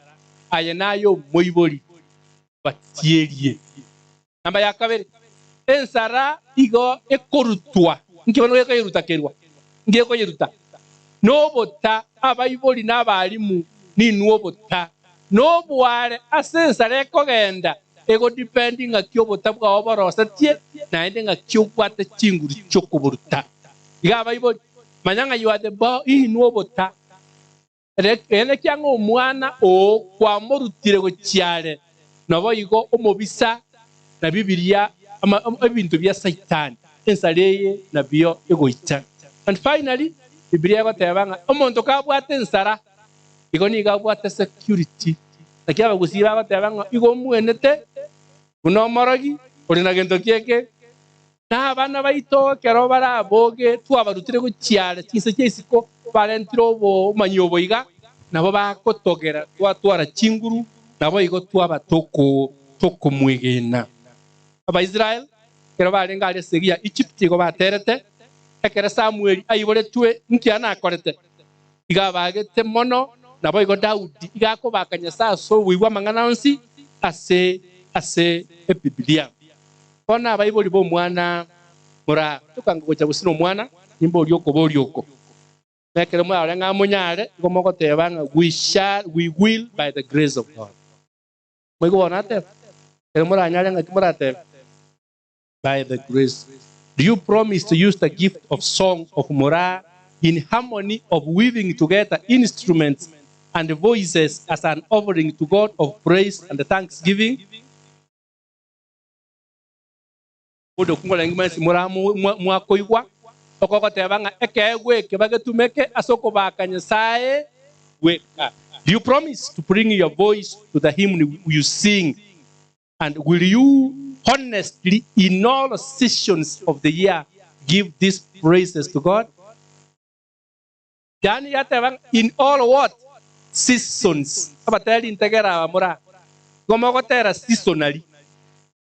S13: aye nayo moibori batierie. Namba ya kabere ensara igo ekorutwa nkibono ekoyeruta kerwa ngekoyeruta nobota abaibori n'abarimu ninwo obota nobware ase ensara ekogenda ego depending ng'aki obota bwao borosetie naende ng'aki obwate chinguru chiokoboruta iga abaibori manya ng'a you are the bo inwo obota ene kiang'a omwana oo kwamorutire gochiare nobo igo omobisa na bibiria ebinto bia Saitani ensara eye nabio egoita. And finally Bibilia egoteba ng'a omonto kabwate ensara igo nigo abwate security naki abagusii bagoteba ng'a igo omwenete buna omorogi ore na gento kieke na abana baito ekero baraboge twabarutire gochiare chinse chia isiko barentire obomanyi obo iga nabo bakotogera twatwara chinguru nabo igo twaba tokomwegena. Abaisrael ekero barenge aria esegi ya Egypt igo baterete ekero Samueli aiboretwe nkia nakorete iga abagete mono nabo igo Daudi iga akobaka Nyasaye ase oboigwa amang'ana onsi ase ase Ebibilia. Bono abaibori ba omwana mora tokanga gocha gosina omwana nimba oria okoba oria oko nekero mwarore ng'a monyare igo mogoteba ng'a we shall we will by the grace of God. Moigo bono ateba ekero moranyare ng'aki moratebe by the grace. Do you promise to use the gift of song of Moraa in harmony of weaving together instruments
S20: and voices as an offering to God of praise and thanksgiving? Obodo kung'ora ngima mora mwakoigwa okogoteba ng'a ekeegwa eke bagetumeke ase okobaka Nyasaye gweka. Do you promise to bring your voice to the hymn you sing? And will you honestly in all seasons of the year give these praises to God? Yaani yateba ng'a in all what? Seasons. Abateri ntegera aba mora. Igo mogotera seasonally.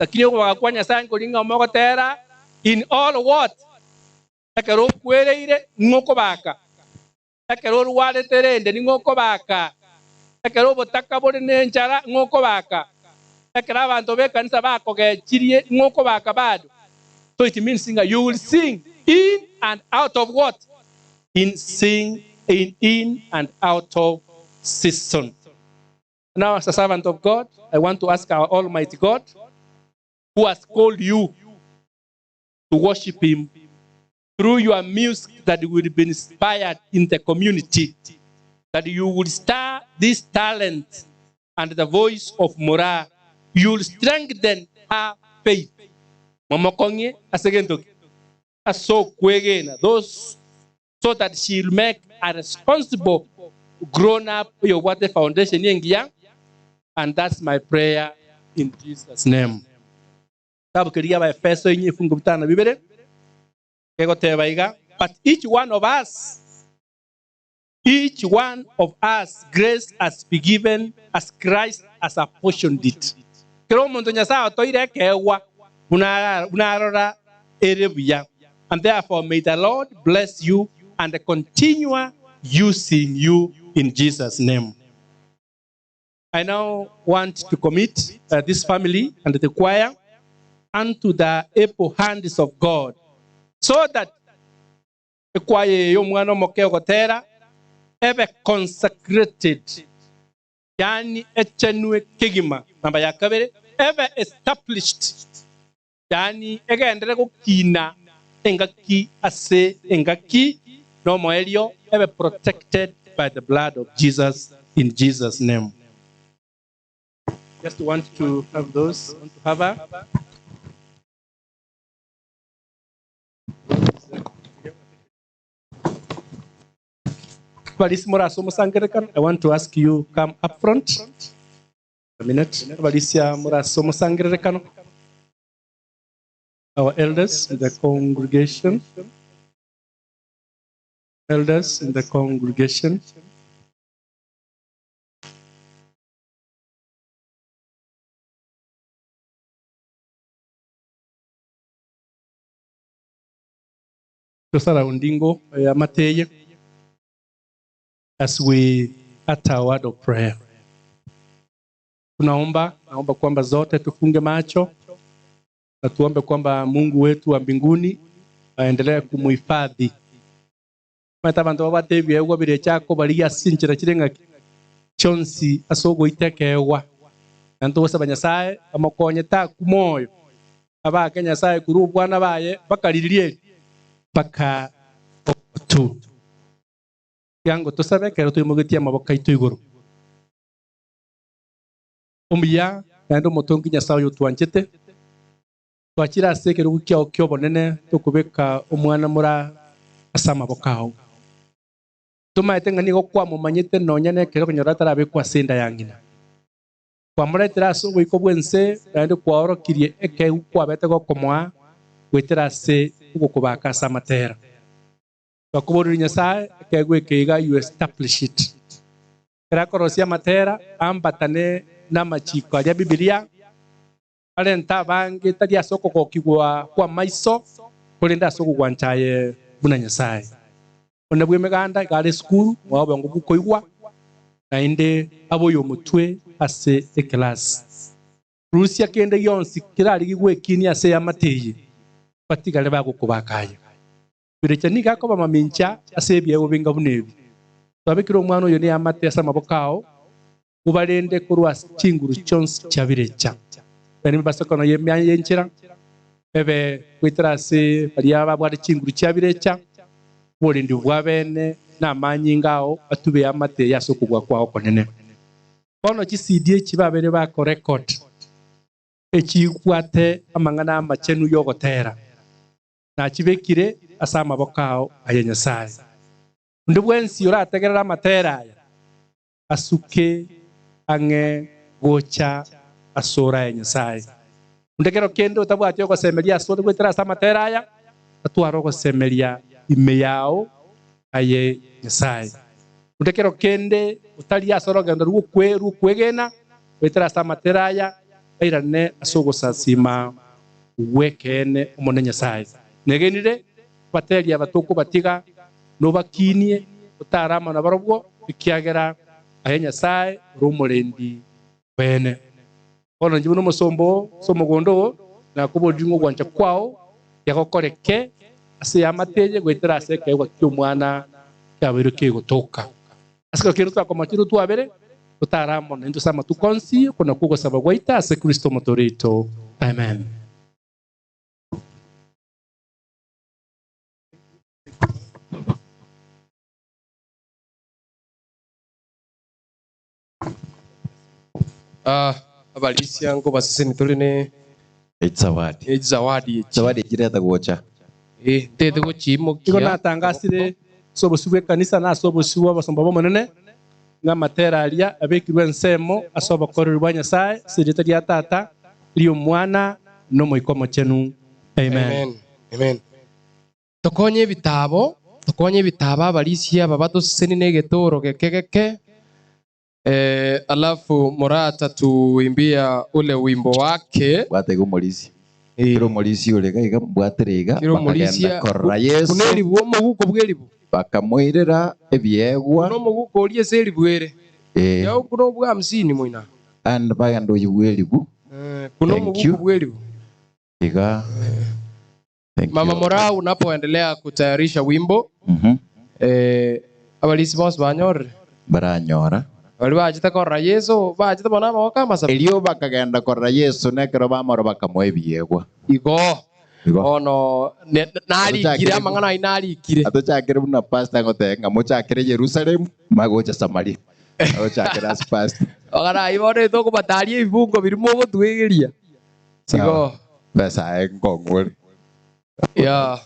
S20: Lakini okobaga kwa Nyasaye nkori ng'a mogotera in all what? Ekero okwereire ning'o okobaka? Ekero orwarete rende ning'o okobaka? Ekero obotaka bore nenchara ng'o okobaka? Ekero abanto b'ekanisa bakogechirie ng'o okobaka bado? So it means ng'a you will sing in and out of what? In sing in in and out of season. Now as a servant of God, I want to ask our Almighty God who has called you to worship him through your music that will be inspired in the community, that you will stir this talent and the voice of Moraa, you will strengthen her faith. Momokong'ie ase gento ki? Ase okwegena, those so that she will make a responsible grown up oyobwate foundation engiya, and that's my prayer in Jesus name. Kitabu keria Abaefeso inye efungu bitano na bibere kegoteba iga, But each one of us, each one of us grace has been given as Christ has apportioned it. Kera omonto Nyasae otoire ekeegwa buna buna arora ere buya. And therefore may the Lord bless you and continue using you in Jesus name. I now want to commit uh, this family and the choir unto the able hands of God so that ekwaya eye y'omwana omoke ogotera ebe consecrated yaani echenwe kegima. Namba ya kabere ebe established yaani egenderere gokina engaki ase engaki nomoerio ebe protected by the blood of Jesus in Jesus name. Just want to have those want to have her. Abarisia more ase omosangererekano, I want to ask you come up front. A minute. Abarisia more ase omosangererekano. Our elders in the congregation. Elders in the congregation. Tosaraundingo eamate eye as we utter a word of prayer. Tunaomba, naomba kwamba zote tufunge macho na tuombe kwamba Mungu wetu wa mbinguni aendelee kumuhifadhi. Omanyete abanto babwate ebiegwa biria chiakobarigia ase chinchera chire ng'aki chionsi ase ogoita ekeegwa. Naende togosaba Nyasaye amokonye takwa moyo, abake Nyasaye korwa obwana baye mpaka riria eri mpaka obotu. Tiga tosabe ekero toimogetie amaboko aito igoro. Omuya naende omotongi Nyasaye oyo otwanchete, twachire ase ekerogo kiao ki'obonene tokobeka omwana mora ase amaboko ao. Tomaete ng'a nigo kwamomanyete nonya nekero okonyora atarabekwa ase enda ya ng'ina. Kwamoretire ase oboiko bw'ense, naende kwaorokirie ekeegwa kwabete gokomoa goetera ase ogokobaka ase amatera. Twakoboreire Nyasae, ekeegwa eke iga you establish it. Ekero akorosia amatera, ambatane namachiko aria Bibilia, arente abange tari ase okogokigwa kw'amaiso, korende ase okogwancha aye buna Nyasae. Onde bw'emeganda iga are esukuru, mwao obongo bw'okoigwa, naende abe oyomotwe ase ekelasi. Rusia kende gionsi kerarigigwe ekiini ase eamate eye, batigare bagokobaka aye. Birecha nigo akoba mamincha ase ebiegwa binga buna ebi. Twabekire omwana oyo neamate ase amaboko ao, obarende korwa ase chinguru chionsi chia birecha. Bene emebasokano y'emianya y'enchera ebe goetera ase baria babwate chinguru chia birecha, oborendi bwa bene Na amanyinga ao atube amate ase okobua kwao okonene. Bono chi-CD echi babere bakorecord echibwate amang'ana amachenu y'ogotera, nachibekire ase amaboko ao aye Nyasae. Onde bwensi orategerere amatera aya asuke ang'e gocha asore aye Nyasae. Onde kero kende otabwati ogosemeria asore goetera ase amatera aya, atware ogosemeria ime yao aye Nyasae. Onde kero kende otari ase orogendo rw'okwegena goetera ase amatera aya, airane ase ogosasima gw'ekeene Omonene Nyasae. Negenire abateri aba tokobatiga, nobakinie, otare amo nabarabwo, ekiagera aye Nyasae ore omorendi bw'eene. Bono inche buna omosomba oo ase omogondo oo, nakoborire ng'a ogwancha kwao tiagokoreke ase eamate eye goetera ase ekeegwa ki'omwana kiabeirwe kegotoka. Ase ekero kende twakomochire otwabere, totare amo naintwe ase amatuko onsi, oko nakwo ogosaba gwaito ase Kristo Omotooria oito. Amen.
S1: Ah, abarisia nkobaseseni tore ne
S10: Echizawadi.
S1: Echizawadi echi.
S10: Zawadi echireta gocha.
S1: Eh, ntete gochiimokia.
S20: Igo natangasire ase obosio bw'ekanisa na ase obosio bw'abasomba b'Omonene, ng'a amatera aria abekirwe ensemo ase obokoreri bwa Nyasae ase erieta ria Tata, ri'Omwana, na Omoika Omochenu. Amen.
S1: Amen. Amen. Tokonye ebitabo, tokonye ebitabo abarisia aba batoseseni na egetoro geke geke. Eh, alafu Murata tuimbia ule wimbo wake.
S10: Bwate iga omorisia. Kera omorisia ore iga iga mbwatire iga
S1: Kera
S10: bakagenda
S1: omorisia
S10: korora Yeso.
S1: Buna eribu omoguko bw'eribu.
S10: Bakamoirera ebiegwa.
S1: Buna omoguko oria ase eribu ere.
S10: Eh.
S1: Yao buna obwa hamsini moina.
S10: And bagenda oyio bw'eribu.
S1: Buna
S10: Thank you.
S1: omoguko bw'eribu.
S10: Iga. Thank
S1: Mama
S10: you.
S1: Morau unapoendelea kutayarisha wimbo eh, abarisi bonsi banyorire.
S10: Baranyora.
S1: Baria bachete korora Yeso, bachete bono amaboko amasabe.
S10: Erio bakagenda korora Yeso, na ekero bamorora bakamoa ebiegwa.
S1: Igo.
S10: Igo.
S1: Bono narikire amang'ana ayio narikire.
S10: Atochakere buna pastor agoteba ng'a mochakere Yerusalemu, magocha Samaria. Agochakere ase pastor.
S1: Amang'ana ayio bono etokobataria ebibungo biria mogotwegeria. Igo.
S10: Besa aye nkong'u ore.
S1: Yeah,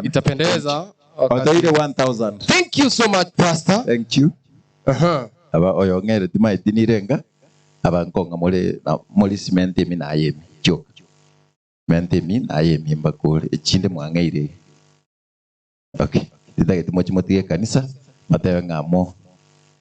S1: itapendeza.
S10: Otoire 1000.
S1: Thank you so much pastor.
S10: Thank you. Aba oyo ng'ere timaeti nirenga aba nkong'a more na more cement emi naye emi chioka. Cement emi naye emi mbakore echinde mwang'eire iga. Okay. Tintageti mochi motige ekanisa batebe ng'a mo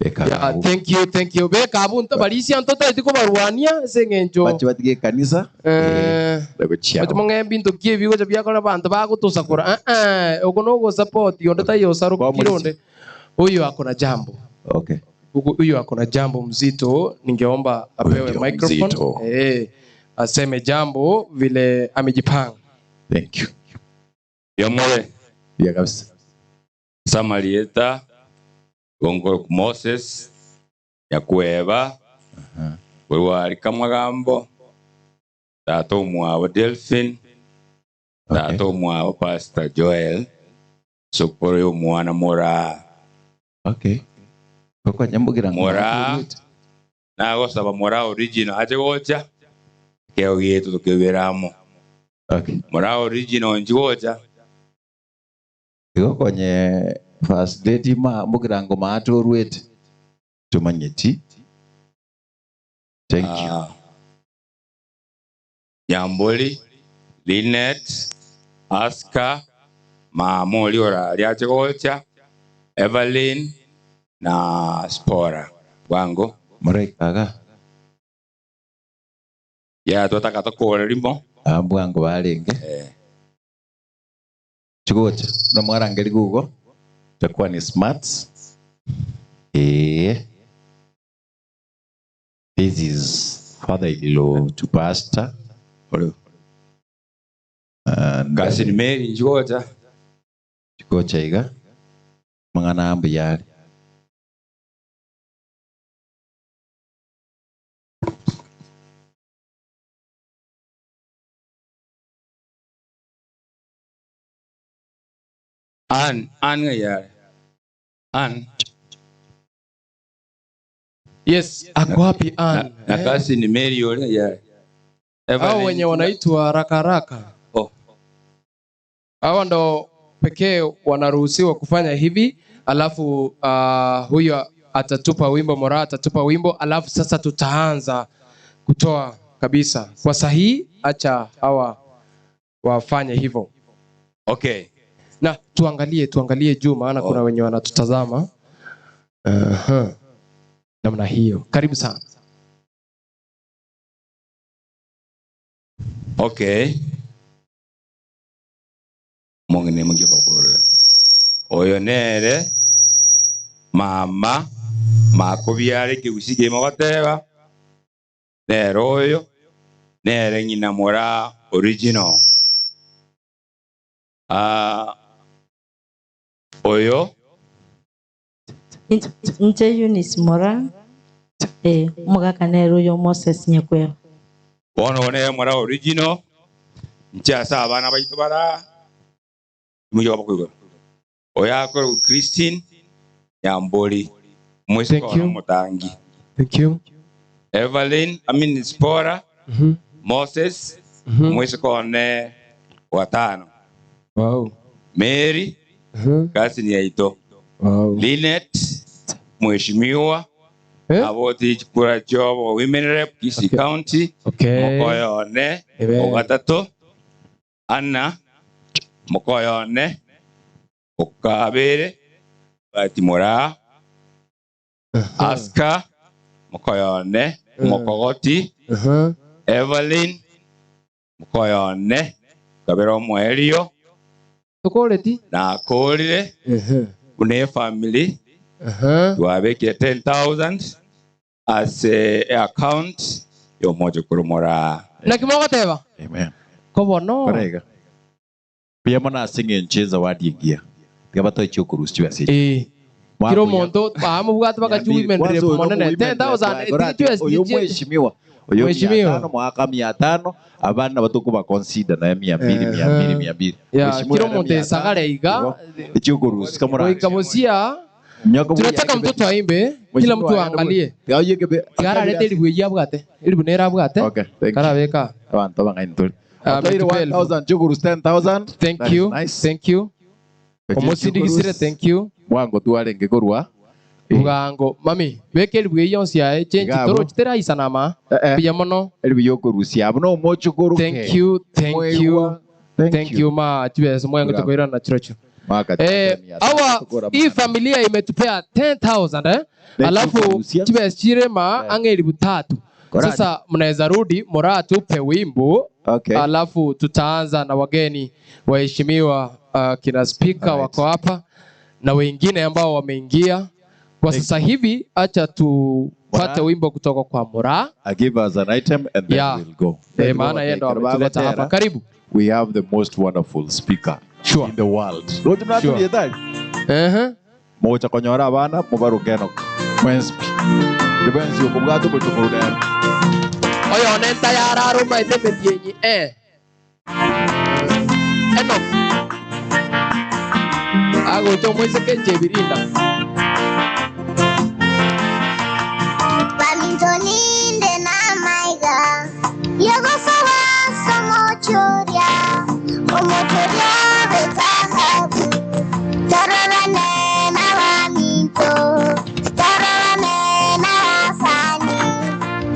S1: Yeah, thank you, thank you. Beka abwo ntobarisia ntotaeti kobarwania ase eng'encho.
S10: Bache batige ekanisa
S1: Eh,
S10: bagochia.
S1: Bache mong'e ebinto ki ebi gocha biakora abanto bagotosakora. Eh, eh, oko nogosupport onde taiyo osarokire onde. Huyu ako na jambo.
S10: Okay.
S1: Huyu ako na jambo mzito, ningeomba apewe
S10: ndio
S1: microphone.
S10: mzito.
S1: Eh, aseme jambo vile amejipanga.
S10: Thank you.
S11: Yomore.
S10: Ya kabisa.
S11: Samarieta Gongo Moses Nyakweba Werwari Kamagambo Tata omwabo Delphine Tata omwabo Pastor Joel Sokoro y'omwana Moraa
S10: Okay. Koko nyambugira
S11: Moraa nagosaba Moraa original ache gocha ekeo gietu tokebera amo.
S10: Okay.
S11: Moraa original inchi gocha.
S10: Igo konye first lady ma mbugira ngo maatorwete tumanyeti. Thank you.
S11: Nyamboli, Linet, Aska, mama ori orari ache gocha, Evelyn na Spora. Bwango.
S10: Moraikaga.
S11: Ya twataka tokore rimo.
S10: Ah, bwango barenge.
S11: Eh.
S10: Chigocha. Na mwarangeri gugo. Takuwa ni smart. Eh. This is father-in-law to pastor. And
S11: Cousin Mary nchigocha.
S10: Chigocha iga. Mang'ana ambu yare.
S11: Ann, Ann ng'a yare. Ann.
S1: Yes, ako wapi Ann?
S11: Na kasi ni Mary yule ya.
S1: Hao wenye wanaitwa haraka haraka.
S11: Oh.
S1: Hawa ndo pekee wanaruhusiwa kufanya hivi, alafu huyo atatupa wimbo, Moraa atatupa wimbo, alafu sasa tutaanza kutoa kabisa. Kwa sahihi, acha hawa wafanye hivyo.
S11: Okay.
S1: Na tuangalie juu maana kuna wenye wanatutazama. Namna hiyo. Karibu sana.
S11: Okay. Mongene mungioka kugorora. Oyo nere mama makubiare kigusi kimogoteba nere oyo nere ng'ina mora original. Oyo
S12: Nche Eunice Mora mugaka nere oyo Moses Nyakwera.
S11: Bono nere mora original nche ase abana baito bara mugioka kugorora. Oyo akore Christine Nyambori
S1: Thank you.
S11: Mutangi.
S1: Thank you.
S11: Evelyn, I mean Spora, Moses, mwisikone watano.
S1: Wow.
S11: Mary, kasi ni yaito.
S1: Wow.
S11: Linet, mheshimiwa. Aboti chikura chobo women rep Kisii County.
S1: Okay.
S11: Mokoyone,
S1: Amen.
S11: ogatatu. Anna, mokoyone, okabere, Batimora, Aska, mokoyone, mokogoti, Evelyn, mokoyone, kabera omwerio,
S1: Tukoreti?
S11: nakorire, une family, twabekire 10,000 as a account yomojo kurumora.
S1: Na kimogoteba?
S8: Amen.
S1: Kobono.
S8: Korega. Pia mona singe ncheza wadi ingia. Tiga batoichi okurusi basi.
S1: Kiro monto amubwate bakachu women rep monene 10,000
S10: Oyo mheshimiwa. Oyo
S1: Mheshimiwa.
S10: 500 mwaka 500 abana batuko ba consider na 200 200 200.
S1: Ya, kiro monto esagare iga
S10: Echokurusi kamura.
S1: goika bosia
S10: Nyoko
S1: tunataka mtoto aimbe, kila mtu aangalie. Tigararete eribu eyio abwate, eribu nere abwate.
S10: Okay, thank you.
S1: Karabeka.
S10: Abantu abangaini tuli.
S1: Otoire
S10: 1000 chukurusi 10,000.
S1: Thank
S10: That is
S1: you.
S10: Nice.
S1: Thank you. Omosindigisire, thank you.
S10: Mwango twarenge korwa.
S1: Bwango, mami, beka eribu eyio yonsi yae, change
S10: Igabo.
S1: toro chiteraisana Buya mono.
S10: Eribu yokurusia abo no omochukuru.
S1: Thank you, thank you. Thank you ma chibesa mwango tukoirana chirocho.
S10: Mwaka
S1: Awa hii familia imetupea 10,000 eh? Alafu chibesa chirema ange elibu tatu.
S10: Korani.
S1: Sasa mnaweza rudi Moraa tupe wimbo.
S10: Okay.
S1: Alafu tutaanza na wageni waheshimiwa kina spika wako hapa na wengine ambao wameingia kwa sasa hivi. Acha tupate wimbo kutoka kwa Moraa.
S10: I give us an item and then
S1: Yeah.
S10: we'll go.
S1: Maana yeye ndo ametuleta hapa. Karibu.
S10: We have the most wonderful speaker in the world. Rojo
S1: Sure.
S10: Sure. Mocha konyora abana mubaruke enok. Mwenspi. Dibenzi okubwatu butumurudera.
S1: Oyo nenta yararuma ete metienyi. Enoch. Agocho moiseke nchebirinda.
S17: Bamintoninde na maiga Yogosowa somochoria Omochoria betahabu Tororane na baminto Tororane na basani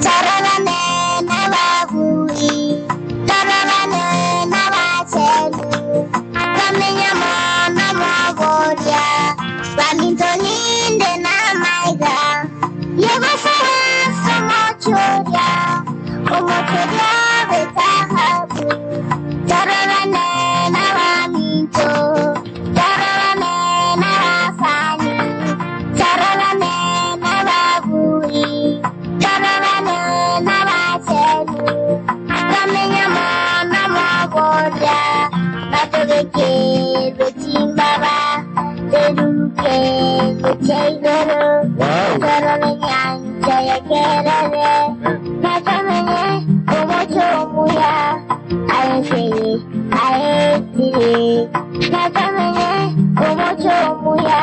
S17: Tororane na babui Tororane na bachelu Kamenyamo na mogoria Bamintoninde na maiga Yogosowa somochoria Omochoria betahabu Tororane na baminto Tororane na basani Tororane na babui Tororane na bachelu Kamenyamo na mogoria Batogeke chimbaba Teruke cheigoro Torore nyancha ya kerere Nakamenye omocho omuya Aeseye aetire Nakamenye omocho omuya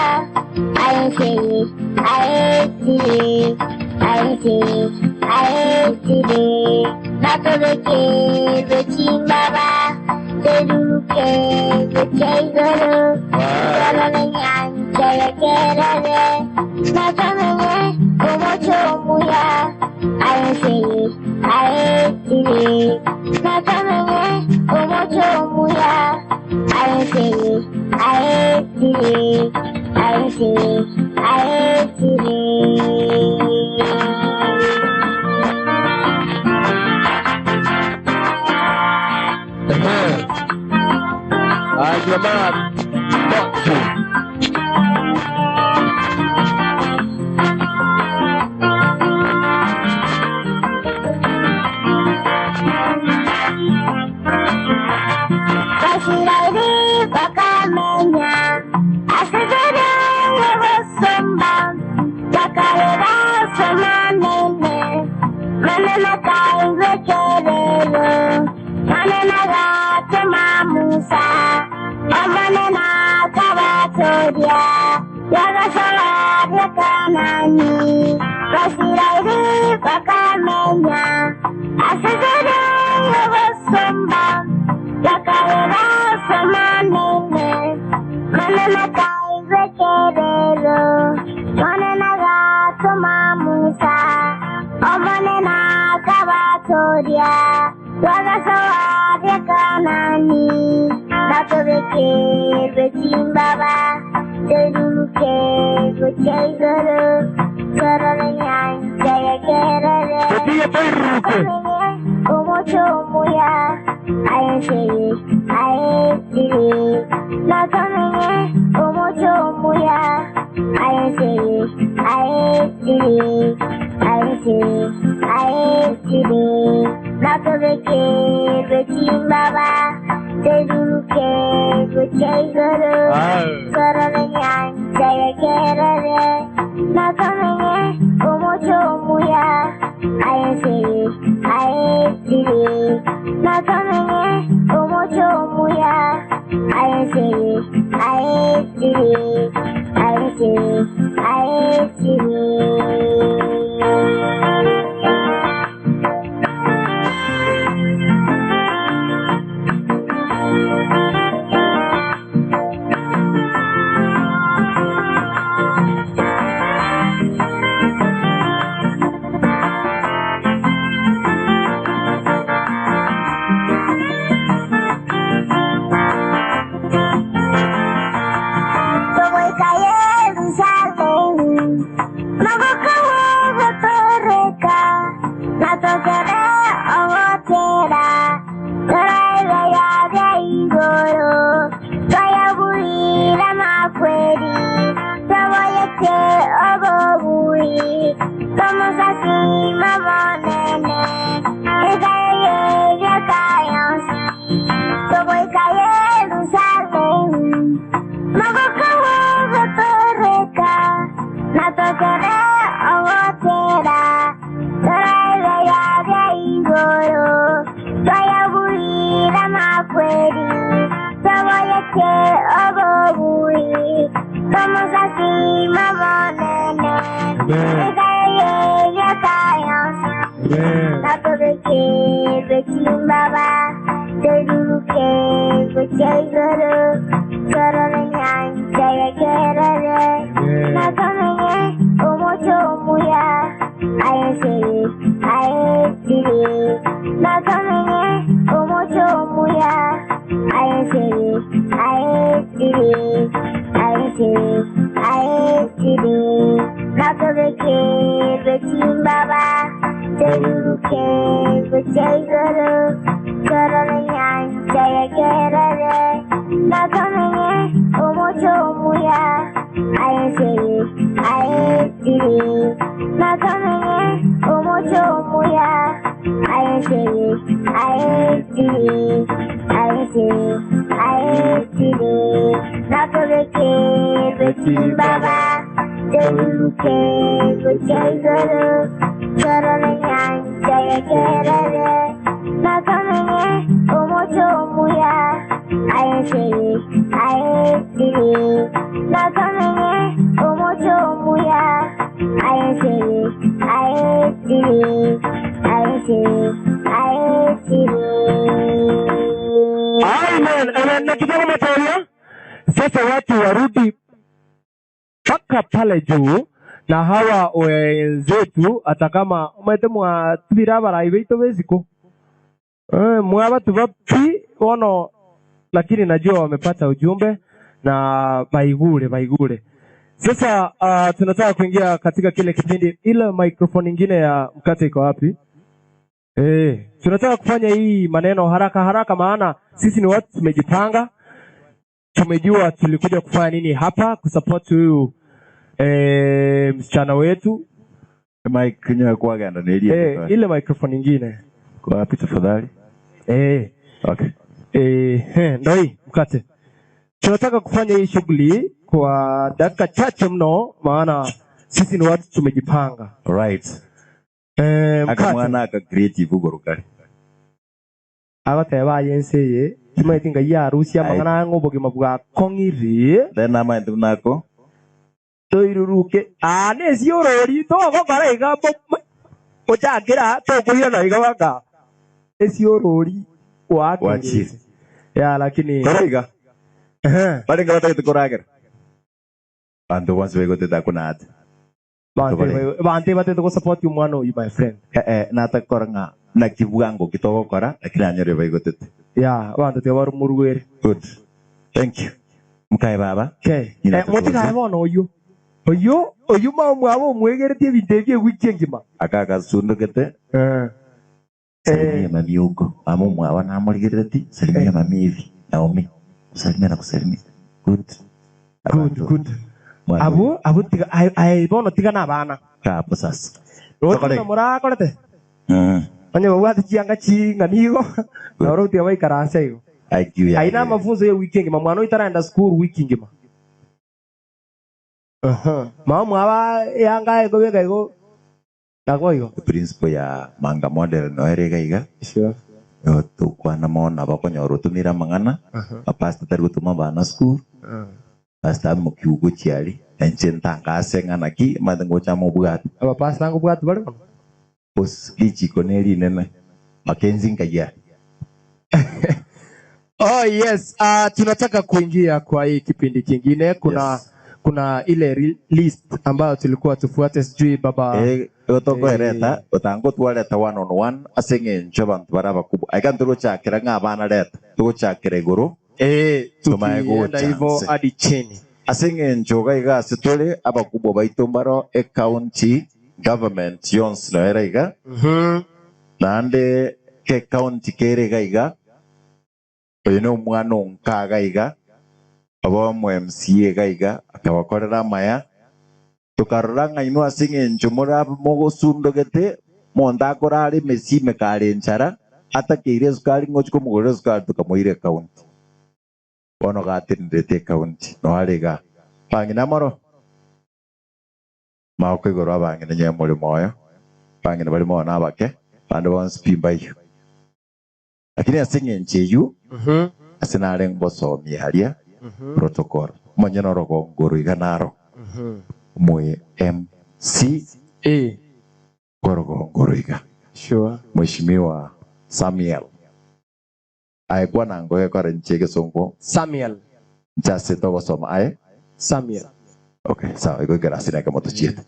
S17: Aye, aye, aye, aye, natobeke bechimbaba, teruke bechaigoro, torore nyancha ya kerere, natamenye omocho omuya, aye, aye, natamenye omocho omuya, aye, aye, aye, aye.
S1: Jamaa
S17: Basirairi bakamenya, asezere basomba, bakarera somanene, manena kaizekerero, manena gatema Musa, amanena kabatoria, yagasala byakanani, Basirairi bakamenya, asezere basomba, bakarera somanene, manena kaizekerero, manena gatuma Musa, omanena kabatoria, yagasala byakanani, natobeke bechimbaba, teruke bechaigoro, torore nyancha ya kerere, omocho omuya, aye, aye, natamenye omocho omuya, aye, aye, aye, aye, natobeke bechimbaba, teruke bechaigoro, torore nyancha ya kerere, natamenye omocho omuya, aye, aye, natamenye omocho omuya, aye, aye, aye, Togoika Yerusalemu, magoka wogotoreka, natokere ogotera, toraibe yabya igoro, twayabuira makweri, twaboyete obobui, twamusasima monene, ekayeyebyakayonsi, togoika Yerusalemu, magoka wogotoreka, natokere ogotera, toraibe yabya igoro, twayabuira makweri, twaboyete obobui, twamusasima monene, ekayeyebyakayonsi, natobeke bechimbaba, teruke bechaigoro, torore nyancha ya kerere, natamenye omocho omuya, aye, aye, natamenye omocho omuya, aye, aye, aye, aye, natobeke bechimbaba, teruke bechaigoro, torore nyancha ya kerere, natamenye omocho omuya, aye, aye, natamenye omocho omuya, aye, aye, aye, aye, natobeke bechimbaba, teruke bechaigoro, torore nyancha ya kerere, natamenye omocho omuya, aye, aye, natamenye omocho
S1: Naki tokomotebia? Sasa watu warudi mpaka pale juu na hawa wenzetu hata kama omanyete mwatubire abarai baito besiko eh, mwabatuba pi bono lakini najua wamepata ujumbe na baigure baigure sasa tunataka kuingia katika kile kipindi ile microphone ingine ya mkate iko wapi eh tunataka kufanya hii maneno haraka haraka maana sisi ni watu tumejipanga tumejua tulikuja kufanya nini hapa kusupport huyu eh, msichana wetu
S10: Mike nyoe kwagenda nirie
S1: eh, ile microphone ingine
S10: kwa wapi tafadhali?
S1: Eh.
S10: Okay.
S1: Eh, ndo hii mkate. Tunataka kufanya hii shughuli kwa dakika chache mno, maana sisi ni watu tumejipanga.
S10: Right.
S1: Eh,
S10: Aka
S1: mkate
S10: mwana aka creative ugorukari.
S1: agateba aye nse eye timaeti ngai yarusia amang'ana ng'a obogima bwakong'irie
S10: Then amaende nako
S1: toiruruke aa nesi orori togokora iga ochakera tokoirana iga baka esi orori
S10: Wachire.
S1: ya lakini
S10: Kora iga. Barenga batagete koragera. Bantu bonse begoteta kunate.
S1: Bante batete gosupport omwana oyu my friend.
S10: Eh eh natakora ng'a naki bwango kitogokora lakini anyore baigotete.
S1: Ya abanto tiga barumurwere.
S10: Good. Thank you. Mukae baba.
S1: Okay.
S10: Nyina
S1: Eh, motikae
S10: tutuze.
S1: bono oyu oyu oyu maomwabo omwegeretie ebinto ebi ewiki engima
S10: Aka gasundukete.
S1: Eh.
S10: Salimia mami huko. Mama mwawa namurigerereti. Salimia mami hivi. Naomi. Salimia na kusalimia. Good.
S1: Good, good. Abo abo tiga ai ai bono tiga na abana.
S10: Kapo sasa.
S1: Rotina morakorete.
S10: Mm.
S1: Onye babwate chianga ching'ani igo na oro tiga baikaranse igo.
S10: IQ ya.
S1: Aina mafunzo ya wiki ngima mwana oitaraenda school wiki ngima. Aha. Mama mwaba yanga igo beka igo nako igo.
S10: Principle ya manga model no erega iga.
S1: Sure.
S10: Yo tukwana mona bakonyora utumira mang'ana. Pastor tari gutuma bana school. Pastor mukiugo chiari. Enche ntangase ng'ana ki mathe ngocha mobwate.
S1: Aba pastor ngobwate bari mono.
S10: Bos lichiko neri nene. Makenzi ngaya.
S1: Oh yes, tunataka kuingia kwa hii kipindi kingine. Kuna yes. Kuna ile list ambayo tulikuwa tufuate, sijui baba
S10: Eh, otokoereta otango twareta one on one ase ng'encho abanto bare abakubwa aika ntogochakera ng'a abana reta togochakera igoro
S1: eh,
S10: tumae
S1: tukienda
S10: gocha
S1: hivyo
S10: nse.
S1: hadi chini
S10: ase ng'encho iga iga ase tore abakubwa baito mbaro ecounty government yonsi noera iga naende ke county kere iga iga oyo na omwana onkaga iga oba omo MCA iga iga akabakorera amaya tukarora ng'a inwe ase ng'encho morabe mogosundogete monto akorara emesime kare enchara atakeire esukari ng'ochi komogorera esukari tukamoira ecounty bono gatenderete ecounty noare iga bang'ina moro magoko igoro abang'ina nye more moyo bang'ina bari moyo na abake bande bonsi pi mbaiyo lakini ase ng'encho eywo ase nare ngosomia aria protocol omonyene orogongoro iga naro omoe MC korogongoro iga
S1: sure
S10: Mheshimiwa Samuel aekwa nango gekora nche gesongo
S1: Samuel
S10: nchase togosoma aye
S1: Samuel
S10: okay sawa igo ikerasi neke motochiete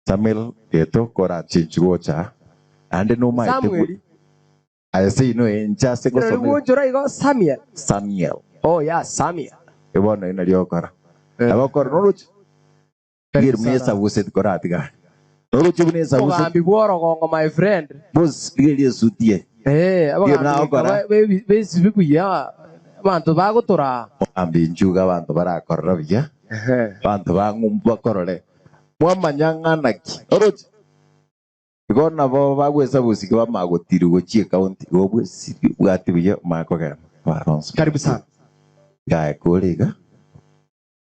S10: Samuel geto korachinchi gocha ande nomaete
S1: Samuel
S10: aye seino enchase gosoma
S1: Ngonjora igo Samuel
S10: Samuel
S1: oh yeah Samuel
S10: ebono ina riokora abakora noruchi ngir mesa buset koratiga noruchi bune sabuset
S1: Ogambi bworogongo my friend
S10: bos rigerie sutie
S1: eh
S10: Ngir nagokora
S1: abagambi besibi buya abanto bagotora
S10: ambi njuga abanto barakorera buya abanto bang'umbu bakorore mwamanya ng'anaki orochi igo nabo bagwesa busiki bamagotiri gochia county igo bwesiri bwati buya makogenda baronso
S1: karibu sana
S10: gae kore iga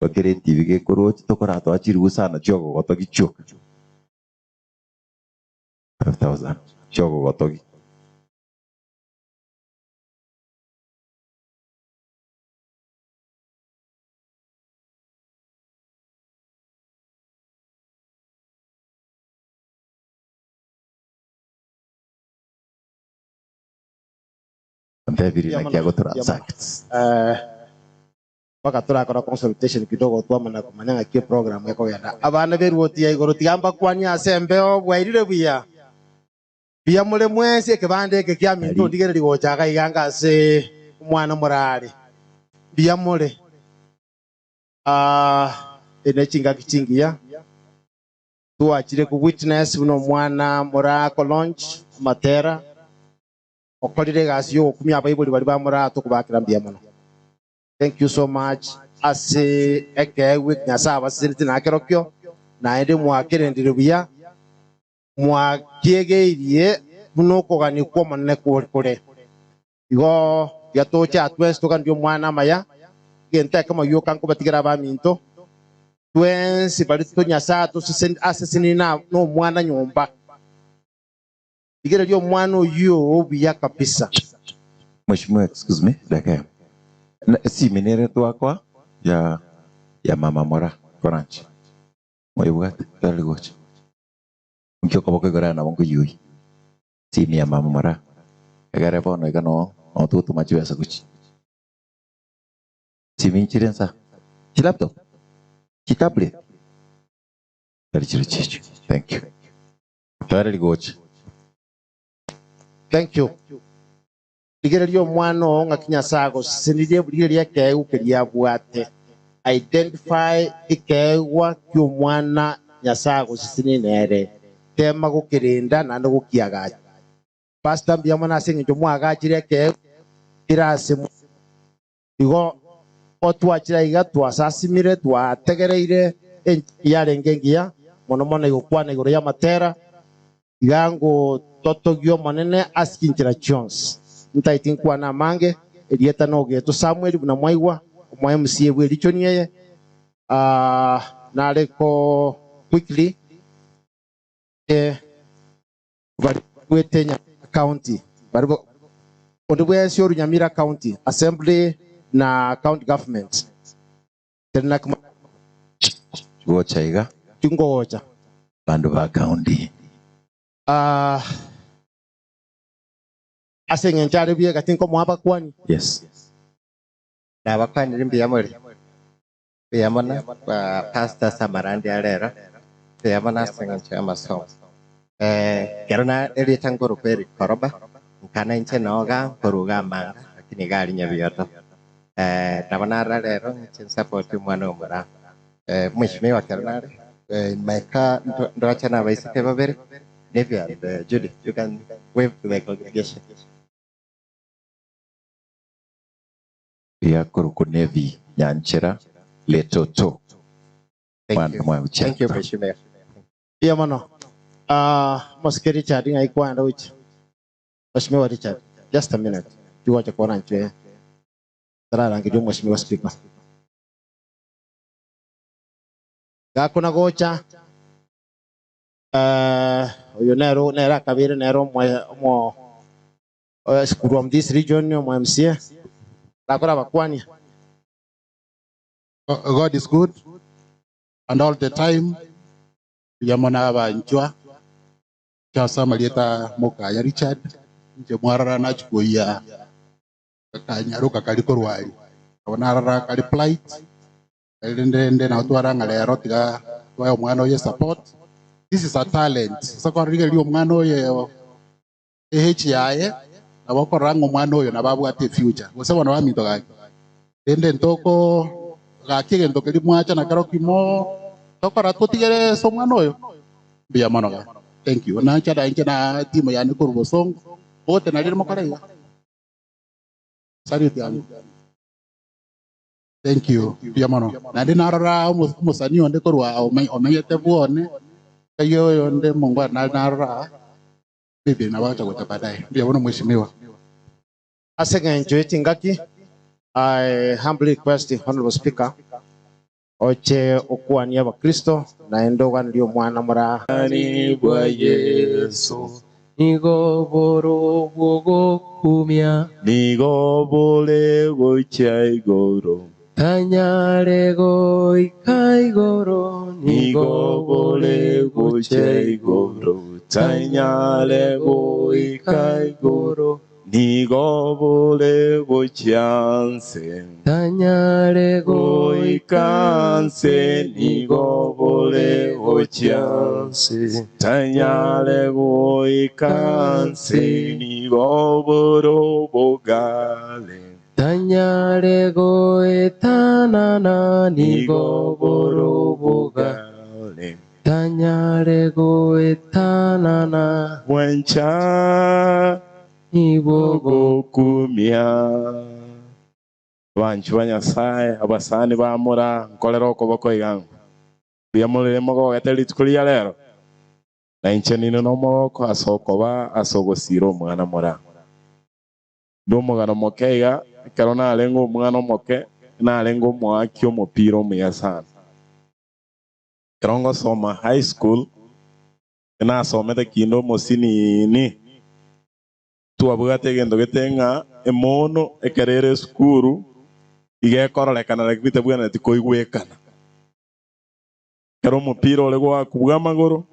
S10: bakere etibi gekorochi tokoratwa chirigu sana chiogogotogi chioka 5000 chiogogotogi Ntebiri naki agotransact.
S14: Eh, mpaka torakora consultation kidogo twamana komanya ng'aki eprogram ekogenda. Abana b'eruoti ya igoro tiga mbakwanie ase embeo bwairire buya. Buya more mwensi ekebanda eke kia minto ndigereri gocha iga iga anga ase omwana morare. Mbuya more. Ah, ene chingaki chingiya twachire ku witness buna omwana morako launch amatera okorire egasi yogokumia abaibori baria bamoraa tokobakera mbuya mono. Thank you so much ase ekeegwa eki Nyasaye abaseseneti nakerokio naende mwakerendire buya mwakiegeirie buna okogania kwa Omonene kore kore. Igo tiga toche aa twensi toganerie omwana amaya, egento ekemo gioka nkobatigera abaminto, twensi baria to Nyasaye atoseseni aseseniri na nomwana nyomba. Rigereria omwana oyio oo buya kabisa.
S10: Mheshimiwa, excuse me, dakika eyemo. Na esimi nere twakoa ya ya mama Mora Koranche. Moyebwate tari gocha. Nki okoboko igoro aya nabo nkoyuoyia. Esimi ya mama Mora. Egere bono iga noo noo togotoma chibesa gochia. Simi nchire nsa. Chilaptop? Chitablet? Tari chire chicho. Thank you. Tari gocha.
S14: Thank you. Rigereria omwana oo ng'aki Nyasaye agosesenirie, rigereria ekeegwa keria abwate. Identify ekeegwa kia omwana Nyasaye agosesenirie nere. Tema gokerenda naende gokiagacha. Pastor mbuya mono ase eng'encho mwagachire ekeegwa kere ase igo otwachire iga twasasimire twategereire enchiri yarenge engiya mono mono igokwana igoro y'amatera iga ngototogia omonene ase chinchera chionsi. Ntaiti nkwana amange erieta nogeto Samuel buna mwaigwa omo MCA bwe erichoni eye nareko quickly bari bwete Nyamira County bari onde bwensi oru Nyamira County Assembly na county government teri
S10: Gocha iga.
S14: Tingogocha.
S10: Bandu ba county.
S14: Ase eng'encho are buya gati nkomoa abakwani.
S10: Yes.
S16: Nabakwanire mbuya more. Mbuya mono kwa Pastor Samarandi arero. Mbuya mono ase eng'encho y'amasomo. Eh, kero na erieta nkorokwa Eric Koroba, nkana inche noga nkoruga amanga, lakini iga aria Nyabioto. Eh, nabo narora rero nche nsupport omwana omora. Eh, mheshimiwa kero nare, eh, in my car ndo- ndoche na abaiseke babere, Nevia and Judy, you can wave to the congregation.
S10: Ya korokwa Nevi Nyanchera Letoto.
S16: Thank
S10: Mwana
S16: you.
S10: mwa
S16: Thank you, mheshimiwa.
S14: Mbuya mono. Mosike Richard ng'ai kwanda gocha. Mheshimiwa Richard, just a minute. Tigocha kora nchwe. Tararangeria omheshimiwa speaker. Gakona gocha. Oyo nero nere akabere nero omwe omo from this region omo MCA. Gakora bakwania.
S23: God is good and all the time. Yamona abanchwa chasama lieta mukaya Richard nje mwarara nachikuya kanyaruka kali korwari abona arara kali plight ndende na twara ngalero tiga twaye omwana oye support. This is a talent. Sasa rigeria omwana oye ehechi yaye nabokora ngo omwana oyo nababwate future gose bono baminto gaki rende ntoko gaki egento keri mwacha na kero kimo tokora tutigere ase omwana oyo mbuya mono ga. Thank you. Na ncha inche na timu yani koru bosongo bote narire mokora iga salute yangu. Thank you. Mbuya mono nandi narora omusani onde korwa omenyete bwone kayo oyo nde mongwa narora bibi na bacha gocha baadaye. Mbuya mono mheshimiwa.
S14: Ase eng'encho y'echingaki, I humbly request the Honorable Speaker oche okwania abakristo naende oganerie omwana mora.
S1: Ani bwa Yesu nigo boro bwogokumia
S24: nigo bore gochia igoro
S1: tanyare goika igoro
S24: nigo bore gochia igoro tanyare goika igoro Nigo bore gochia nse.
S1: Tanyare
S24: Goika nse nigo bore gochia nse. Tanyare goika nse nigo bore obogare.
S1: Tanyare goetanana nigo bore obogare. Tanyare goetanana
S24: Bwancha
S1: nigo
S24: gokumia. Banchu ba Nyasaye abasani bamura nkorera okoboko igango. Buya morire mogogete rituko ria rero. Na inche nino nomogoko ase okoba ase ogosira omwana mora. Ndi omogano moke iga ekero narenge omwana omoke narenge omoaki omopira omuya sana. Ekero ngosoma high school nasomete kinde omosinini twabwate egento gete ng'a emono ekero ere esukuru iga ekororekana lakini tebwenereti koigwekana. Ekero omopira ore goakwa bwa amagoro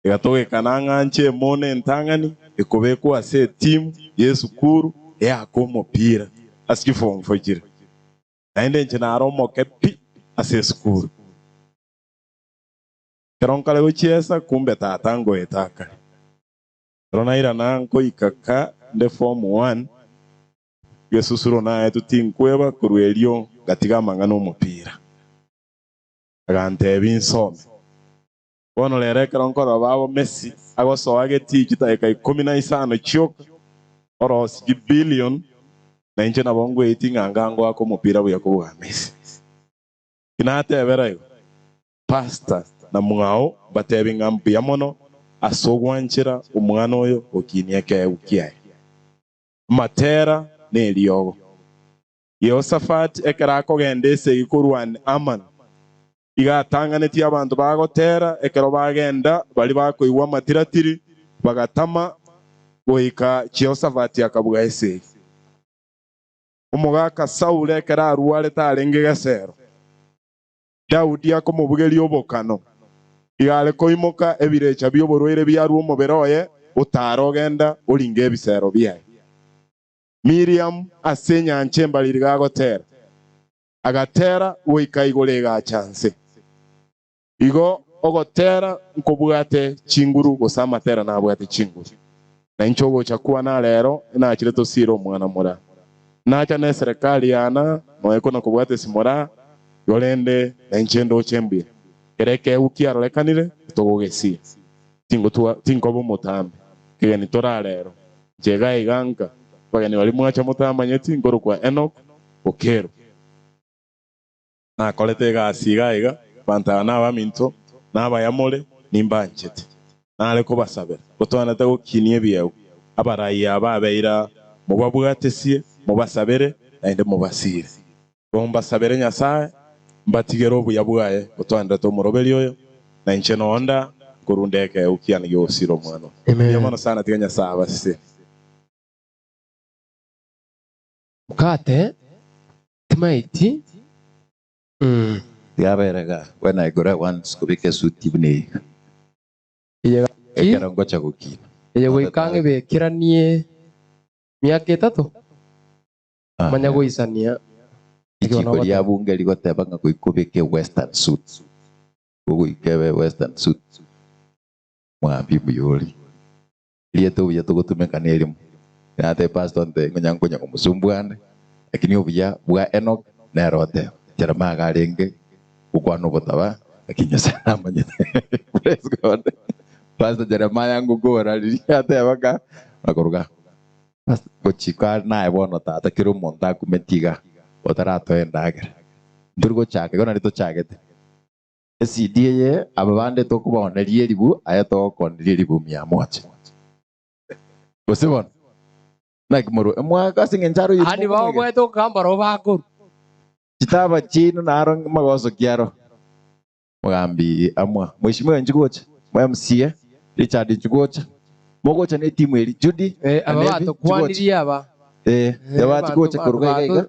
S24: igatogekana ng'a nche emono entang'ani ekobekwa ase etimu ya esukuru eaka omopira ase chiform four chire. Naende inche nare omoke pi ase esukuru. Ekero nkare gochiesa kumbe tata ngoeta akare. Ekero nairana nkoika ka nde form one gesusuro naetwe tinkweba korwa erio ngatiga amang'ana omopira. Agantebi nsome. Bono rero ekero nkorora babo Messi agosoa getii chidakika 15 chioka orosi chibillion na inche nabo ngweiti ng'a nga ngoaka omopira buya kobua Messi. Tinatebera igo pastor na mwao mbatebi ng'a mbuya mono ase ogwanchera omwana oyo gokinia ekeegu kiaye. Amatera na eriogo. Yehoshafati ekero akogenda esegi korwa Aman iga atang'anetie abanto bagotera ekero bagenda bari bakoigwa amatiratiri bagatama goika Jehoshafati akabua esegi. Omogaka Saulo ekero arwarete arenge gesero Daudi akomobugeria obokano iga are koimoka ebirecha bi'oborwaire biarwa omobere oye otara ogenda oringa ebisero biaye. Miriam ase enyancha embariri gagotera agatera goika igoro egacha nse. Igo ogotera nkobwate chinguru gose amatera nabwate chinguru. Na inche ogocha kwana rero nachire tosire omwana mora. Nacha na eserekari yana noe kona kobwate simora yorende na inche ndoche mbuya. Kere ekeegu kiarorekanire togogesia. Tingotwa tinkoba omotambe. Kegeni torarero. Nche iga iga nka bageni bari mwacha motamanyeti nkorokwa Enoch Okero. Nakorete egasi iga iga banto aba nabaminto nabayamore nimbanchete. Nare kobasabera gotwanete gokinia ebiegwa abarai aba abeira mobabwatesie mobasabere naende mobasire. Bombasabere Nyasaye mbatigere obuya bwaye gotwanderete omoroberi oyo na inche nonda nkorunda ekeegu kiane giogosira omwana oyo.
S1: Amen.
S24: Mbuya mono sana tiga Nyasaye abasesenie.
S1: Mkate timaeti.
S10: Tiaberega when I grow I want kubika esuti buna eye.
S1: Eye
S10: Ekero ngocha gokina.
S1: Eye goika ng'ebekeranie miaka etato manya goisania.
S10: Ichiko ria bunge rigoteba ng'a goika obeke western suit. Gogoika ebe western suit. Mwambi muyori. Rieta obuya togotumeka na erimo. Nate pastor nte ngonya nkonya komosumbua ande lakini obuya bwa Enoch nere oteba. Jeremiah arenge gokwana obotaba lakini Nyasaye namanyete. Praise God. Pastor Jeremiah ngokora riria ateba ka nakoruga. Gochika naye bono tata kera omonto akumeti iga otaratoa endagera. Ntori gochaka igo nari tochagete. ECD eye aba bande tokobaoneria eribu aye togokoneria eribu mia moja. Gose bono naki morwe emwaka ase eng'encho aro
S1: Ani baobwete okogamba roho bakoru.
S10: Chitaba chiino naro magoso kiaro. Mugambi amwa mheshimiwa nchigocha MCA Richard nchigocha mogocha na etimu eri Judy
S1: Aba
S10: na Nevi,
S1: batokwanirie aba.
S10: Aba chigocha koruga iga iga.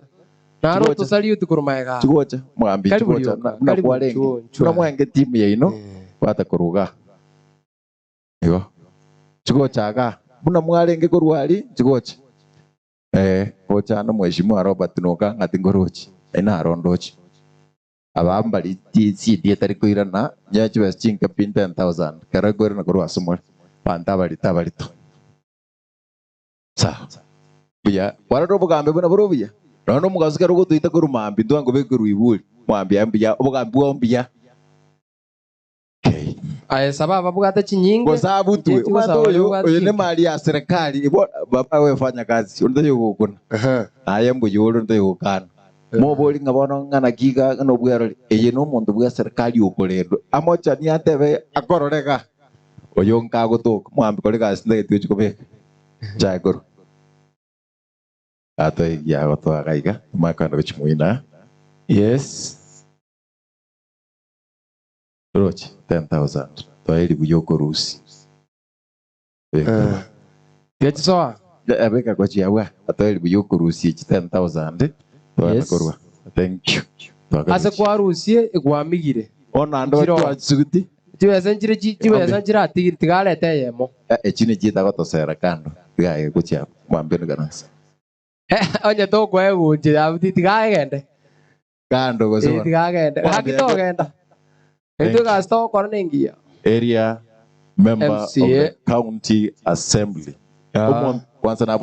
S1: Naro
S10: Chigocha.
S1: tosariuti korwa maega.
S10: Chigocha mugambi
S1: Karibu
S10: chigocha
S1: rioka,
S10: buna
S1: karibu
S10: kwarenge
S1: chuo, chuo.
S10: buna mwenge timu yaino bata koruga igo chigocha aga buna mwarenge korwa ari chigocha. Eh, gocha mheshimiwa Robert noka ng'ati ngorochi. Aina arondochi. Aba mbari CD etari koirana nyoe chibesa chinke pi 10,000 kero ekoirana korwa ase more banto abarito abarito. Sawa. Buya, kwarora obogambi buna bore obuya. Nonya omogaso kero ogotoita korwa maambia ntwango bekerwa iburi. Mwambia mbuya, obogambi bwao mbuya.
S1: Aye saba babwate chinyinge.
S10: Gosabutwe.
S1: Inche
S10: Omwana
S1: tigosaba
S10: oyo
S1: babwate
S10: oyo ne
S1: chinke.
S10: mali ya serikali ibo baba we fanya kazi onde yogokuna. Naye mbuya ore onde yogokana. Mobori ng'a bono ng'ana kiga ng'ana obwerori eye no omonto bwa serikali okorendwa. Amochani atebe akororega. Oyo nkagotoka mwambi kore gasi ndagete gochi kobeka. Chae korwa. Atoigia gotoa iga mwakanda gochi moina.
S1: Yes.
S10: Roche 10,000. Toeri buya okorusi.
S1: Gechisoa.
S10: Ebeka gochi abwa. Atoeri buya okorusi echi 10,000. Toana
S1: Yes.
S10: korwa. Thank you.
S1: Ase kwarusie egwamigire.
S10: Ona ando twachisuguti.
S1: Chibesa nchire chibesa nchire atigire tigarete eyemo.
S10: Echi ni chieta gotosera kando. Tigae gochi abwo. Mwambie niganasa.
S1: Onye tokwegunchira abuti tigagende.
S10: Kando gose.
S1: Eh, tigagende. Haki togenda.
S10: Thank
S1: Etwe gasi togokora nengiya.
S10: Area member of
S1: MCA.
S10: the county assembly. Omonto kwanza na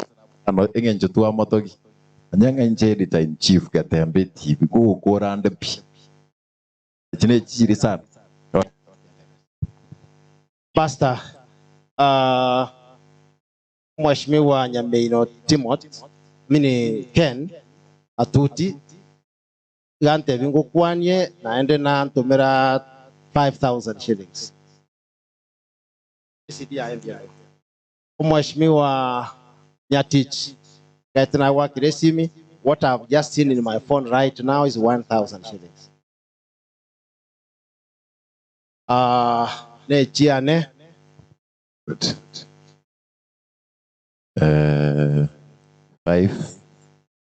S10: ano eng'encho twamotogi. Anya ng'enche editor in chief Gatembe TV gokorande pi. Echi ne chiri sana.
S14: Pastor, Mheshimiwa Nyameino Timothy, mini Ken Atuti, gante bingukwanie naende na ntumira 5000 shillings. CDI. Mheshimiwa Nyatich, Gaitana Wakiresimi, what I've just seen in my phone right now is 1000 shillings. Ne chiane.
S10: Good. Five.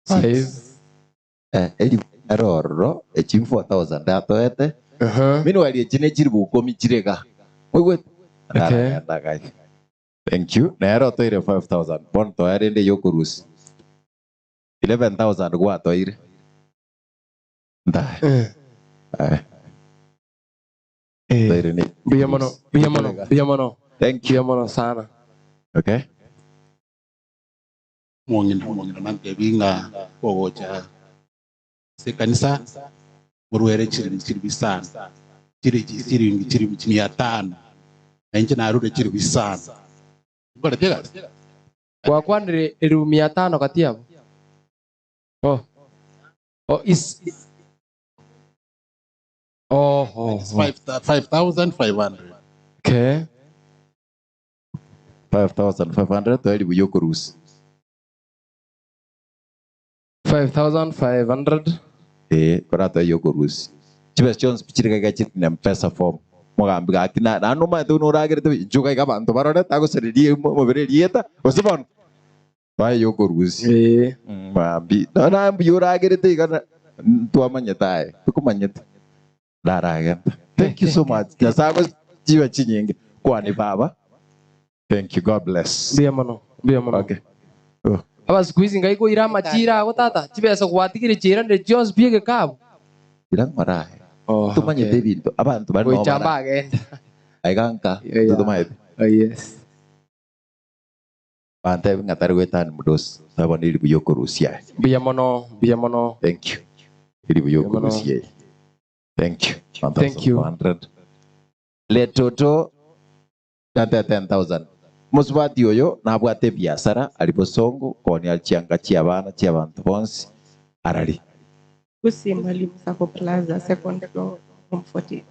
S1: Five.
S10: Eri erororo echi 4000 atoete. Meanwhile echi ne chiri bukomi chirega. Mwigwete?
S1: Okay.
S10: Ndagai. Thank you. Nero toire 5000. Bon toerende yokorusi. 11000 gwatoire. Ndai. Aye. Toire ni.
S1: Mbuya mono, mbuya mono, mbuya mono.
S10: Thank you.
S1: Mbuya mono sana.
S10: Okay.
S23: Mwong'ina mwong'ina nantebinga kogocha ase ekanisa murwere chiringi chiri bisano chiri chiringi chiri mia tano nainche narure chiri bisano nkoretie gasi
S1: Gwakwanire eribu mia tano kati yabo. Oh. Oh is Oh, oh, oh.
S23: 5500
S1: Okay.
S10: 5500 toeri buya okorusi.
S1: 5500.
S10: Eh, koratoe yokorusi. Chibesa chionsi chirigaiga chiri na mpesa form. Mogambi gaki na na nomaete buna oragerete nchuka iga abanto barore tagosereria omobere erieta gose bono toae yokorusi.
S1: Eh.
S10: Mambi. No na mbuya oragerete iga twamanyete aye tukumanyete. Ndaragenda. Thank you so much. Nyasaye chiba chinyinge. Kwani baba. Thank you. God bless.
S1: Mbuya mono. Mbuya mono.
S10: Okay.
S1: Aba siku hizi ngai koira amachira ago tata chibesa gwatigire chirande chionsi pi egekabu.
S10: Ira ng'orae. Tumanyete ebinto abantu bari nabo
S1: Goichamba
S10: bara-
S1: agenda.
S10: Aiga nka
S1: Yeah.
S10: tutumaete.
S1: Oh, yes.
S10: Bantu ng'atari gwetani mudosi. Sabona eri buya okorusia.
S1: Mbuya mono, mbuya mono.
S10: Thank you. Eri buya okorusia. Thank you.
S1: Thank you.
S10: 1400. Letoto tata 10000. Musubati oyo nabwate biasara ari bosongo konia chianga chia abana chia abantu bonsi arari.
S15: Kusi Mwalimu Sacco Plaza, second floor, room 14.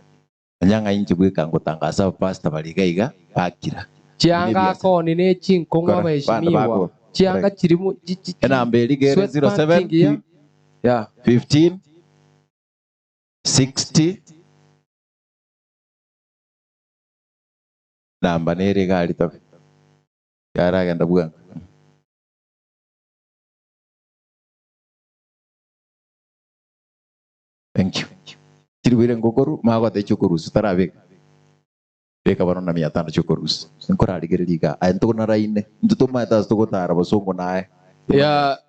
S10: Anyang'a inche bweka ngotangasa pastor bariga iga bakira.
S1: Chianga akoni ne chinkong'u
S10: Kora,
S1: abaheshimiwa.
S10: bana bako.
S1: Chianga chirimu
S10: Enamba erigere
S1: Sweatpants
S10: 07
S1: chingiya. Yeah.
S10: 15 60 namba nere gari toke yaragenda bwango thank you chiribwire ngokoru magwate chokorusu tarabeka beka bono na mia tano chokorusu nkorarigereria iga aye ntogonaraine intwe tomaete ase togotara bosongo naye
S1: Ya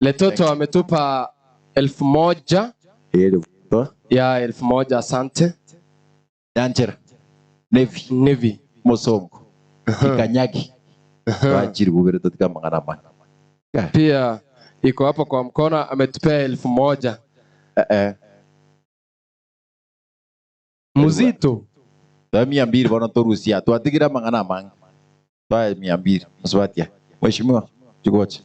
S1: Letoto ametupa 1000 ya 1000 asante.
S10: Nyanchera. Nevi.
S1: Nevi.
S10: Mosongo. Ikanyagi. Twachiri bubere totika mang'ana amaya.
S1: Pia iko hapo kwa mkono ametupea 1000.
S10: Eh eh.
S1: Muzito.
S10: Twa 200 bono torusia twatigira mang'ana amange. Twa 200 mosibatia. Mheshimiwa chigoche.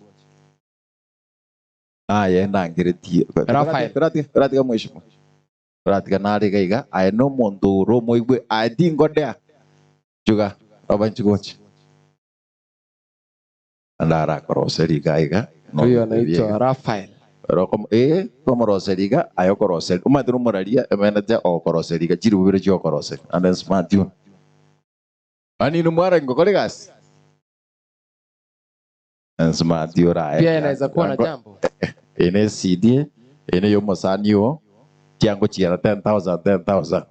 S10: Aye nangeretie.
S1: Rafael.
S10: Ratiga mheshimiwa. Ratiga nariga iga aye no omonto ore omoigwe aye tingodea. Juga roba nchigoche. Ndarakoroseri iga iga.
S1: Huyo anaitwa Rafael.
S10: Komoroseri iga aye okoroseri. Omanyete nomoraria emenete okoroseri iga chiri bubere chiokoroseri. And then smart you. Ani nomwara ngokore gasi. And smart you rae.
S1: Pia inaweza kuwa na jambo.
S10: Ene CD ene yo mosani yo tiango chiera 10,000 10,000.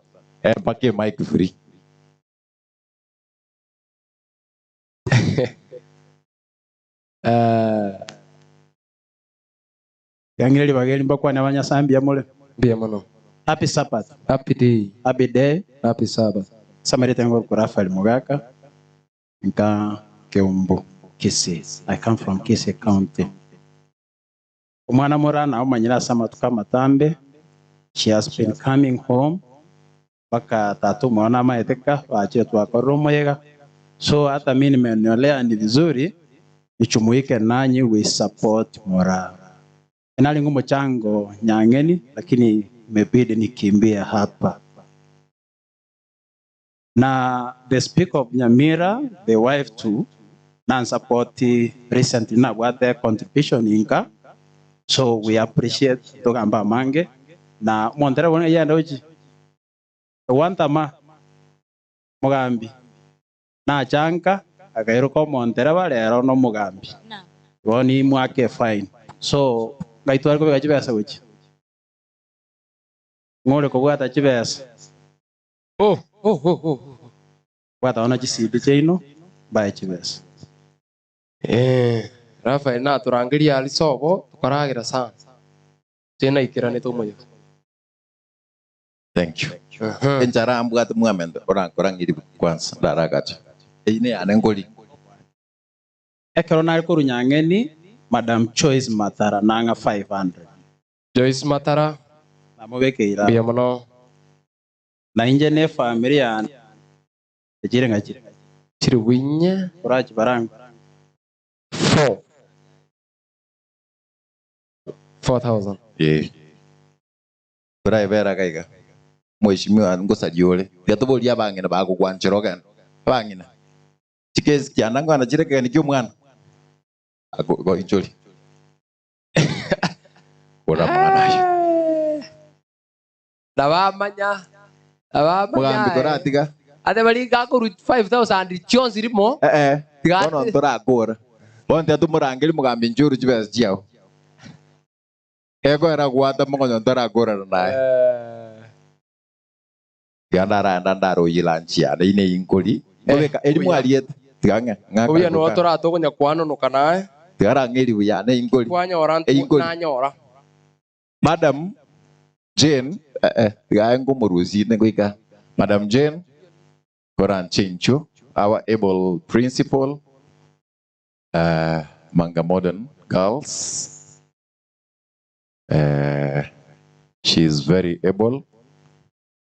S10: Mpake mic free.
S4: Yangireli bageni mbakwana abanyasambia mule.
S1: Mbia mono.
S4: Happy Sabbath.
S1: Happy day.
S4: Happy day.
S1: Happy Sabbath.
S4: Samarita ngor ku Rafael Mugaka. Nka Keumbu Kisii. I come from Kisii County. Omwana murana omanyira ase amatuko amatambe. She has been coming home mpaka tatu mwana amaeteka bachire twakorera omoyega. So hata mimi nimeonelea ni vizuri nichumuike nanyi we support morale. Nalingu mchango nyang'eni lakini imebidi nikimbie hapa. Na the speaker of Nyamira, the wife too, nan support recently na what their contribution inka. So we appreciate tugamba mange na mondera wona yenda uchi. Wantama mugambi na chanka akairuka mondera balero no mugambi. Boni mwake fine. So ngaitwara kubika chibesa uchi. Ng'ore kobwata chibesa.
S1: Oh, oh, oh, oh.
S4: Bwata ona chisibi chaino bae chibesa.
S1: Rafael na turangiria ali sobo tukaragira sana. Tena ikiranite omoyo.
S10: Thank you. Enchara ambwate mwamendo orankora ng'iri kwanza ndaragacha. Eine yane ngori.
S4: Ekero nari koru Nyang'eni, Madam Joyce Matara nanga 500.
S1: Joyce Matara.
S4: Namubekeira.
S1: Mbuya mono.
S4: Na inje ne family yane. Echire ng'achire.
S1: Chiri winye.
S4: Kurachi baranga.
S1: 4. 4,000.
S10: Yeah. Uraibera gaiga. Mheshimiwa ngosari ore. Tiatuboria abang'ina bagogwanchera ogenda. Abang'ina. Chikesi kianda ngwana chire kegeni kia omwana. Ako go inchori. Ora mwana ayo.
S1: Nabamanya. Nabamanya.
S10: Mugambi koratiga.
S1: Ate bari gakoru 5,000 chionsi rimo.
S10: Eh eh. Bono ntorakora. Bono tiatumurangeri mugambi nchuru chibesa chiao. Ego era gwata mogonyo ntorakorana naye. Tiga ndaranda ndaroyie lunch yane ine inkori. Ngobeka eri mwariete. Tiga ng'a ng'a.
S1: Obuya no toratogonya kwanonoka naye.
S10: Tiga rang'eri buya ne inkori.
S1: Kwanyora
S10: Einkori.
S1: nanyora.
S10: Madam Jane tiga ngomorusine ngoika. Madam Jane Koran Chincho, our able principal, Manga Modern Girls. She is very able.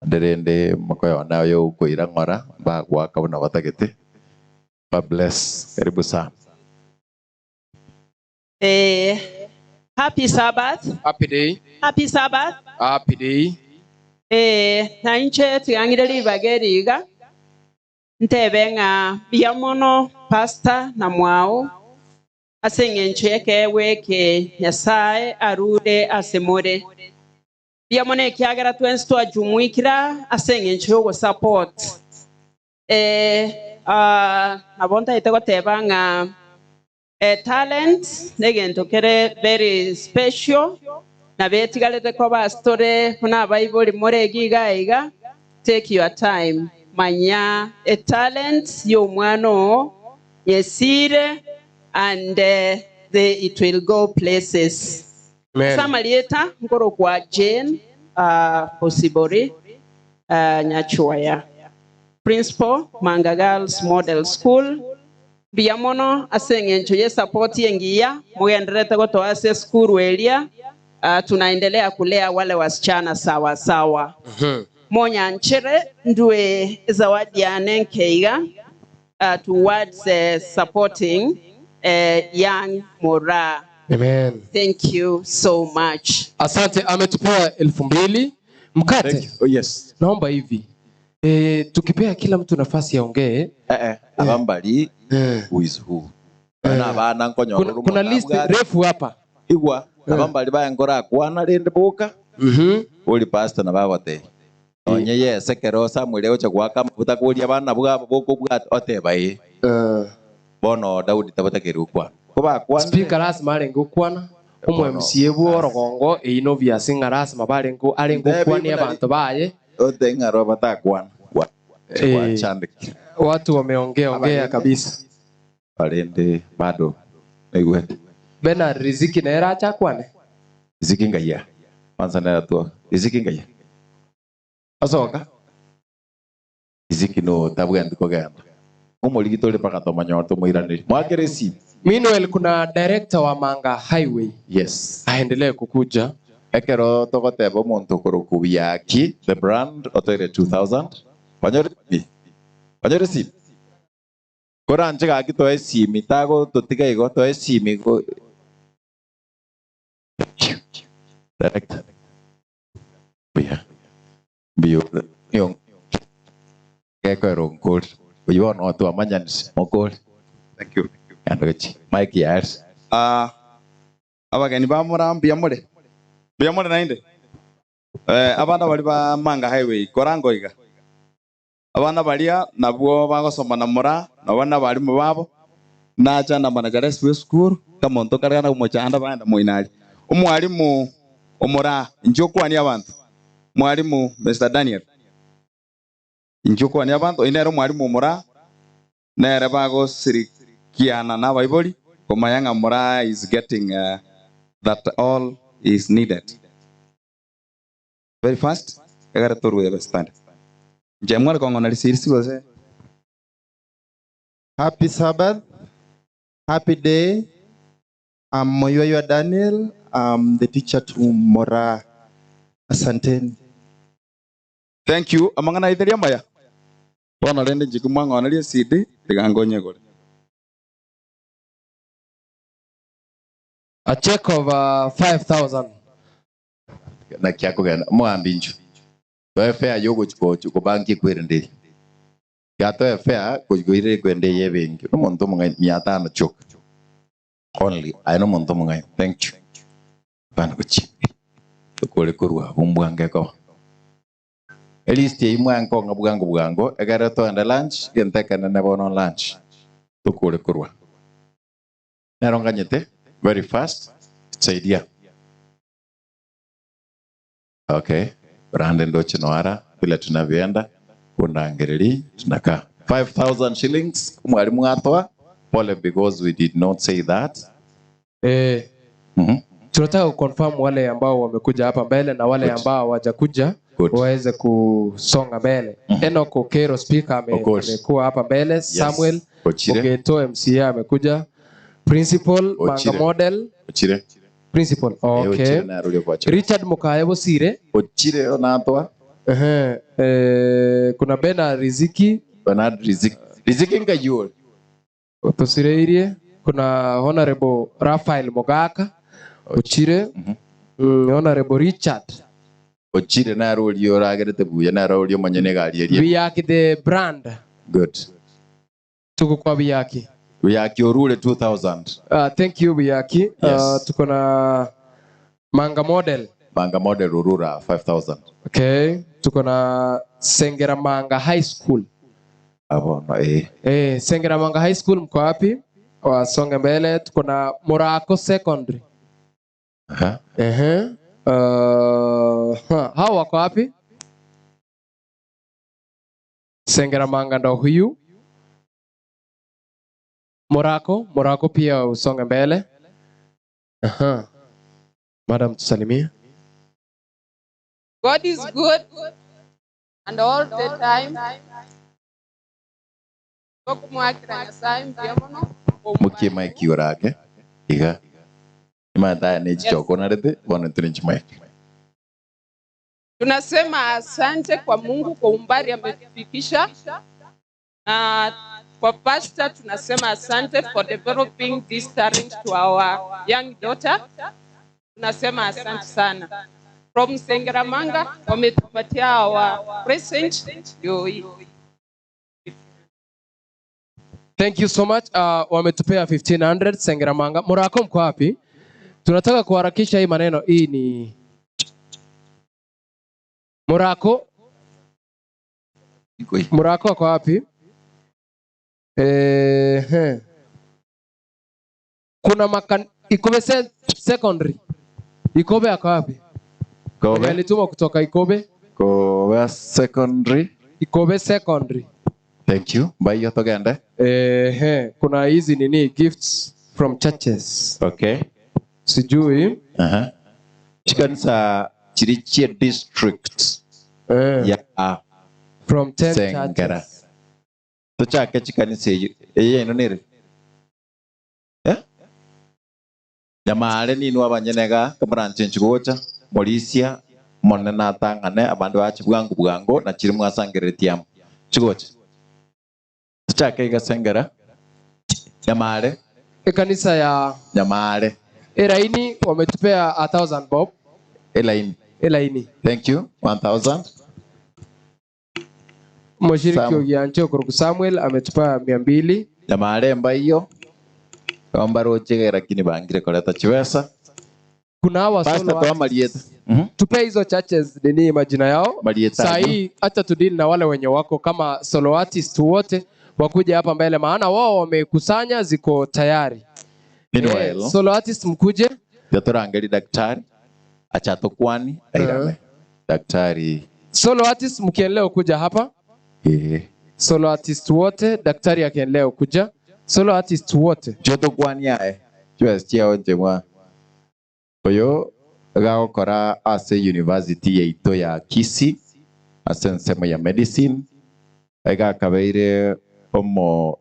S10: Nderende makoyo nayo ukoira ng'ora bagwaka buna batagete. God bless. Karibu sana.
S19: Happy Sabbath.
S1: Happy day.
S19: Happy Sabbath.
S1: Happy day.
S19: Na inche tuyangire libaga eriga ntebe ng'a mbuya mono pastor na mwao ase eng'encho ekeegwa eke Nyasaye arure ase more. Mbuya mono ekiagera twensi twajumuikira ase eng'encho yogosupport. Nabo ntaete goteba ng'a talent negento kere very special na betigarete ko bastore buna abaibori more iga iga take your time manya a talent y'omwana oo yesire and they, it will go places.
S1: Amen.
S19: Samarieta nkorokwa Jane uh, Bosibori uh, Nyachuaya. Principal Manga Girls Model School. Mbuya mono ase eng'encho ye support engiya mugenderete gotoa ase esukuru eria uh, tunaendelea kulea wale wasichana sawa sawa. Monyanchere ndue zawadi yane nkeiga towards supporting young Mora.
S1: Amen.
S19: Thank you so much.
S1: Asante, ametupea 2000 mkate.
S10: Oh, yes.
S1: Naomba hivi e, tukipea kila mtu nafasi aongee.
S10: Abambali who is who bana abana nkonyora
S1: Kuna, kuna list refu hapa
S10: igwa abambali baengora kwana rindi buka uri pastor na bagote onye yese kero Samuel ocha gwaka mabuta kuria bana bwabo bokobwata oteba ii bono Daudi tabatakiri gukwana kobakwana
S1: Speaker lazima arenge gukwana omo MCA bwo orogongo eino obvious ng'a lazima barenge arenge gukwania abanto baye
S10: ote ng'aro batakwana gwachandikire
S1: watu wameongea ongea kabisa
S10: barindi bado naigwete
S1: Bernard Riziki nere achakwane
S10: Riziki ngaiya kwanza neratua Riziki ngaiya asoka Riziki no tabwendi kogenda omorigi tori mpaka tomanyora tomwiraniri mwakere simu
S1: Meanwhile kuna director wa Manga Highway
S10: yes
S1: aendelee kukuja
S10: ekero togoteba omonto koroku yaki the brand otoire 2000 banyore simi banyore simi koranche gaki toe simi tago totiga igo toe simi go director buya biyo yo gekoero nkori oyo no twamanyanise mokori
S2: thank you
S10: andochi mike yars
S2: Ah, abageni ba mura mbuya more mbuya more nainde abana bari ba Manga Highway korango iga abana baria nabwo bagosoma na mura nabo na barimu babo nacha na manager wa school kamonto karia na mochanda baenda moinari omwarimu omura njokwani abantu mwarimu Mr Daniel njokwani abantu inero mwarimu omura nere bagosirikiana na abaibori komanya ng'a mura is getting that all is needed very fast egare torwe stand nje mwari kong'ona risirisi gose
S6: Happy Sabbath. Happy day. I'm Moyoyo Daniel. I'm the teacher to Mora. Asanteni.
S2: Thank you. Amang'ana itheria maya. Bono rende njiku mwang'onerie CD tigangonye gore.
S1: A check of 5000.
S10: Na kia kugenda muambi nju toe fair yogochikochu kubanki kwirindiri ya toe fair kuire kwende yebengi no muntu mungai 500 chok only I no muntu mungai thank you bana kuchi tukore kurwa bumbwange ko elist imwe anko ngabwango bwango egere toenda lunch gentekana ne bono lunch tukore kurwa neronganyete very fast saidia. Okay, brande ndo chinoara vile tunavyoenda kundangereri tunakaa 5000 shillings mwalimu atoa pole because we did not say that.
S1: Eh, tunataka kuconfirm wale ambao wamekuja hapa mbele na wale ambao hawajakuja waweze kusonga mbele. Enoch Okero speaker amekuwa hapa mbele. Samuel
S10: Ochire.
S1: Ogeto MCA amekuja. Principal Manga
S10: Ochire.
S1: Model
S10: Ochire.
S1: Principal. Okay.
S10: Ochire na rurio kwa chire.
S1: Richard Mukaye Bosire.
S10: Ochire onatoa.
S1: Ehe, kuna Bernard Riziki.
S10: Bernard Riziki. Riziki ngayur.
S1: Tusireirie. Kuna Honorable Raphael Mogaka. Ochire. Honorable Richard.
S10: Ochire na rurio ragerete buya na rurio manyene gari erie.
S1: Wiyaki the brand.
S10: Good.
S1: Tuko kwa Wiyaki.
S10: Wiyaki orure 2000.
S1: Thank you Wiyaki.
S10: Yes.
S1: Tuko na Manga Model.
S10: Manga Model urura 5000.
S1: Okay. Tuko na Sengeramanga High School.
S10: Hapo no eh.
S1: Sengeramanga High School mko wapi? Wasonge mbele. Tuko na Morako Secondary.
S10: Aha.
S1: Ehe. Hao wako wapi? Sengeramanga ndo huyu. Morako, Morako pia usonge mbele. Aha. Madam tusalimie.
S3: God is good and all the time. Tokumwakira Nyasaye mbuya mono.
S10: Mukie mic orake iga imantaya nechichokonarete bono turi nchimic.
S3: Tunasema asante kwa Mungu kwa umbali ametufikisha. Na kwa pastor tunasema asante for developing this talent to our young daughter. Tunasema asante sana. From Sengeramanga wametupatia our present ndio hii.
S1: Thank you so much. Wametupea 1500 Sengeramanga. Murako mko wapi? Tunataka kuharakisha hii maneno. Hii ni Murako. Murako ako wapi? Eh, kuna makan Ikobe secondary. Ikobe ako wapi?
S10: Kobe.
S1: Alituma kutoka Ikobe.
S10: Kobe secondary.
S1: Ikobe secondary.
S10: Thank you. Mbaio togende.
S1: Ehe, kuna hizi nini gifts from churches.
S10: Okay.
S1: Sijui.
S10: Aha. Chikanisa chirichie district. Ya
S1: from 10
S10: Sengera.
S1: churches.
S10: Tuchake chikanisa eyo. Eye ino nere. Eh? Nyamare ninu abanyenega kamuranche gocha morisia monene atang'ane abandu bache bwangu bwango na chiri mwasangereretie amo chigocha tuchake iga Sengera Nyamare
S1: Kanisa ya
S10: Nyamare
S1: Elaini wametupea 1000 bob.
S10: Elaini.
S1: Elaini.
S10: Thank you. 1000.
S1: Mshiriki
S10: Sam.
S1: Ogiancho Kuruku Samuel ametupa 200.
S10: Nyamare mbaiyo ombarochege lakini bangire koreta chibesa
S1: Kuna hawa
S10: Pastor
S1: solo
S10: toa
S1: artists.
S10: marieta
S1: Tupe hizo churches nini majina yao.
S10: Marieta.
S1: Saa hii acha tudili na wale wenye wako kama solo artist wote wakuja hapa mbele, maana wao wamekusanya ziko tayari.
S10: Meanwhile,
S1: Solo artist mkuje.
S10: yatorangeri daktari achatokwani airame daktari
S1: Solo artist mkiendelea kuja hapa.
S10: eh
S1: Solo artist wote, daktari akiendelea kuja. Solo artist wote.
S10: jotokwani ae chibesa chiao nchemwa oyo gagokora ase university yaito ya Kisii ase ensemo ya medicine egakabeire omo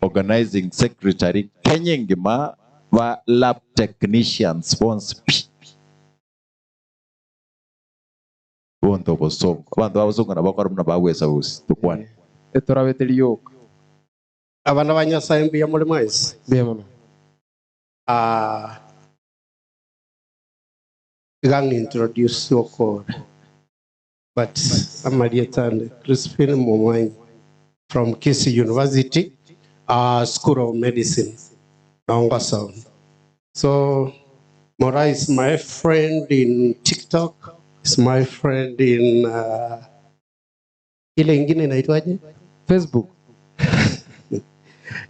S10: organizing secretary Kenya engima ba lab technicians bonsi pi bonto obosongo abanto ba bosongo nabo bakora buna bagwesa bosi tukwane
S1: Etorabete yoka
S9: Abana ba Nyasaye mbuya muri mwese.
S1: Mbuya mono.
S9: Ah, gang introduce okora. But Amarieta Crispin Momwany from Kisii University, School of Medicine, Nongoson. So Mora is my friend in TikTok, is my friend in ile ingine inaitwaje?
S1: Facebook.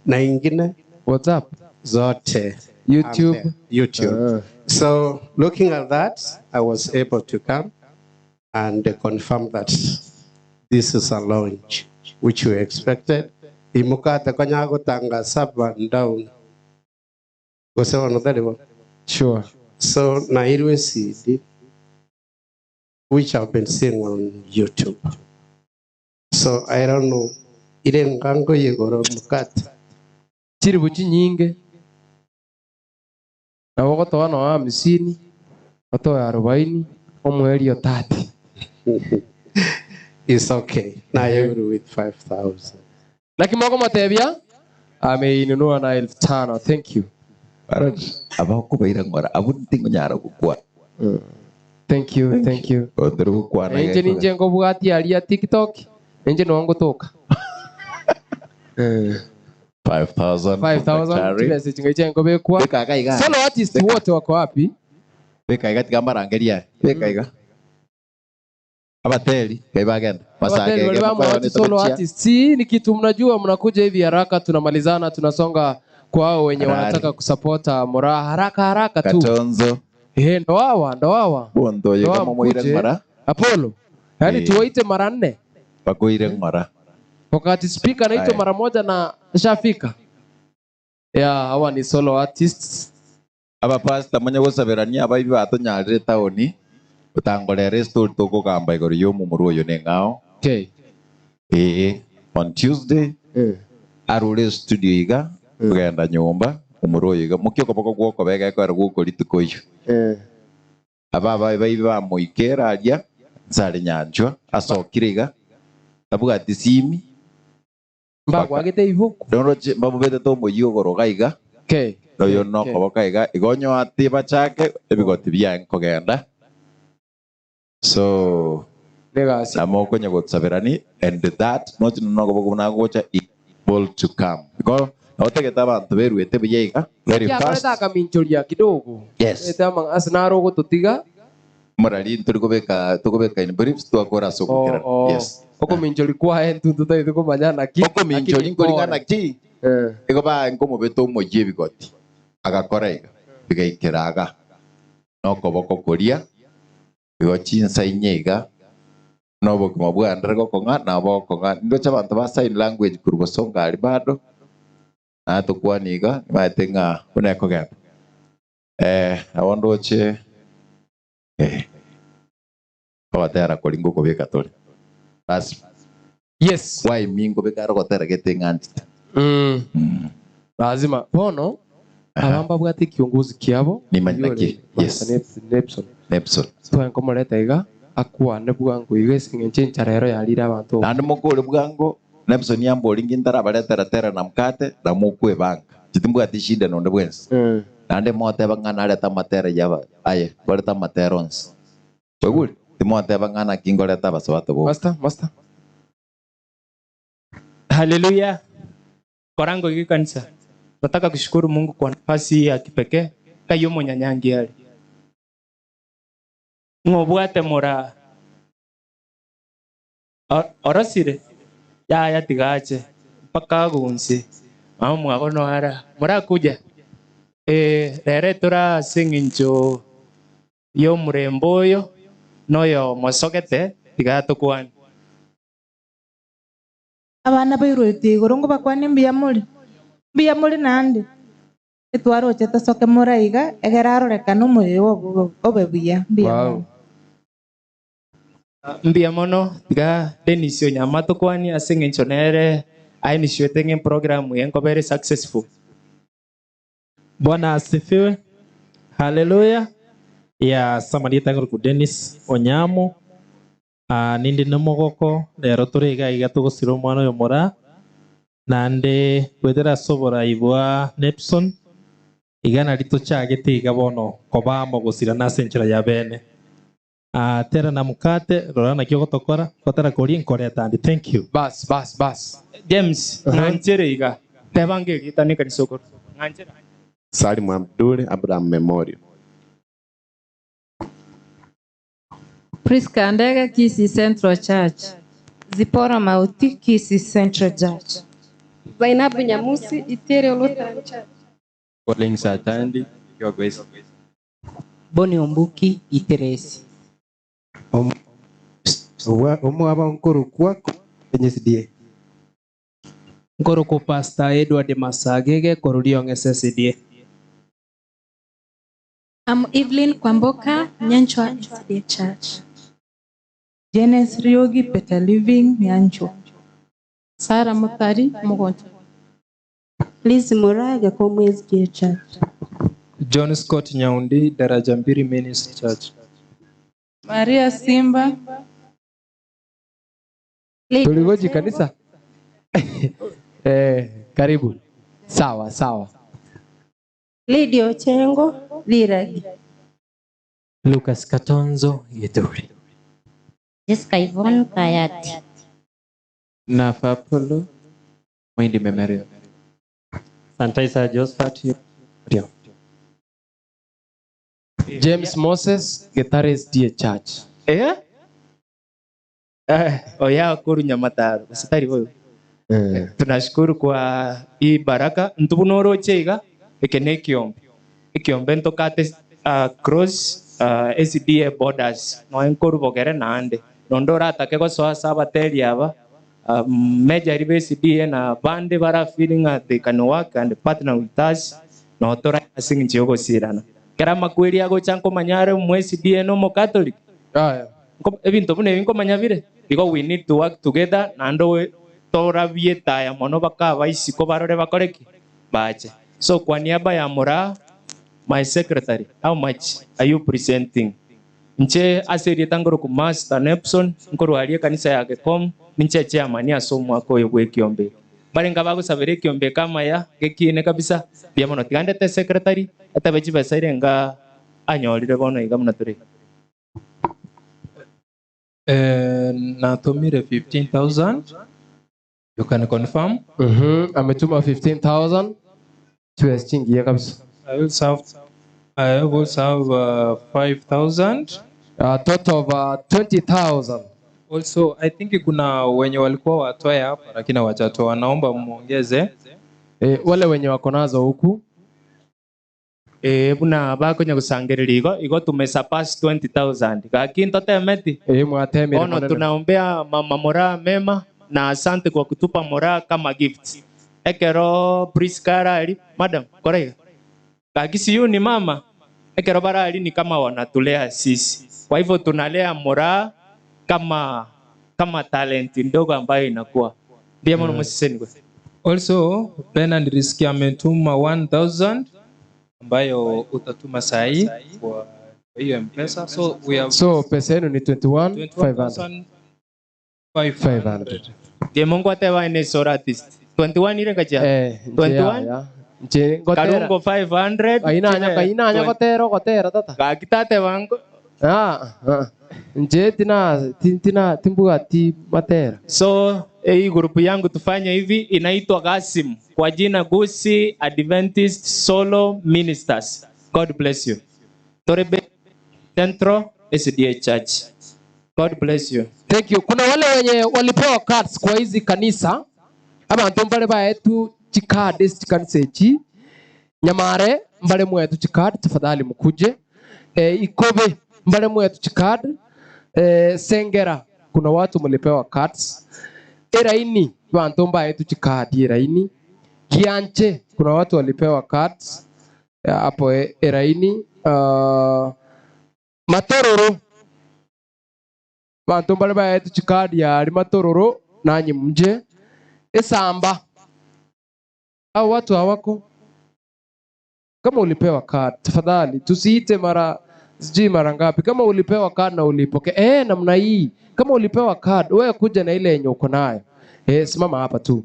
S9: Na ingine
S1: WhatsApp.
S9: Zote.
S1: YouTube.
S9: I'm there. YouTube. So looking at that, I was able to come and confirm that this is a launch which we expected. Imukate konya gutanga sub and down. Gose ono
S1: Sure.
S9: So Nairwe CD, which I've been seeing on YouTube. So I don't know. Ile ngango yegoro mukate.
S1: Chiri buchi nyinge. Na wogotoa no 50, otoe 40, omwerio 30.
S9: It's okay. Now I agree with 5,000.
S1: Na kimoko matebia ameinunua na 5,000. Thank you.
S10: abakubaira ng'ora abu ntingonyara gukwa
S1: Thank you, thank you.
S10: ondiri gukwana
S1: Enje ninje ngobwati aria TikTok. Enje no ngotoka.
S10: 5000
S1: 5000
S10: daktari.
S1: chibesa chinga ngobekwa.
S10: Beka iga.
S1: Solo artist wote wako wapi?
S10: Beka iga tiga mbarangeria beka iga abateli kai bagenda
S1: Wateli wale wa
S10: masake
S1: solo artist. Si ni kitu mnajua, mnakuja hivi haraka, tunamalizana, tunasonga kwa hao wenye
S10: Harari.
S1: wanataka kusapota Moraa haraka haraka tu.
S10: Katonzo.
S1: Eh, ndo hawa, ndo hawa.
S10: Bondo
S1: Ndo
S10: yega
S1: hawa
S10: momoire
S1: mkuje.
S10: ng'ora
S1: Apollo. Yaani
S10: Eh.
S1: tuwaite mara nne.
S10: bakoire ng'ora
S1: Wakati speaker anaitwa
S10: Aya.
S1: mara moja na shafika. Yeah, hawa ni solo artists.
S10: Abapastor manya gosaberania abaibi batonyarire etaoni, otangorera estory tokogamba igoro ya omomura oyo neng'ao.
S1: Okay.
S10: Ee, on Tuesday arure estudio iga kogenda nyomba omomura oyo iga mokia okoboko gwokobega ekero gwokorituko oyio. Aba abaibi bamoikera aria nse are nyanchwa asokire iga tabwati simi.
S1: Mbagwagete ibuku.
S10: Noroche mbamobetete omoyio ogoro iga.
S1: Okay.
S10: Noyo nokoboka iga igo onyoate bachake ebigoti biaye nkogenda. So namo okonya gosaberani and that nochi nokoboko buna gocha able to come. Igo notagete abanto beruete buya iga very fast.
S1: Kiakorete akaminchoria kidogo.
S10: Yes.
S1: Ete amang'a ase naro ogototiga.
S10: Morari tori kobeka tokobeka in briefs twakora ase ogokerana.
S1: Oh, oh.
S10: Yes.
S1: Okominchori kwaye ntuntu taete komanya naki.
S10: Okominchori nkoringa naki. Igo bae nkomobeta omoyio ebigoti. Agakora iga. Bigaikera aga. Nokoboko koria. Igo chinsa inye iga. Nobogima bwandere gokong'a nabo gokong'a. Ndoche abanto ba sign language korwa bosongo aria bado. Natokwana iga nimaete ng'a buna ekogenda. Nabo ndoche ogotera kori ngokobeka tore. Bas.
S1: Yes.
S10: Waimi nkobeka aro ogotera gete ng'anchete.
S1: Lazima bono abamba bwate kiongozi kiabo.
S10: Nimanye naki. Yes.
S1: Nepson.
S10: Nepson.
S1: Twae nkomoreta iga akwane bwango iga ase eng'encho enchara ero yarire abanto.
S10: Naende mokore bwango Nepson yambori ngintarabaretera tera na mkate na mokwebanga. Chitimbwati shida nonde bwensi. Naende moteba ng'a nareta amatera yaba aye bareta amatera onsi. Weguri timoteba ng'a naki ngoreta abasabato bo.
S1: Master, master.
S5: Haleluya. Korango hiki kanisa. Nataka kushukuru Mungu kwa nafasi hii ya kipekee kayo munyanyangi ali. Ng'obwate mora orosire yaya tigache mpaka agunse mama mwago noara murakuja rere tora ase eng'encho ya omorembo oyo noyo mosogete tigatokwana.
S18: Abana bairwete igoro ngo bakwane mbuya muri mbuya muri nande etwaroche tosoke moraiga egera arorekana omoyo obe buya mbuya.
S1: Wow.
S5: Mbuya mono tiga Dennis Onyama tokwani ase eng'encho nere ainitiate ng'e program ye nkobere successful.
S21: Bwana asifiwe. Haleluya. Ya samarita ngoro ku Dennis Onyamo. Nindi nomogoko rero tore iga iga togosira omwana oyo mora nande gwetera ase oborai bwa Nepson iga nari tochagete iga bono kobamo gosira nase enchera ya bene. Tera na mukate rora naki ogotokora gotera koria nkoreta andi thank you.
S1: Bas bas bas.
S5: James ng'anchere iga tebange erieta ne kanisa okoro ng'anchere.
S22: Salim Abdul Abraham Memorial.
S25: Priska Ndege, Kisii Central Church.
S18: Zipora Mauti, Kisii Central Church.
S15: Zainabu Nyamusi, Iterio Lutheran Church.
S26: Collins Atandi, Kiogwesi.
S27: Boni Ombuki, Iteresi.
S28: Omwaba nkorokwa SDA.
S29: Nkorokwa Pastor Edward Masagege korurio SSDA.
S30: I'm Evelyn Kwamboka, Nyanchwa SDA Church.
S18: Jenes Riogi, Better Living, Nyanchwa.
S15: Sarah Mutari, Mugoncho.
S31: Liz Murage, Komwe SDA Church.
S29: John Scott Nyaundi, Daraja Mbili Ministry Church.
S15: Maria Simba.
S1: Tuligoji kanisa. Karibu. Sawa sawa.
S31: Lydia Ochengo, Liragi.
S32: Lucas Katonzo, Gituri.
S12: Jessica Yvonne Kayati.
S26: Nafa Apollo, Mwindi Memorial.
S33: Santaisa Josephat
S1: Ndio. James Moses, Getare SDA Church.
S5: Oya koru Nyamataro basitari boyo. Tunashukuru kwa hii baraka ntubunoroche iga eke ne ekiombe ekiombe ntokate cross SDA borders no enkoru bogere naende nondo oratake gosoa ase abateri aba major be SDA na bande bara feeling that they can work and partner with us. Notora ase eng'encho y'ogosirana. Ekero amakweri agocha nkomanya are omo SDA na omokatoliki. Nko- Ebinto buna ebi nkomanya bire. Igo we need to work together naende oe- torabie etaya mono baka abaisiko barore bakore ki? Bache. So kwa niaba ya Moraa, my secretary, how much are you presenting? Inche ase erieta nkoroku Master Nepson, nkorwa aria ekanisa ya Gekom, ninche chairman ase omwaka oyo bw'ekiombe eke. Mbarenge abagosabera ekiombe eke amaya, gekiine kabisa, mbuya mono. Tiga ndete secretary, atebe chibesa irenga anyorire bono iga buna tore.
S29: Eh, natumire 15000 you can confirm.
S1: Ametuma 15000 chibesa chingiya kabisa.
S29: I also have, I also have 5000.
S1: Total of 20000.
S29: Also, I think kuna wenye walikuwa watoe hapa lakini hawajatoa. Naomba muongeze.
S1: Eh, wale wenye wako nazo huku.
S5: Eh, buna bakonya gosangereria igo, igo tumesurpass 20000. Gaki ntotemeti.
S1: Eh, mwatemire
S5: Bono
S1: monene.
S5: tunaombea mama Moraa mema na asante kwa kutupa Moraa kama gift. Ekero Priska arari, madam, kora iga. Gaki siyo ni mama. Ekero barari ni kama wanatulea sisi. Kwa hivyo tunalea Moraa kama kama talent ndogo ambayo inakuwa. Ndiye mono musiseni gwe.
S29: Also, Bernard Riski ametuma 1000 ambayo utatuma sahi kwa hiyo M-Pesa. So we have
S1: So pesa yenu ni 21500.
S29: 500.
S5: Ndiye Mungu ateba ene soratist. 21 ile ngacha.
S1: Eh,
S5: 21
S1: Nche ngotera.
S5: Karungo 500.
S1: Ainanya kainanya gotera gotera tata.
S5: Gaki tate bango.
S1: Ah, ah. Nche tina tina timbuga ti matera.
S5: So hii grupu yangu tufanye hivi, inaitwa Gasim kwa jina Gusi Adventist Solo Ministers. God bless you. Torebe Central SDA Church. God bless you.
S1: Thank you. Kuna wale wenye walipewa cards kwa hizi kanisa abantu mbale baetu chikadi chikanisa echi nyamare mbale mwetu chikadi tafadhali mkuje e, ikobe mbale mwetu chikadi e, sengera kuna watu mlipewa cards eraini bantu mbaetu chikadi eraini gianche kuna watu walipewa cards eh, hapo e, eraini matororo bantu mbale baetu chikadi yari matororo nanyi mje esamba au watu hawako kama ulipewa card tafadhali tusiite mara sijui mara ngapi kama ulipewa card na ulipokea eh namna hii kama ulipewa card wewe kuja na ile yenye uko nayo eh simama hapa tu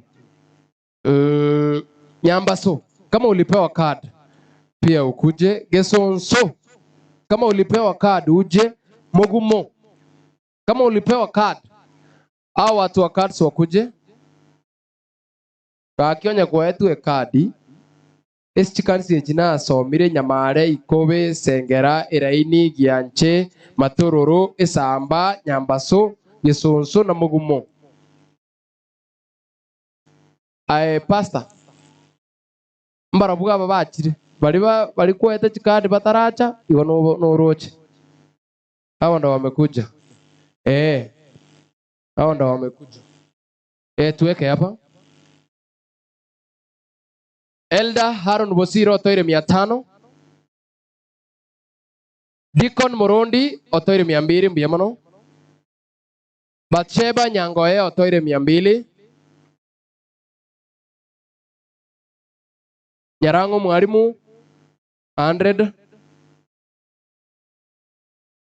S1: nyambaso kama ulipewa card pia ukuje gesonso kama ulipewa card uje mogumo kama ulipewa card au watu wa cards wakuje gakionya kwetwe kadi esi chikanisa echi nasomire nyamare ikobe sengera eraini gianche matororo esamba nyambaso gesonso na mugumo ae pastor mbarabuga aba bachire bari ba bari kwete chikadi bataracha igo noroche hao ndo wamekuja eh hao ndo wamekuja eh tuweke hapa Elder Haron Bosiro otoire 500. Deacon Murundi otoire 200 mbuya mono. Bathsheba Nyangoe otoire 200. Nyarango Mwalimu 100.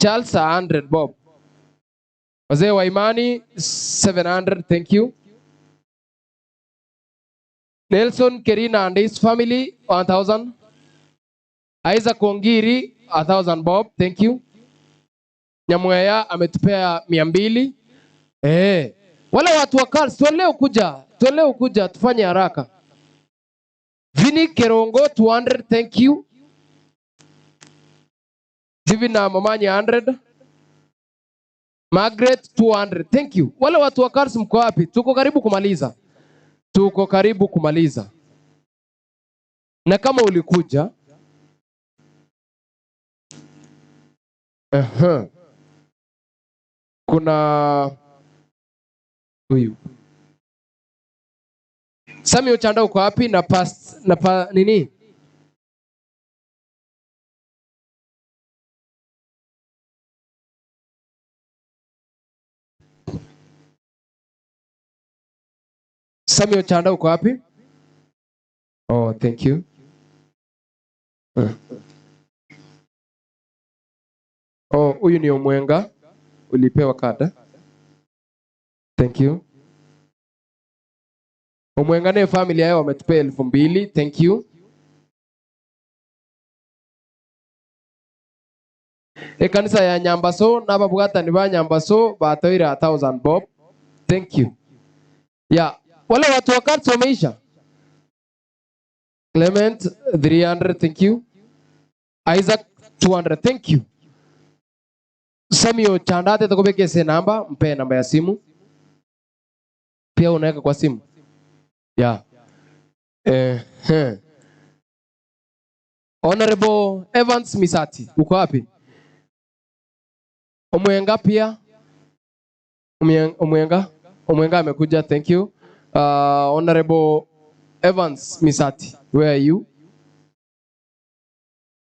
S1: Charles 100 Bob. Wazee wa imani 700 thank you. Nelson Kerina and his family 1000. Isaac Ongiri 1000 Bob, thank you. Nyamweya ametupea 200. Eh, wale watu wa Cars tuendelee kuja, tuendelee kuja tufanye haraka. Vini Kerongo 200, thank you. Divina Mamanya 100. Margaret 200, thank you. Wale watu wa Cars mko wapi? Tuko karibu kumaliza. Tuko karibu kumaliza. Na kama ulikuja uh-huh. Kuna huyu Sami Ochanda uko wapi na past, na pa, nini? Samuel Chanda uko wapi? Oh, thank you. Eh. Oh, huyu ni Omwenga. Ulipewa kada. Thank you. Omwenga naye familia yao wametupea 2000. Thank you. Ekanisa ya Nyambaso n'ababwatani ba Nyambaso batoire 1000 bob. Thank you. Yeah. Wale watu wa cards wameisha. Clement 300, thank you. Isaac 200, thank you. Samuel Chandate tukubeke namba, mpe namba ya simu. Pia unaweka kwa simu. Yeah. Eh, eh. Honorable Evans Misati, uko wapi? Omwenga pia. Omwenga, Omwenga amekuja, thank you. Honorable Evans Misati, where are you?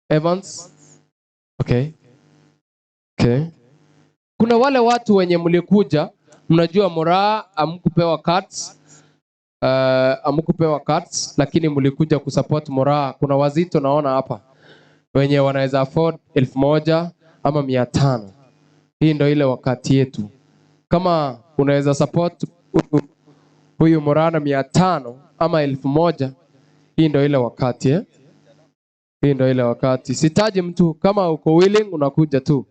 S1: Evans? Okay. Okay. Kuna wale watu wenye mlikuja, mnajua Moraa amkupewa cards. Amkupewa cards lakini mlikuja kusupport Moraa. Kuna wazito naona hapa wenye wanaweza afford 1000 ama 500. Hii ndo ile wakati yetu. Kama unaweza support huyu Moraa na 500 ama 1000, hii ndo ile wakati eh? Hii ndo ile wakati. Sitaji mtu, kama uko willing unakuja tu.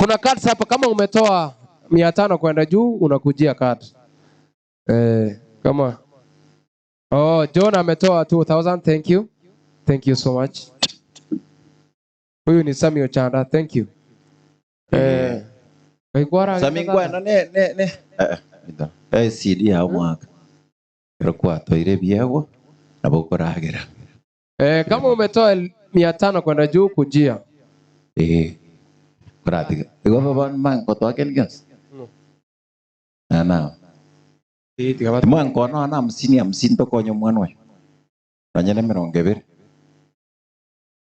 S1: Kuna cards hapa, kama umetoa 500 kwenda juu unakujia card. Kama Oh, John ametoa 2000, thank you. Thank you so much. Huyu ni Samuel Chanda, thank you. Kaikwara
S10: Sami ngweno ne ne ne. Ito. CD ya mwaka. Pero kwa toire biegwa na bokoragera.
S1: Kama umetoa 500 kwenda juu kujia.
S10: Kuratiga. Igo baba man ko to aken gyas. Ana. Mwanko no ana hamsini hamsini tokonyo mwana oyo. Nonye ne 20.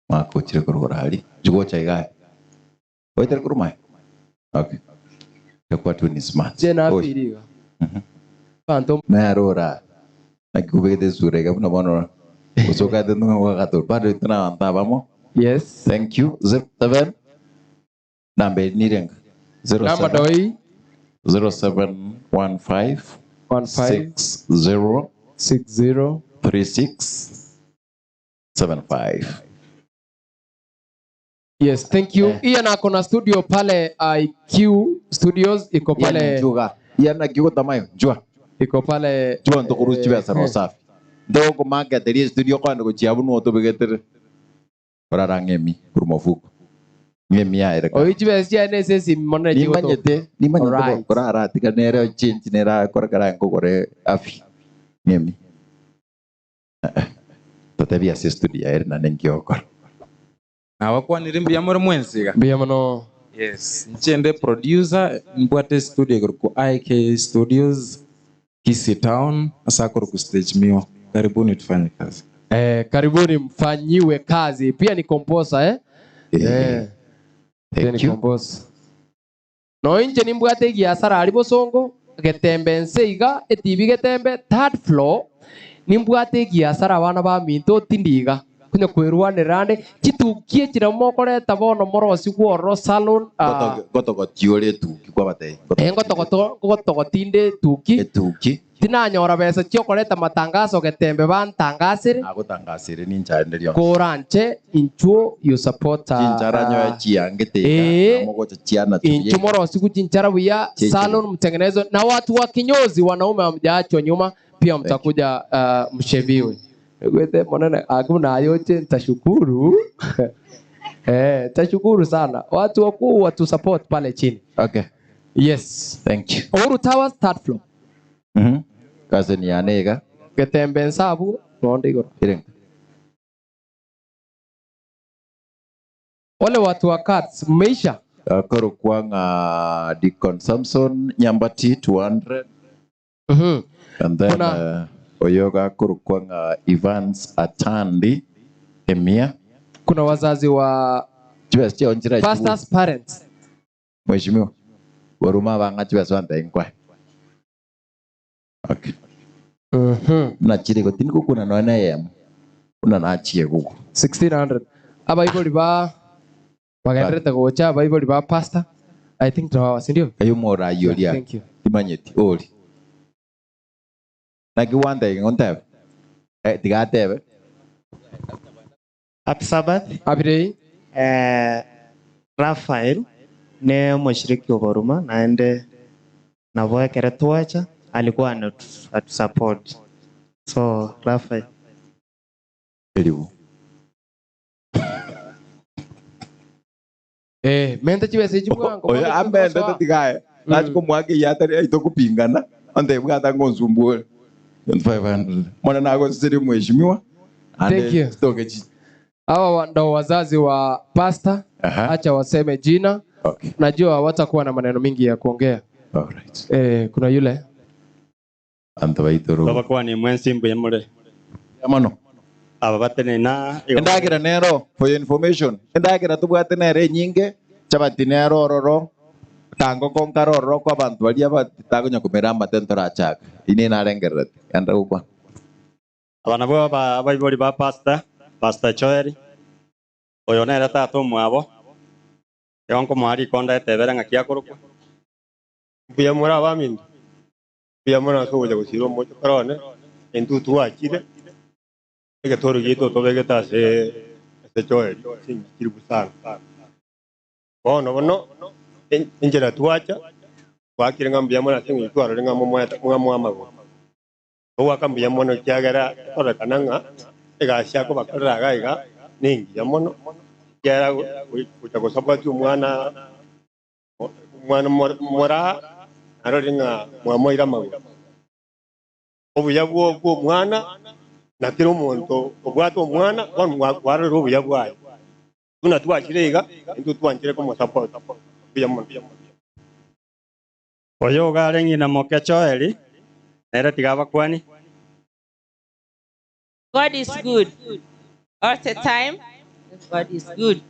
S10: Makochire kurora hari. Jugocha igae. Oitere kurumai. Okay. Yakwa tu ni smart.
S1: Je na
S10: Oi.
S1: afiriga. Phantom.
S10: Narora. Nakubete sura ga buna bono. Usoka de no wa gato. Bado tuna anta vamos.
S1: Yes.
S10: Thank you. 07 Number ni renga. Zero
S1: Namba
S10: seven.
S1: doi.
S10: 0715
S1: 15
S10: 60
S1: 60
S10: 36 75.
S1: Yes, thank you. Ian ako na studio pale IQ Studios iko pale.
S10: Ian Njuga. Ian akiugo tamayo. Njua.
S1: Iko pale.
S10: Njua ndukuru chibesa no safi. Ndogo market ri studio kwa ndo chiabu no tubegetere. Orara ngemi kurumofuko. Ngemi ya ere.
S1: Oichi besi ene sesi monere chigo.
S10: Nimanyete, nimanyete
S1: Alright.
S10: kora aratika nere change nera kora kara ngogore afi. Ngemi. Totebia se studio ere na nengiokora.
S29: Nawakwanire mbuya muri mwensiga.
S1: Mbuya muno.
S29: Yes, nchende producer mbwate studio iguru ku IK Studios Kisii Town asakuru ku stage miwa. Karibuni tufanye kazi.
S1: Karibuni mfanyiwe kazi. Pia ni composer eh? Pia ni composer. No inche nimbwate giasara ari bosongo getembe nse iga etibi getembe third floor nimbwate giasara abana ba minto tindiga kunya kwirwanira ande chitukie chira mokoreta bono morosi gwororo salon
S10: Gotogotiore tuki kwa batei.
S1: ngotogoto gotogotinde tuki
S10: Tuki.
S1: tinanyora besa chiokoreta matangazo getembe bantangasire
S10: Agotangasire ninchaenderio.
S1: koranche inchuo you support
S10: Chinchara nyoya chiange tega. Mogocha chiana
S1: inchu morosi kuchinchara buya
S10: Chichi.
S1: salon mtengenezo na watu wa kinyozi wanaume hamjaachwa nyuma pia mtakuja msheviwe gwete monene akuna yote nitashukuru tashukuru sana watu wakuu watu support pale chini.
S10: Okay.
S1: Yes.
S10: Thank you.
S1: Uhuru Towers third floor.
S10: Kazi ni yanega.
S1: Getembe nsabu ronde igoro.
S10: Irenga.
S1: Wale watu wa cards mmeisha.
S10: Koro kwanga Deacon Samson Nyambati 200. And then
S1: Kuna-
S10: Oyo gakorokwa ng'a Evans Atandi emia.
S1: Kuna wazazi wa
S10: Chibesa chiao nchira
S1: pastors parents.
S10: Mheshimiwa, boruma abang'a chibesa bantebie nkwae. Okay. Buna chire igo tindi gokuna nonya na eyemo buna nachie gokwa.
S1: 1600 abaibori ba bagenderete gocha abaibori ba pastor I think tawawa sindio?
S10: Aye omoraia oria
S1: Thank you.
S10: timanyeti ori. Naki gwantebia ng'a ontebe? Eh, tiga atebe.
S4: Happy Sabbath.
S1: Happy day.
S4: Eh, Raphael ne omoshiriki oboruma naende nabo ekere twacha alikuwa anatu atusupport. So Raphael.
S10: Eribu.
S1: Eh, mente chibesa echi bwango.
S10: Oyo amendete tigaye. Nachi komoaka eyio atari aito kopingana, ontebia bwata ngonsumbue. 2500. Mono nagoseseria omweshimiwa,
S1: Thank
S10: ande
S1: you.
S10: chitoke chi.
S1: Hawa ndo wazazi wa pastor. Acha waseme jina.
S10: Okay.
S1: Najua hawatakuwa na maneno mingi ya kuongea.
S10: Alright.
S1: Eh, kuna yule
S10: Anto baitoro.
S33: Babakwani mwensi mbuya more.
S10: Mono.
S33: Aba batenena
S10: Endagera nero for your information. Endagera tobwate nere enyinge, chapati nero ororo, kango konkara ororo kwa abanto baria batagonya komera amate ntorachaka. Ine narengererete. Enda gokwana.
S33: Aba nabwo aba abaibori ba pastor, Pastor Joel. Oyo nere tata omwabo. Igo nkomoa rikonda etebere ng'aki akorokwa.
S6: Mbuya more abaminto, mbuya mono ase ogocha gosira omochokoro one, intwe twachire, egetoro giaito tobegete ase ase Joel, chinki chiri busana. Bono bono, en- enchera twacha, twakire ng'a mbuya mono ase eng'encho twarorire ng'a momoete ng'a moamagoro. Togoaka mbuya mono ekiagera ekororekana ng'a egasi akobakorera iga iga nengiya mono, ekiagera gocha gosupport omwana omwana more moraa narorire ng'a mwamoire amagoro. Obuya bwo bwa omwana, na kera omonto obwate omwana, bono mwa- kwarorire obuya bwaye. Buna twachire iga, intwe twanchire komosupport. Mbuya mono.
S33: Oyo iga are ng'ina moke Joel, nere tiga abakwani.
S3: God is good all the time. God is good.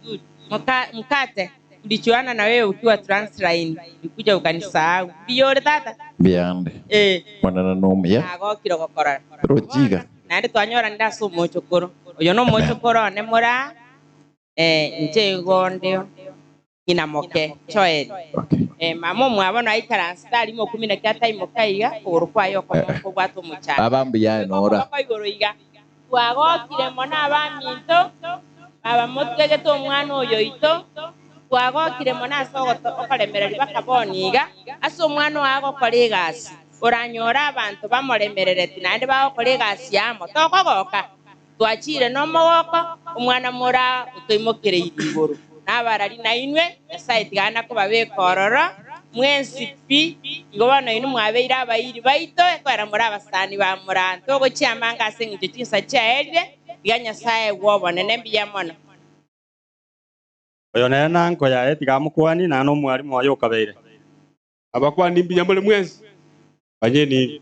S3: Muka, mkate tulichuana na wewe ukiwa Transline, ulikuja ukanisahau. Mbiyore tata.
S10: Mbiande.
S3: Eh,
S10: Mwanana nomuya.
S3: nagokire gokorora.
S10: Rochiga.
S3: Naende twanyoranire ase omochokoro. Oyo no omochokoro one mora eh, inche igo ndeo ng'ina moke Joel. Eh, mama omwabo naikaransete arimo okumi naki ataimoka iga kogoro kwaye okomo kobwate omochando.
S10: Baba mbuya nora.
S3: Koboko igoro iga twagokire mono abaminto baba motwegete omwana oyo oito twagokire mono ase ogoto- okoremereri bakaboni iga ase omwana oyo agokora egasi oranyora abanto bamoremerereti naende bagokora egasi amo tokogoka twachire nomogoko omwana mora otoimokereiri igoro nabarari nainwe nyasaye tigana kobabeka ororo mwensi pi igo bono inwe mwabeire abairi baito ekwera more abasani ba moranto ogochiamanga ase eng'encho chinsa chiaerire tiga nyasaye gwobonene mbuya mono.
S33: Oyo nere nanko yaye tiga amokwani naende omwarimu oye okabeire.
S6: Abakwani mbuya more mwensi banyeni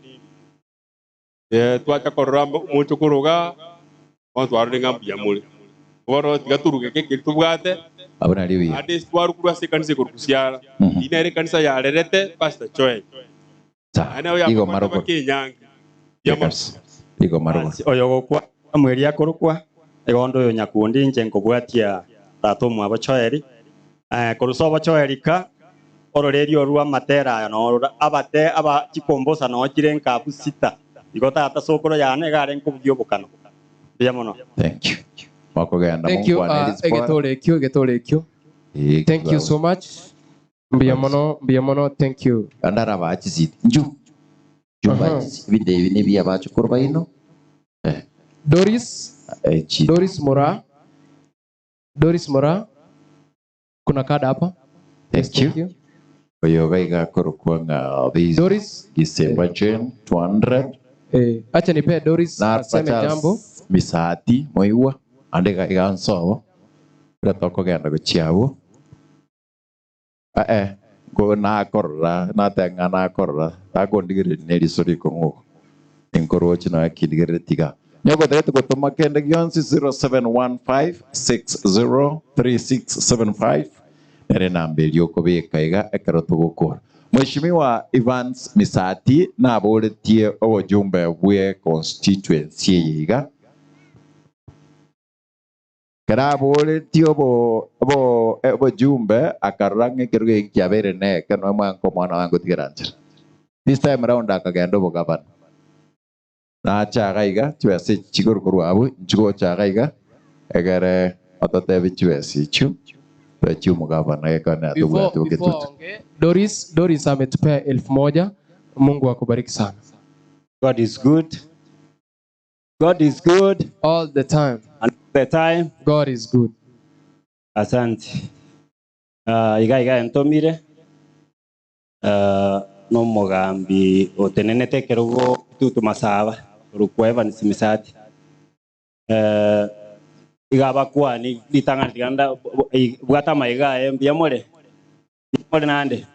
S6: eh, twacha korora omochokoro iga bono twarorire ng'a mbuya more bono tiga toruge kekeri tobwate
S10: Abwo nari buya.
S6: ande ase twarokirwe ase ekanisa igoro kusiara eyio nere ekanisa yarerete Pastor Joel
S10: Sawa.
S6: naende oyo
S10: Igo
S6: abakwani
S10: marogoro.
S6: bakenyangi mbuya mono.
S10: Igo marogoro.
S33: Oyo ogokwa Samueli akorokwa, igo onde oyo nyakundi inche nkobwatia tata omwabo Joeli. Eh, korwa sobo Joeli ka, ororeria orwo amatera aya norora, abate aba chikombosa noo chire nkabu sita. Igo tata sokoro yane iga are nkobugia obokano. Mbuya mono.
S10: Thank you. Mokogenda
S1: Thank you.
S10: monkwane risipora.
S1: Egetore ekio, egetore ekio.
S10: Eh,
S1: Thank you so much. Mbuya mono, mbuya mono. Thank you.
S10: Andara bachisiti. Nju. Nju bachisiti. Ebinto ebi nebiya bachukuru baino. Eh.
S1: Doris.
S10: Eh, chi.
S1: Doris Mora. Doris Mora. Kuna kada hapa.
S10: Thank you. Oyo gaiga akorokwa ng'a this
S1: Doris.
S10: Gisemba Jane 200.
S1: Eh, acha nipe Doris
S10: Na
S1: aseme
S10: Charles
S1: jambo.
S10: Misati moigwa ande iga iga nsobo ira tokogenda gochia abwo eh eh ngo nakorora nateng'a nakorora takondigereria na eriso rikong'u igo. Enkoroche nonya kindigerere tiga. Nyogotagete gotoma kende gionsi 0715603675 nere enamba eria okobeka iga ekero togokora. Mweshimiwa Evans Misati naboretie obojumbe bwe constituency eye iga. Ekero aboretie obo obo obojumbe akarora ng'a ekerogo eke kiabeire neke nonya mwanka omwana oye ngotigera nchera. This time round akagenda obogabana. Nache iga iga, chibesa echi chigoro korwa abwo, inchuo gocha iga iga, egere ototebie chibesa echio, toe chi'omogabana gekogera
S1: Before,
S10: natobwate
S1: before
S10: bogetutu.
S1: aongee, Doris, Doris ametupea 1000. Mungu akubariki sana.
S2: God is good. God is good.
S1: All the time.
S2: And all the time.
S1: God is good.
S2: Asante. Iga iga entomire. Nomogambi otenenete ekerogo tutu masaba orokwa Evans Misati. Iga abakwani ritang'ani tiganda bwata amaiga aye mbuya more. Mbuya more nande.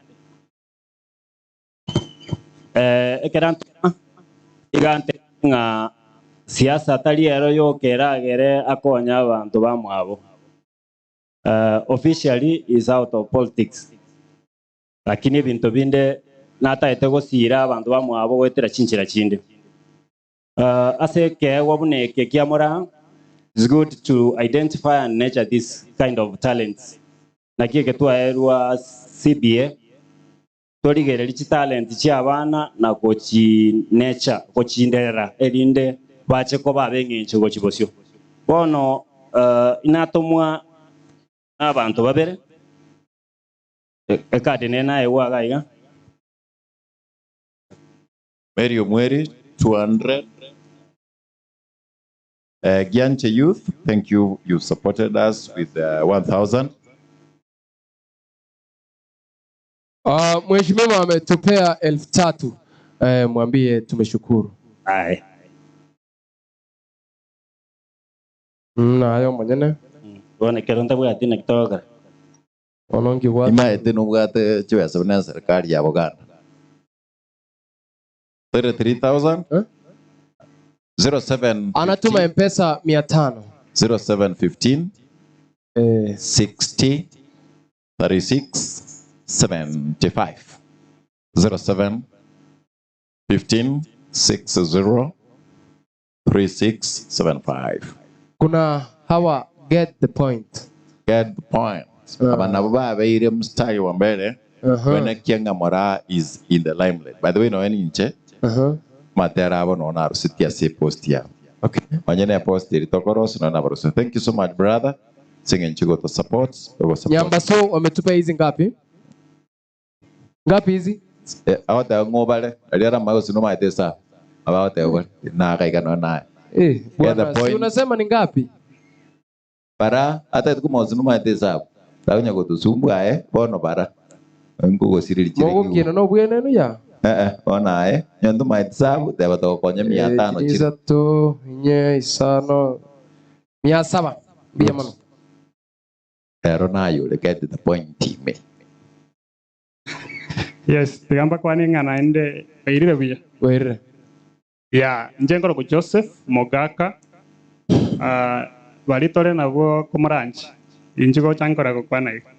S2: Ekero ntoma iga nte ng'a siasa tari ero yokeragere akonya abanto bamwabo. Officially is out of politics. Lakini ebinto binde nataete gosira abanto bamwabo goetera chinchera chinde. Ase ekeegwa buna eke kia Moraa, it's good to identify and nurture this kind of talents. Naki eke twaerwa CBA, torigereria chitalent chia abana na gochi nurture, gochinderera erinde bache koba ab'eng'encho gochi bosio. Bono inatomwa n'abanto babere, ekadi nere naegwa iga iga.
S10: Mary Omweri, 200. Gianche Youth, thank you. You supported us with 1,000.
S1: Mheshimiwa ametupea 3,000. Mwambie tumeshukuru.
S2: Aye.
S1: Nayo mwenyene.
S2: Bone kero ntabwati na kitoka.
S1: Ono nkibwate.
S10: Imaete nobwate chibesa buna serikali ya Buganda. 33,000.
S1: Eh?
S10: 07
S1: Anatuma M-Pesa 500.
S10: 0715 60 36 75. 07 15 60 36 75.
S1: Kuna hawa get the point.
S10: Get the point. Aba nabo babeire mstari wa mbere. When Kianga Mora is in the limelight. By the way, no any inche. Matera abo no na rusitia se post ya.
S1: Okay.
S10: Manyene post iri tokoros no na barusi. Thank you so much brother. Singing chigo to support. To support.
S1: Nyambaso wametupa hizi ngapi? Ngapi hizi?
S10: Awata ngobale. Aliara mayo sino maitesa. Awata ngobale. Na kaika no na. Get the
S1: Bwana, si
S10: point.
S1: unasema ni ngapi?
S10: Bara hata kuma sino maitesa. Taunya kutusumbua bono bara. Ngugo siriri chire.
S1: Mogo kino no bwenenu ya.
S10: Ona nyandu maitesa deba to konya 500 chire.
S1: Isatu, inye, isano, 700. Mbia mono.
S10: Ero nayo le get the point me.
S7: Yes, tigamba kwani ng'ana ende bairire buya.
S1: Bairire.
S7: Ya, nje ngoro ku Joseph Mogaka. Bari tore nabo kumuranchi. Injigo chankora gukwana iga.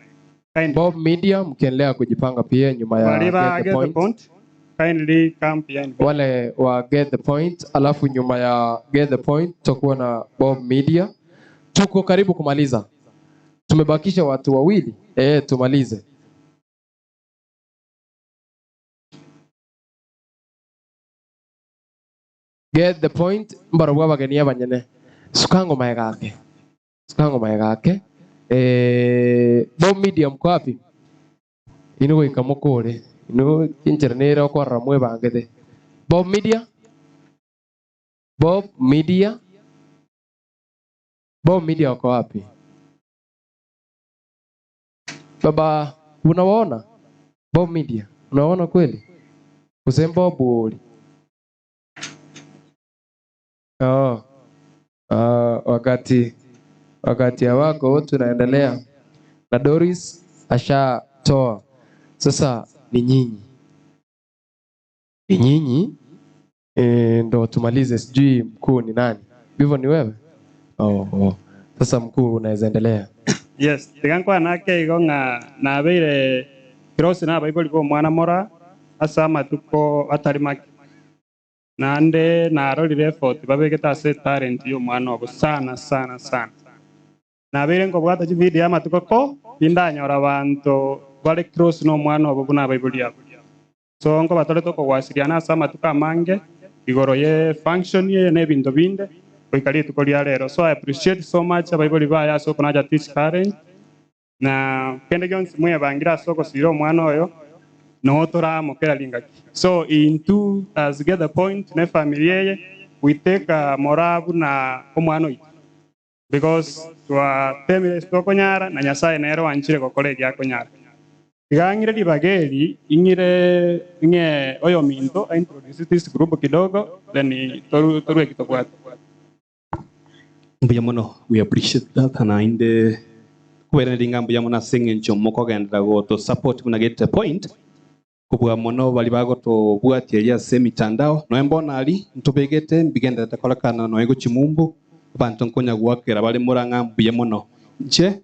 S1: Bob Media mkiendelea kujipanga pia nyuma ya
S7: Bari ba
S1: Get the
S7: get the
S1: Point.
S7: point. Kindly come behind.
S1: Wale wa Get the Point, alafu nyuma ya Get the Point tutakuwa na Bob Media. Tuko karibu kumaliza. Tumebakisha watu wawili. Tumalize. Get the point mbarobwa abageni abanyene. Sukango maegake. Sukango maegake. Bob Media mko wapi? Ino goika mokore. Ino kinchera nere okorora mwebangete. Bob Media? Bob Media? Bob Media wako wapi? Baba, unawaona? Bob Media, unawaona kweli? Kusema Bob uli. Oh. Wakati hawako tunaendelea na Doris ashatoa. Sasa ni nyinyi. Ni nyinyi. E, ndo tumalize. Sijui mkuu ni nani? Hivyo ni wewe? Oh, oh. Sasa mkuu unaweza endelea.
S7: Yes, tiga nkwanake igo ng'a nabeire kirosi nabaibori ba omwana mora ase amatuko atari make. Naende narorire effort babegete ase etalent ya omwana obo sana sana sana. Nabeire nkobwata chivideo amatuko ko tindanyora abanto bare close na omwana obo buna abaibori abo. So nkobatorete okogwasiriana ase amatuko amange igoro ye function eye na ebinto binde goika rituko ria rero. So I appreciate so much abaibori baye ase okonacha this talent na kende gionsi mwebangire ase ogosira omwana oyo noo toramokera ringaki. So intwe as Get the Point na efamily eye we take moraa buna omwana oito because twatemire ase tokonyara na Nyasaye nere oanchire gokora eria akonyara. Iga ng'ire ribaga eri ing'ire ng'e oyominto a introduce this group kidogo then toru torue eki tobwate.
S8: Mbuya mono, we appreciate that naende kobairaneria ng'a mbuya mono ase eng'encho mokogenderera goto support buna Get the Point kobua mono baria bagotobwatia eria ase emitandao nonya mbono aria ntobegete mbigendererete korekana nonya gochia mumbu abanto nkonya goakera bare mora ng'a mbuya mono. Inche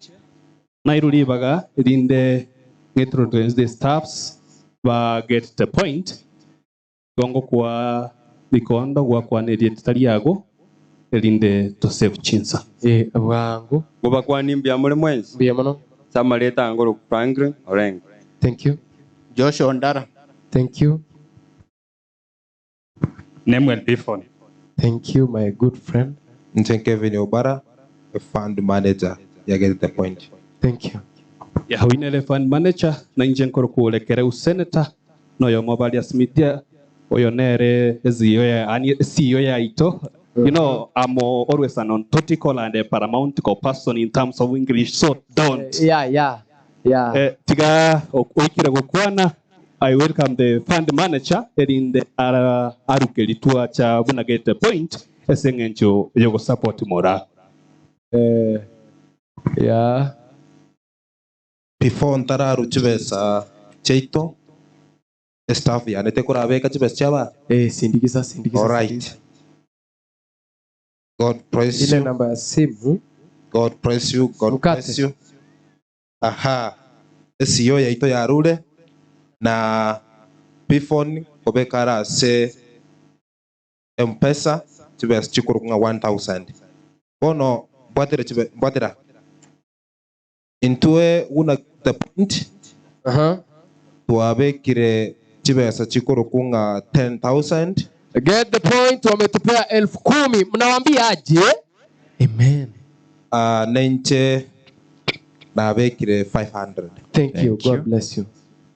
S8: nairwe ribaga erinde ng'introduce the staffs ba Get the Point igo ngokoa rikondo gwakwana erieta riago erinde to save chinsa.
S1: Eh, bwango.
S9: Ngobakwani mbuya more mwensi.
S1: Mbuya mono.
S9: Ase amareta ango oroku Franklin Orengo.
S1: Thank you.
S11: Joshua Ondara.
S1: Thank you.
S7: Nemuel Bifon.
S1: Thank you, my good friend.
S28: Nche Kevin Obara, a fund manager ya Get the Point.
S1: Thank you.
S8: Yeah, oinere nere fund manager na inche nkorokwa ore Kereu senator na oyomo baria Smitia oyo nere CEO ya ani CEO yaito. You know, I'm always an ontological and a paramount person in terms of English, so don't.
S1: Yeah, yeah, yeah.
S8: Eh, tiga oikire gokwana I welcome the fund manager erinde ara aruke ritua cha buna Get the Point ase eng'encho yogosupport mora.
S1: Eh, yeah.
S28: Before ntararu chibesa chiaito staff yane tekorabeka chibesa chiaba.
S1: Eh, sindikiza sindikiza.
S28: All right. God bless
S1: Ile
S28: you.
S1: namba ya simu.
S28: God bless you. God bless you. Aha. Esiyo yaito yarure na Bifon kobekara ase M-Pesa chibesa chikorokwa ng'a 1000. Bono mbwatire chibe mbwatira. Intwe buna the point twabekire chibesa chikorokwa ng'a 10000.
S1: Get the point, wametupea 10,000. Mnawaambia aje? Amen.
S28: Nenche nabekire 500.
S1: Thank you. God bless you.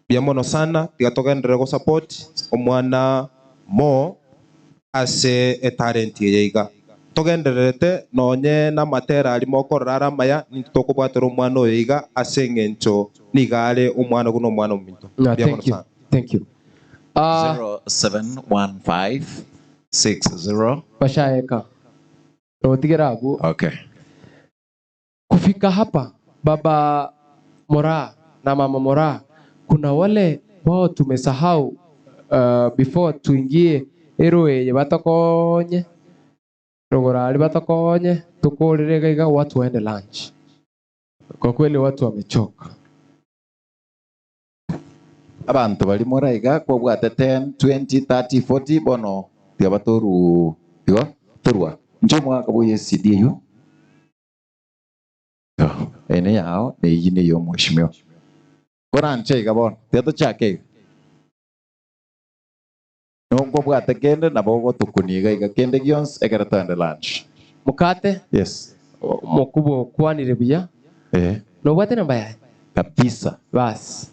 S28: Mbuya mono sana tiga togenderere go support omwana mo ase etalent eye iga togendererete nonye na amatera aria mokorora are amaya ninto tokobwatera omwana oyo iga ase eng'encho niga are omwana buna omwana ominto.
S1: No,
S28: Mbuya mono
S1: thank you.
S28: sana.
S1: Thank you.
S10: 0715 60
S1: Bashaeka. Otigera abu.
S10: Okay.
S1: Kufika hapa baba Moraa na mama Moraa, kuna wale wao tumesahau before tuingie ero eye batokonye rogoro ari batokonye tukurire gaiga watu waende lunch. Kwa kweli watu wamechoka.
S10: Abanto bari moraiga kwabwate 10 20 30 40 bono tiga batoru igo torwa nche omwaka bwa ECD eyo ene yao neyio neyo omweshimiwa koranche iga bono tiga tochake iga nongobwate kende nabo ogotukuni iga iga kende gionsi ekero toende lunch.
S1: Mukate?
S10: Yes.
S1: Mokubwa okwanire buya.
S10: Eh.
S1: Nobwate namba yaye?
S10: Kabisa.
S1: Bas.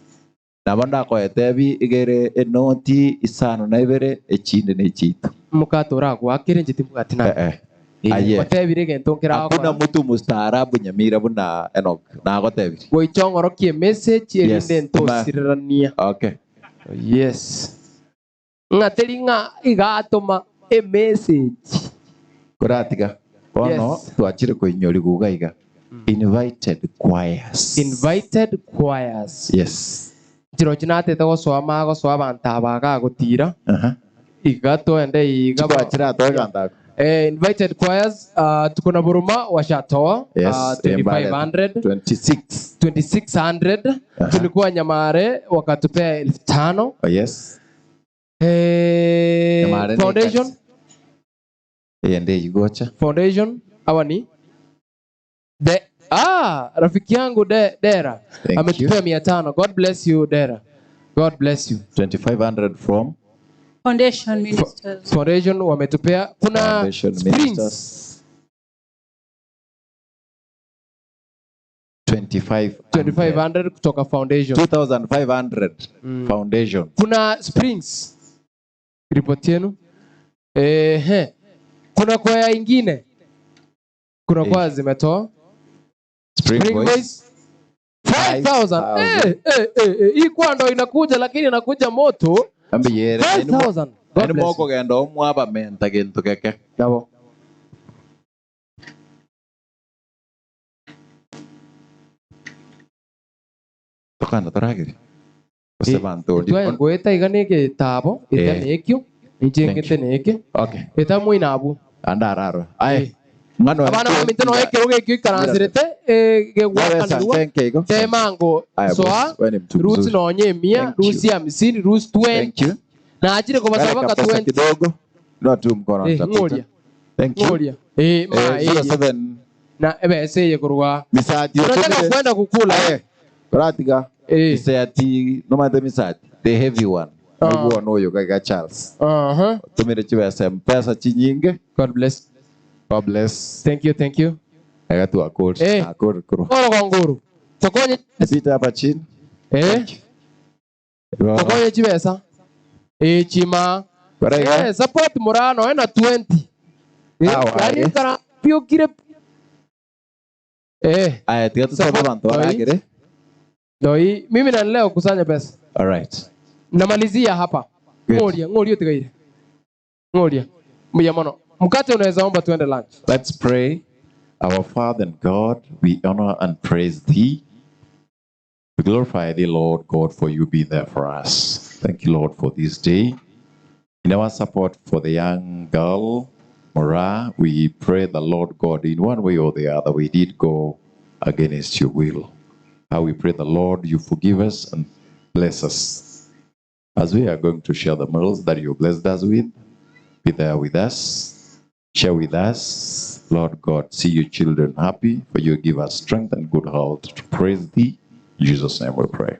S10: Nabo ndakoete ebi igere enoti isano na ibere echinde na echiito.
S1: Mukate oragwakire inche timbwati namba.
S10: Eh, eh. Aye.
S1: Otebire egento
S10: Hakuna
S1: nkerakora.
S10: mtu mustaarabu Nyamira buna Enoch. Nagotebire.
S1: Goichong'orokie message
S10: Yes.
S1: erinde ntosirerania.
S10: Okay.
S1: Yes. Ng'a teri ng'a iga atoma emessage.
S10: Koratiga. Bono
S1: Yes.
S10: twachire koinyori guga iga. Invited choirs.
S1: Invited choirs.
S10: Yes.
S1: Nchirochi natete gosoa magosoa abanto aba gagotira. Iga twende iga.
S10: Chikwachira atoe
S1: Eh, invited choirs tuko na Buruma washatoa
S10: Yes,
S1: 2500
S10: 26
S1: 2600 tulikuwa Nyamare wakatupea 5000.
S10: Oh, yes.
S1: Eh,
S10: Nyamare ni
S1: foundation
S10: Ende igocha.
S1: Foundation hawa ni de rafiki yangu Dera
S10: Thank
S1: ametupea 500. God bless you Dera. God bless you.
S10: 2500 from
S30: Foundation Ministers.
S1: Foundation wametupea kuna
S10: Foundation
S1: Springs
S10: Ministers. 25
S1: 2500 kutoka Foundation.
S10: 2500 Foundation.
S1: Kuna Springs ripoti yenu. Ehe. Kuna kwaya ingine, kuna kwaya zimetoa
S10: Spring
S1: Spring
S10: Boys.
S1: Boys 5000. Eh. Hii kwa ndo inakuja lakini inakuja moto.
S10: Ambe yere.
S1: 5000. God
S10: Ani
S1: bless you.
S10: moko genda omwaba menta gintu keke.
S1: Nabo.
S10: Tokanda toragire. Gose bantu ori.
S1: Twaye ngweta iga ni gitabo ita
S10: Eh.
S1: nikio injengete niki
S10: Okay.
S1: ita mwinabu
S10: Andararo. Aye. Ngano.
S1: abana baminto no ekero gekio ikaransirete gegwakanirwa temango
S10: Aya,
S1: soa
S10: boss, wewe ni mtu
S1: rusi
S10: mzuri.
S1: nonye 100 rusi 50 rusi 20 na achire kubasaba
S10: Weka
S1: ka
S10: pesa
S1: 20
S10: kidogo. Ndio tu mkono
S1: Eh,
S10: nitapita.
S1: ng'oria.
S10: Thank you.
S1: Ng'oria. Eh, ma
S10: Eh,
S1: eh.
S10: 07
S1: Na ebese ye kurwa.
S10: Misati.
S1: Tunataka kwenda kukula.
S10: Eh. Uratiga. Misati, no mate misati. The heavy one. Niguo no gaga Charles. Tumire chibesa mpesa chinyinge.
S1: God bless.
S10: God bless.
S1: Thank you, thank you.
S10: Ega tu akor.
S1: Eh.
S10: Akor kuro.
S1: Oro kwa nguru. Tokonye.
S10: Sita hapa chini.
S1: Eh. Tokonye chibesa. Eh, chima.
S10: Baraiga.
S1: Eh, support murano ena 20. Eh,
S10: Awa,
S1: yani
S10: eh.
S1: kara piokire. Eh.
S10: Aya, tiga tusabe bantu baragire.
S1: Doi, mimi naendelea kukusanya pesa.
S10: All right.
S1: Namalizia hapa.
S10: Good.
S1: Ngoria, ngoria utigaire. Ngoria. Mbuya mono. Mkate unaweza omba tuende lunch.
S10: Let's pray. Our Father and God, we honor and praise thee. We glorify thee, Lord God, for you be there for us. Thank you, Lord, for this day. In our support for the young girl, Mora, we pray the Lord God, in one way or the other, we did go against your will. How we pray the Lord, you forgive us and bless us. As we are going to share the meals that you blessed us with, be there with us, share with us. Lord God, see your children happy, for you give us strength and good health to praise thee. In Jesus' name we pray.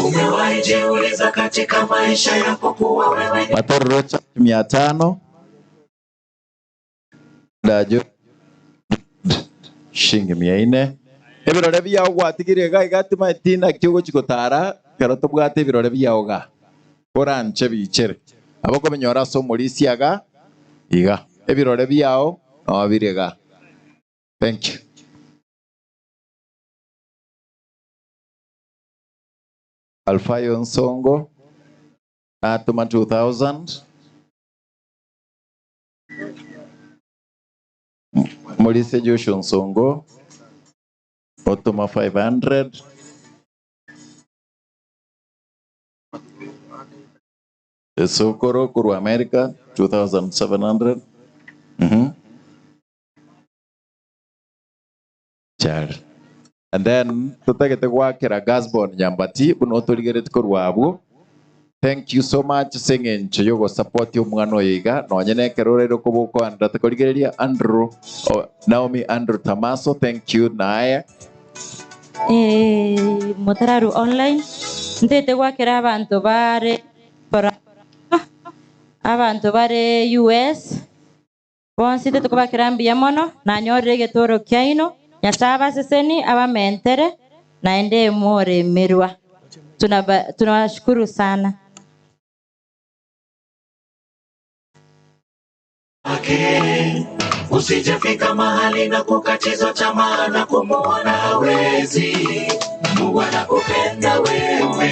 S11: Umewahi jiuliza katika maisha yako kuwa wewe ni
S10: Matoro 500 ndajo shilingi 400 ebirore biao gwatigirie ga igatima etina kiogochi gotara kero tobwate ebirore biao ga oranche bichere abo komenyora ase omorisi aga iga ebirore biao no bire ga. Thank you. Alfayo Nsongo natuma 2000 Mulise Joshua Nsongo otuma 500 Sokoro kuru America 2700. Char. And then tutagete gwakira Gasbon Nyambati buno turigerete korwa abwo. Thank you so much singing yogo support omwana oyo iga nonye nekero rero kobokoandra tekorigereria Andrew oh, Naomi Andrew Tamaso thank you naye.
S12: Eh, motararu online ntete gwakera abantu bare abantu bare US bonsi tete kubakera mbuya mono nanyorire egetoro kiaino nyasaye abaseseni abamentere naende moremerwa. Tunawashukuru sana.
S11: wake. Usijefika mahali na kukatizwa tamaa na kumuona hawezi. Mungu anakupenda wewe.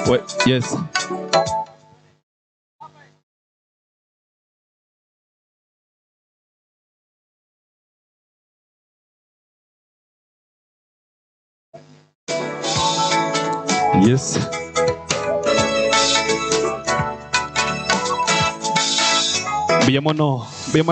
S8: We, yes. Yes. Mbuya mono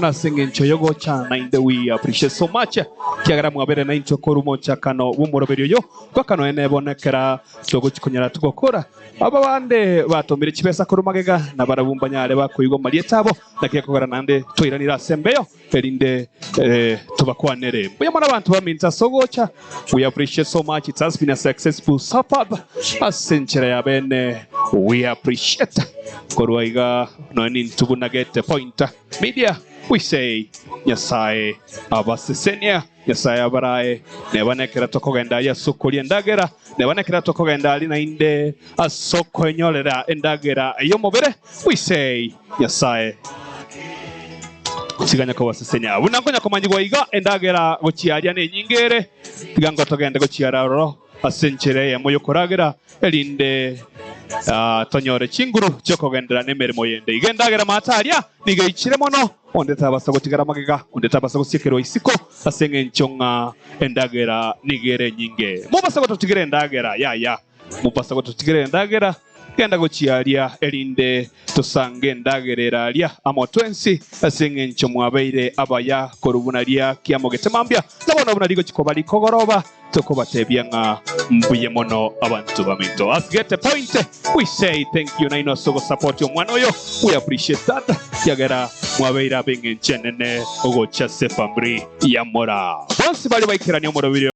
S8: ase eng'encho yogocha nainde we appreciate so much kiagera mwabere naincho korwa mochakano bw'omoroberi oyo gwakano ene bonekera togochikonyera tugokora aba bande batomire chibesa korwa magega na barabumba nyare bakoigwa marieta abo naki kogera nande toiranire ase embeyo erinde eh, tubakwanere. Mbuya mono abantu baminta sogocha we appreciate so much. It has been a successful suburb ase enchera ya bene we appreciate. Korwa iga noe nintubunagete point media we say nyasaye abasesenia nyasaye abarae nebanekera tokogenda ari ase okoria endagera nebanekera tokogenda ari nainde ase okoenyorera endagera ey'omobere we say nyasaye siganya kobasesenia. Buna nkonya komanyigwa iga endagera gochiaria na enyinge tiga ngo togende gochiara ororo ase enchera eyemo yokoragera erinde tonyore chinguru chiokogendera na emeremo yende. Iga endagera mataria niga ichire mono onde tabasa gotigara magega onde tabasa gosiekerwa isiko ase eng'encho ng'a endagera niga ere enyinge. Mobasa gototigera endagera yaya mobasa gototigera endagera genda gochiaria erinde tosange endagera eraria amo twensi ase eng'encho mwabeire abaya korubuna ria kiamogete mambia nabono buna rigochikoba rikogoroba tokobatebia ng'a mbuye mono abantu baminto. As get a point we say thank you naino ase ogosupport omwana oyo. We appreciate that. Kiagera mwabeire ab'eng'encho enene ogocha ase family ya mora. Bonsi bari baikerania omorobiri.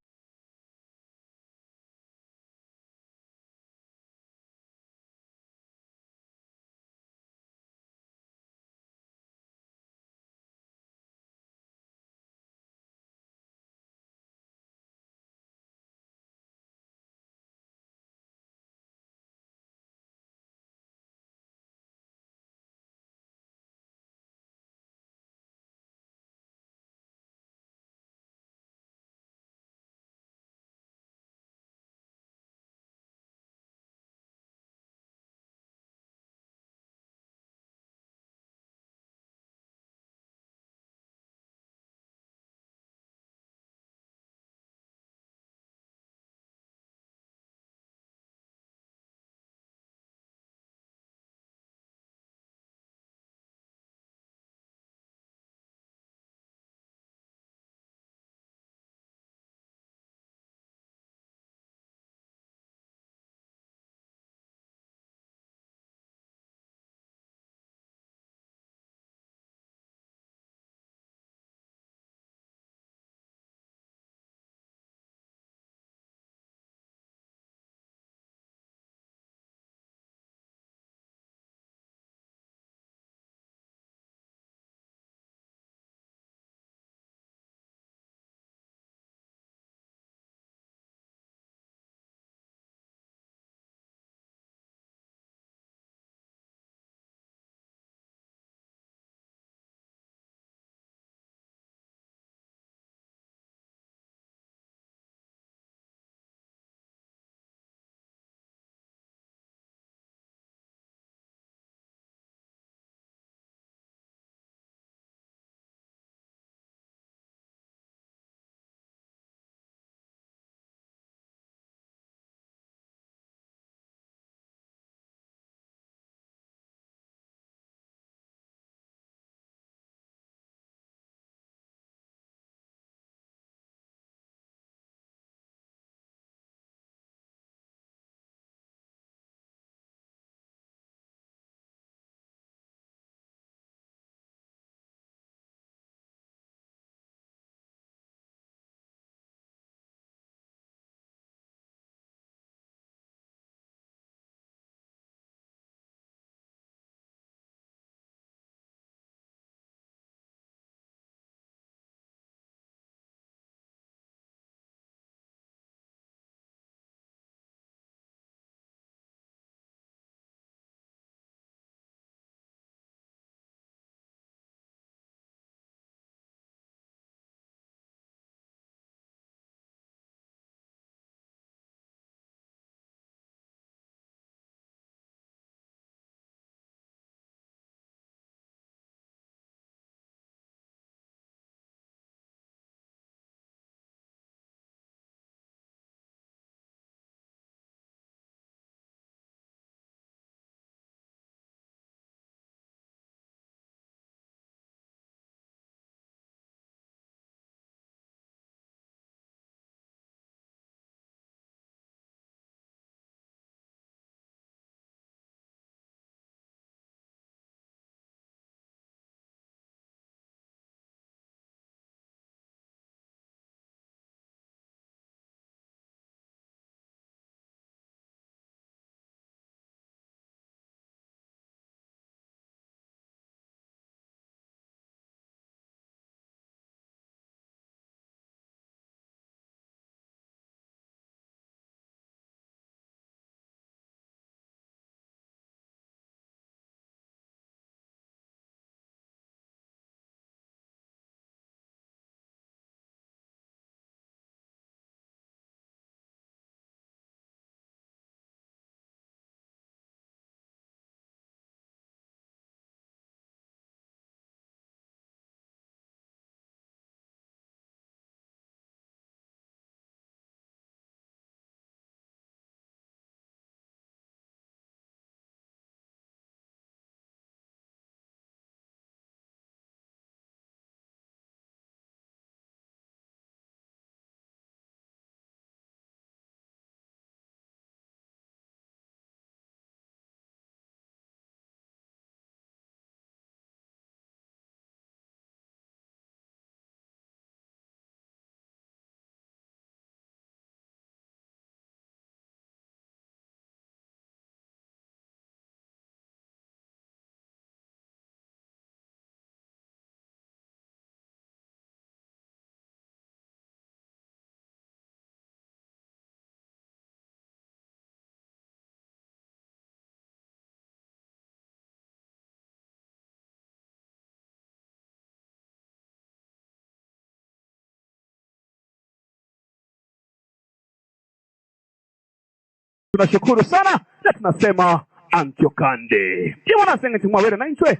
S13: Tunashukuru sana na tunasema ankio kande. Mbuya mono ase eng'encho mwabere naintwe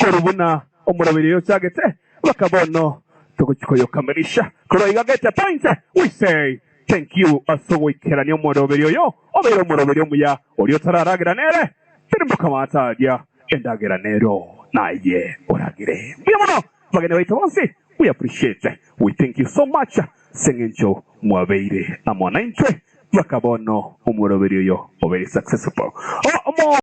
S13: korwa buna omoroberi oyo ochagete baka bono togochia koyokamilisha. Korwa iga gete point we say thank you ase ogoikerania omoroberi oyo obeire omoroberi omuya oria otararagera nere tari mokama ataria endagera nero naye oragere. Mbuya mono bageni baito bonsi we appreciate we thank you so much ase eng'encho mwabeire amo naintwe mpaka bono omoroberi oyo obeire successful. Omo.